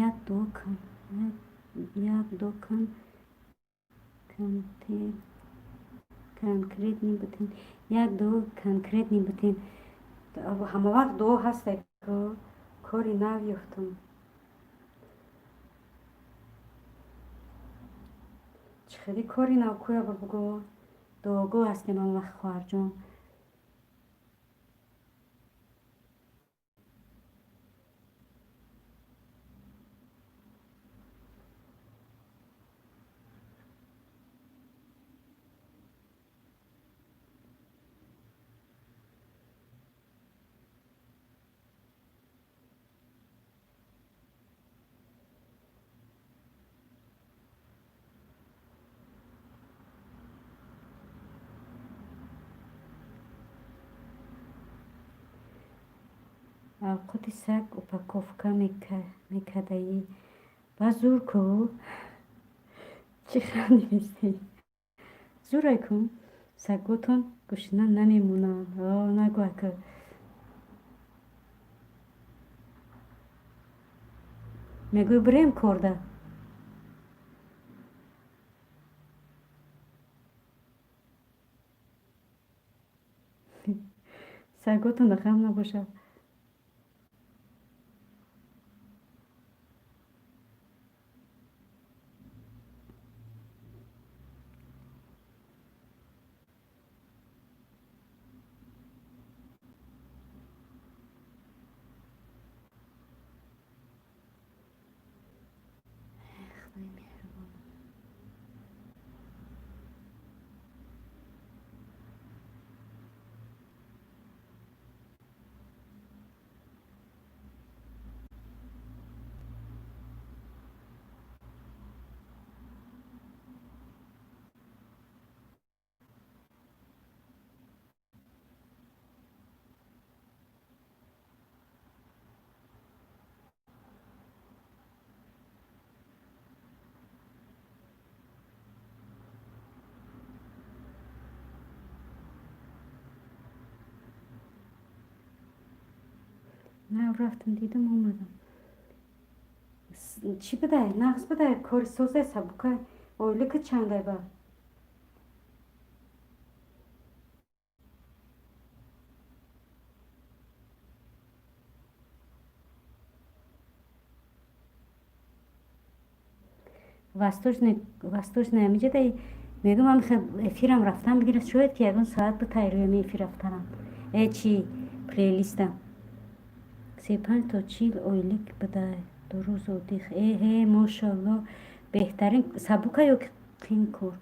Як дуо кун, як дуо кун, конкретный бутен, як дуо конкретный бутен. Ҳама вақт дуо ҳаста, кори нав ёфтам. Чӣ хеле кори нав, кӯя бугӯ? Дуогӯ ҳастем ҳама вақт, хоҳарҷон. Авқоти саг упаковка мекардаӣ, ба зур ку? Чӣ хандидистӣ? Зурай кун, саготон гушна намемонанд. Нагӯ, ака. Мегӯй, бирем корда. Саготон ғам набошад. Худои меҳрубон. Нав рафтам, дидам, омадам. Чӣ бидай? Нағз бидай, кори созай, сабукай. Ойлика чандай ба? Восточная миҷадай мегӯм, ам эфирам рафтан бигирад, шояд ки ягон соат битай рӯями эфир рафтанам. Э чи плейлистам. 35 то 40 ойлик бидай, 2 рӯз отдых. Эҳе, мошоалло, беҳтарин. Сабука ё қин кор?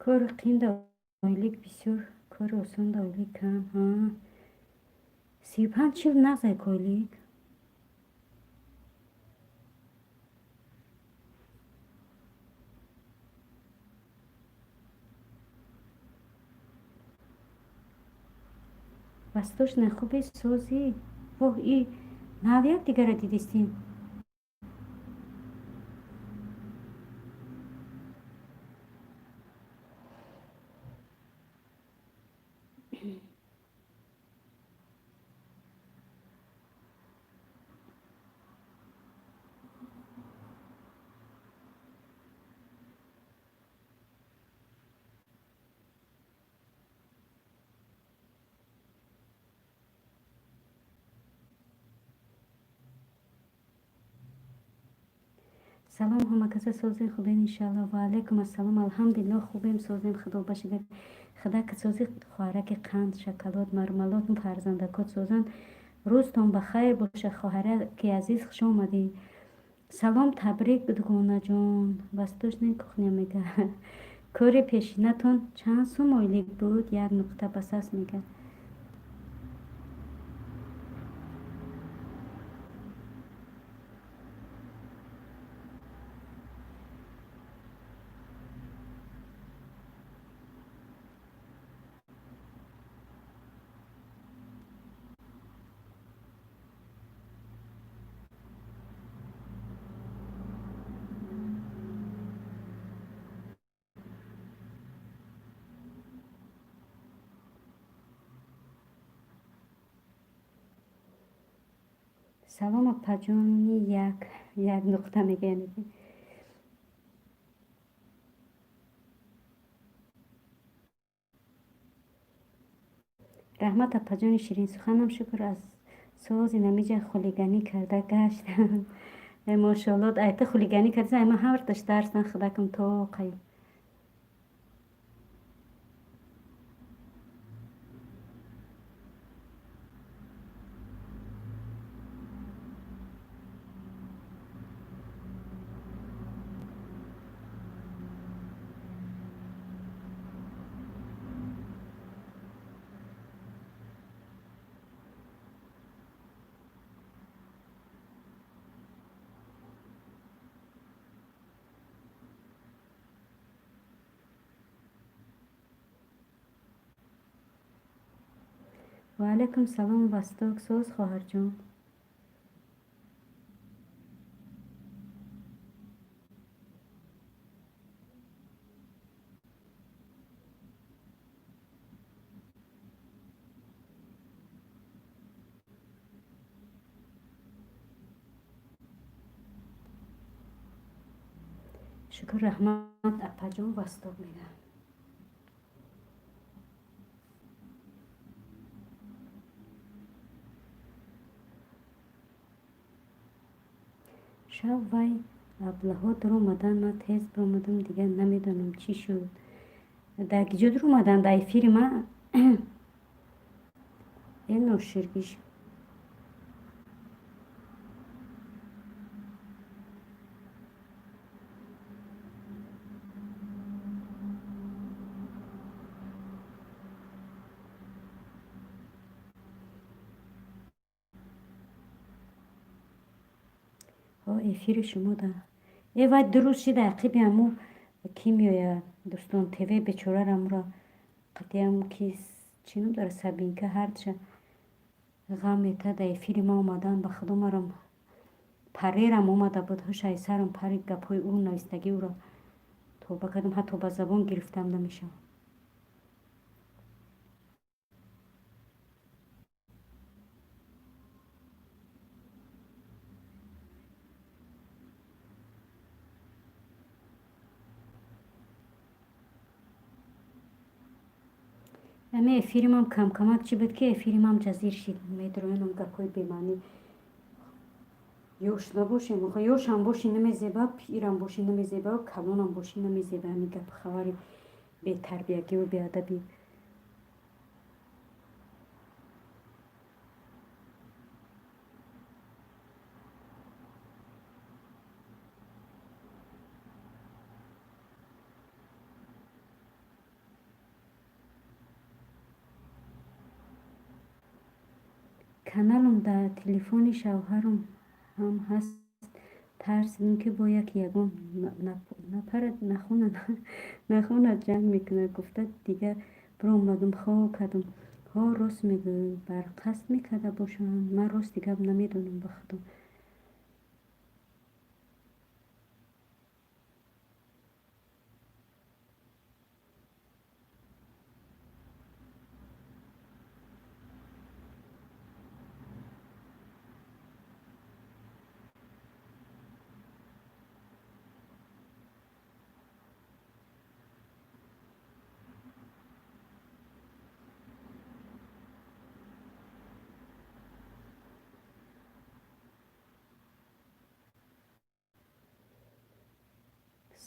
Кори қинда ойлик бисёр, кори осонда ойлик кам. 35-40 нағзай ойлик. Восточная хуби, созӣ. Воҳ, и нав як дигара дидистем. Салом, ҳама каса созем, хубем, иншалло. Ва алайкум ассалом, алҳамдулилло, хубем, созем, худо ба шукр. Худо ки сози, хоҳараки, қанд, шоколад, мармалод, фарзандакот созанд. Рӯзтон ба хайр боша, хоҳараки азиз, хуш омадӣ. Салом, табрик, дугонаҷон. Восточная кухня мега. Кори пешинатон чанд сум ойлик буд? Як нуқта басас мега. Салом, апаҷони, як як нуқта мега. Яъне раҳмат, апаҷони ширинсуханам, шукр, аз сози намиҷа хулиганӣ карда гаштам. Мошоалло, айта хулиганӣ карда, ай ман ҳамарташ дарсан худакам то қай. Ва алайкум салом, Восток, соз, хоҳарҷон. Шукр, раҳмат, апаҷон, Восток мегӯям. Шаб вай аблаҳо дуромаданд, ман тез биромадам, дигар намедонам, чӣ шуд. Дар киҷо дуромаданд? Дар эфири ман? Э, ноширгиш. Эфири шумо да. Э, вай дуруст шида, ақиби ҳаму кӣ меояд, дӯстон, ТВ бечораро амуро қатиам ки чӣ ном дорад, Сабинка, ҳарча ғам мета. Дар эфири ма омадан, ба худо, марам парерам омада буд, ҳушаи сарам пари, гапҳои ӯ, навистагии ӯро тоба кардам, ҳатто ба забон гирифтам намешавад. Ами эфиримам камкамак чӣ буд, ки эфиримам ҷазир шид, медроянам гапҳои бемаънӣ. Ёш набошем, ёшам бошӣ намезеба, пирам бошӣ намезеба, калонам бошӣ намезеба ҳамин гапи хабари бетарбиягиву беадабӣ. Каналам дар телефони шавҳарам ҳам ҳаст, тарсидам, ки бо як ягон напарад, нахонад, ҷанг мекунад гуфта, дигар биромадам, хоб кардам. Ҳо, рост мегӯӣ, барқасд мекарда бошанд, ман рости гап намедонам, ба худо.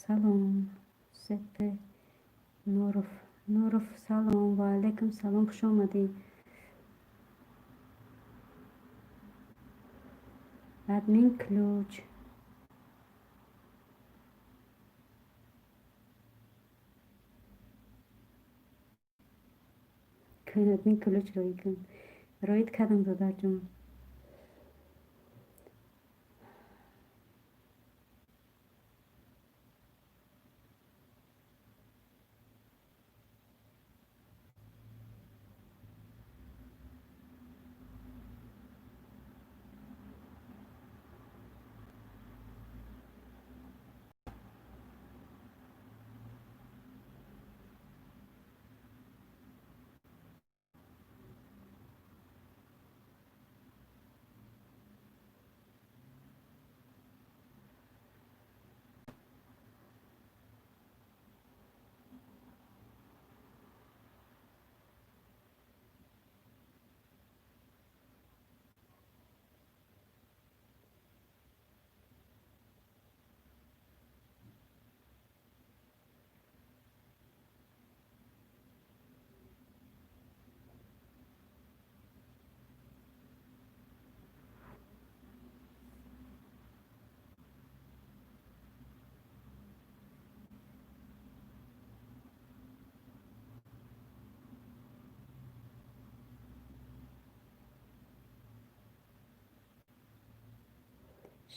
Салом, СП Нуров. Нуров, салом, ва алайкум салом, хуш омадӣ. Админ ключ. Админ ключ роид кун. Роид кардам, додарҷон.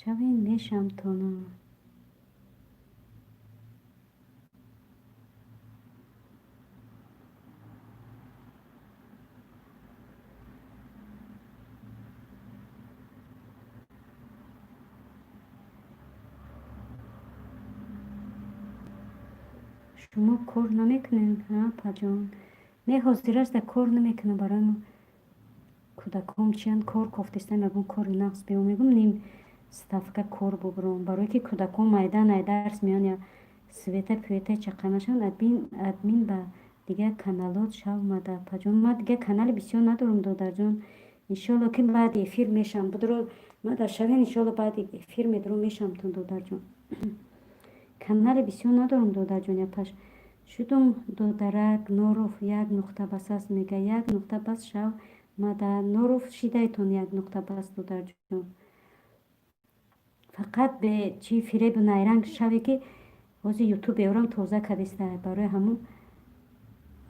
Шавен мешам тона. Шумо кор намекунед, апаҷон? Не, ҳозираш да кор намекунам. Барои кӯдаком чиянд, кор кофтистам, ягон кори нағз биё мегум, ним ставка кор бубурам, барое ки кӯдакон майда най дарс меён, я света пӯета чақа нашаванд. Админ ба дигар каналот шав мада, апаҷон. Ма дигар канали бисёр надорам, додарҷон. Иншолло ки баъди эфир мешавам. Будро мада шавен, иншолло баъди эфир медурам, мешавамтон, додарҷон. Канали бисёр надорам, додарҷон. Япаш шудум, додарак. Норов як нуқта бас аст, мега. Як нуқта бас шав мада, Норов, шидайтон як нуқта бас, додарҷон. Фақат бе чи фиребу найранг шаве, ки ҳозир ютуб беорам тоза кадиста, барои ҳамун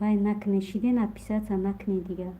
вай накунед, шиден, отписаться накунед дигар.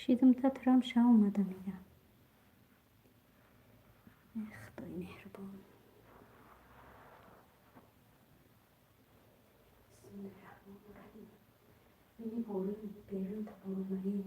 Шидум та турам шав омада, мега. Худои меҳрубон. Бисмиллоҳи. Мини борун берун та боромарӣ.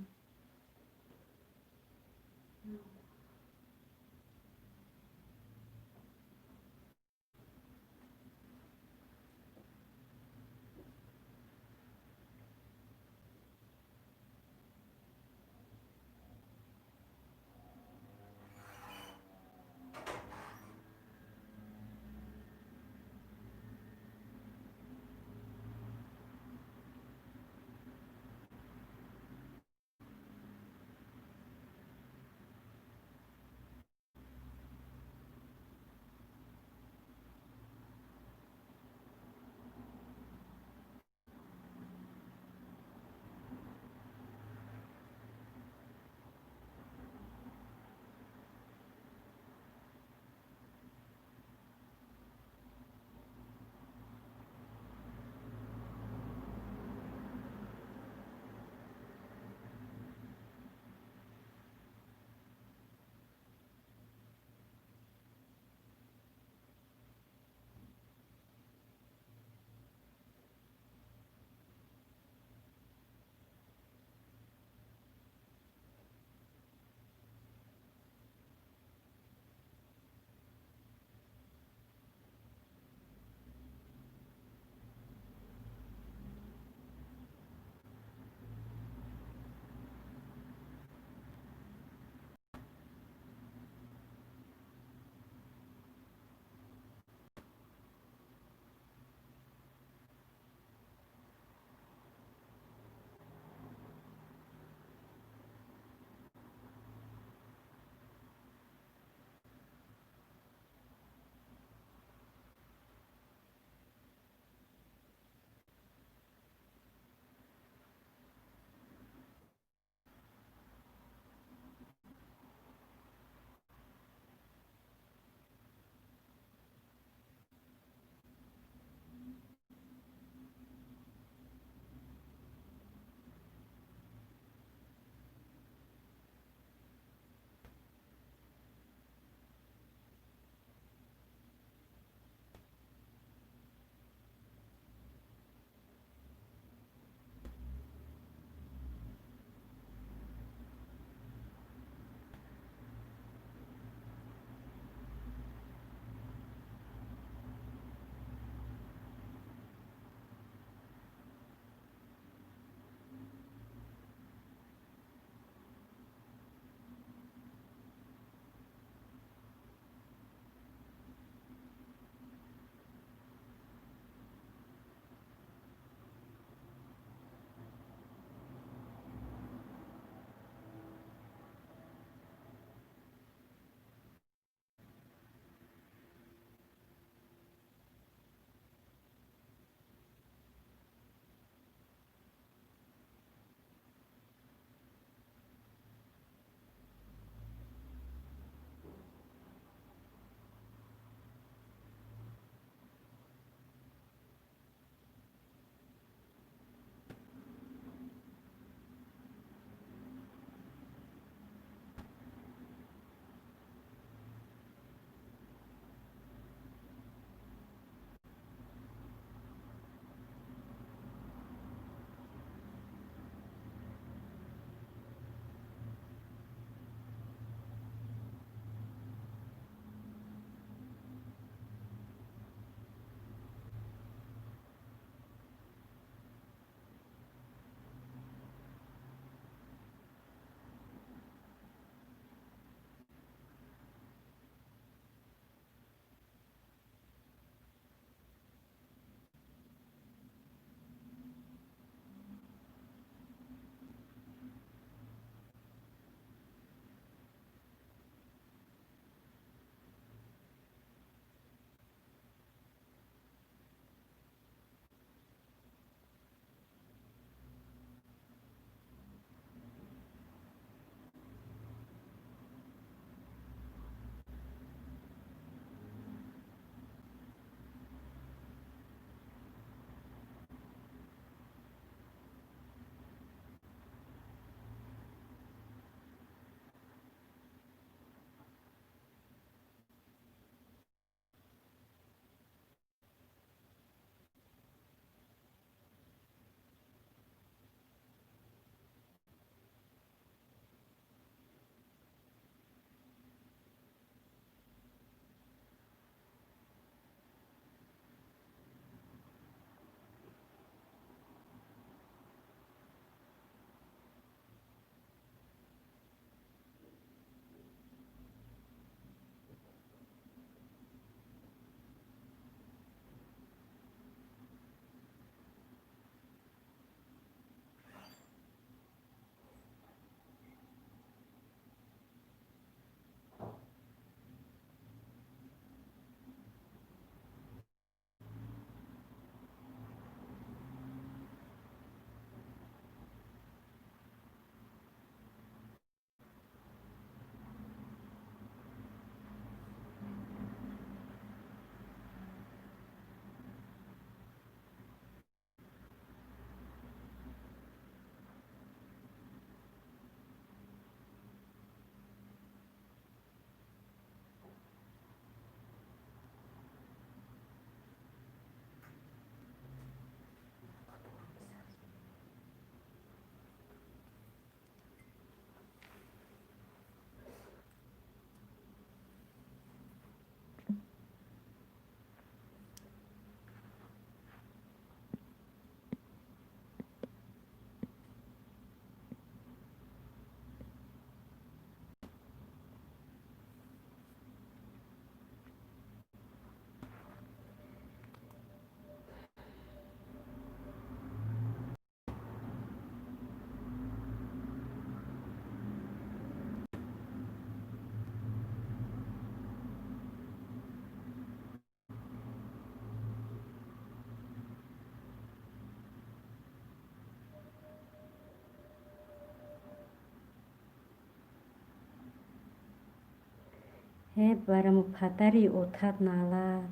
Э, бараму падари отат налад.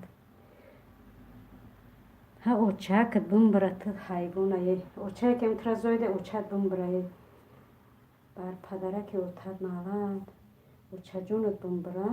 Ҳа, очакат бумбара, ту ҳайвонае. Очакем тура зоида, очат бумбарае. Бар падараки отат налад. Очаҷонат бумбара.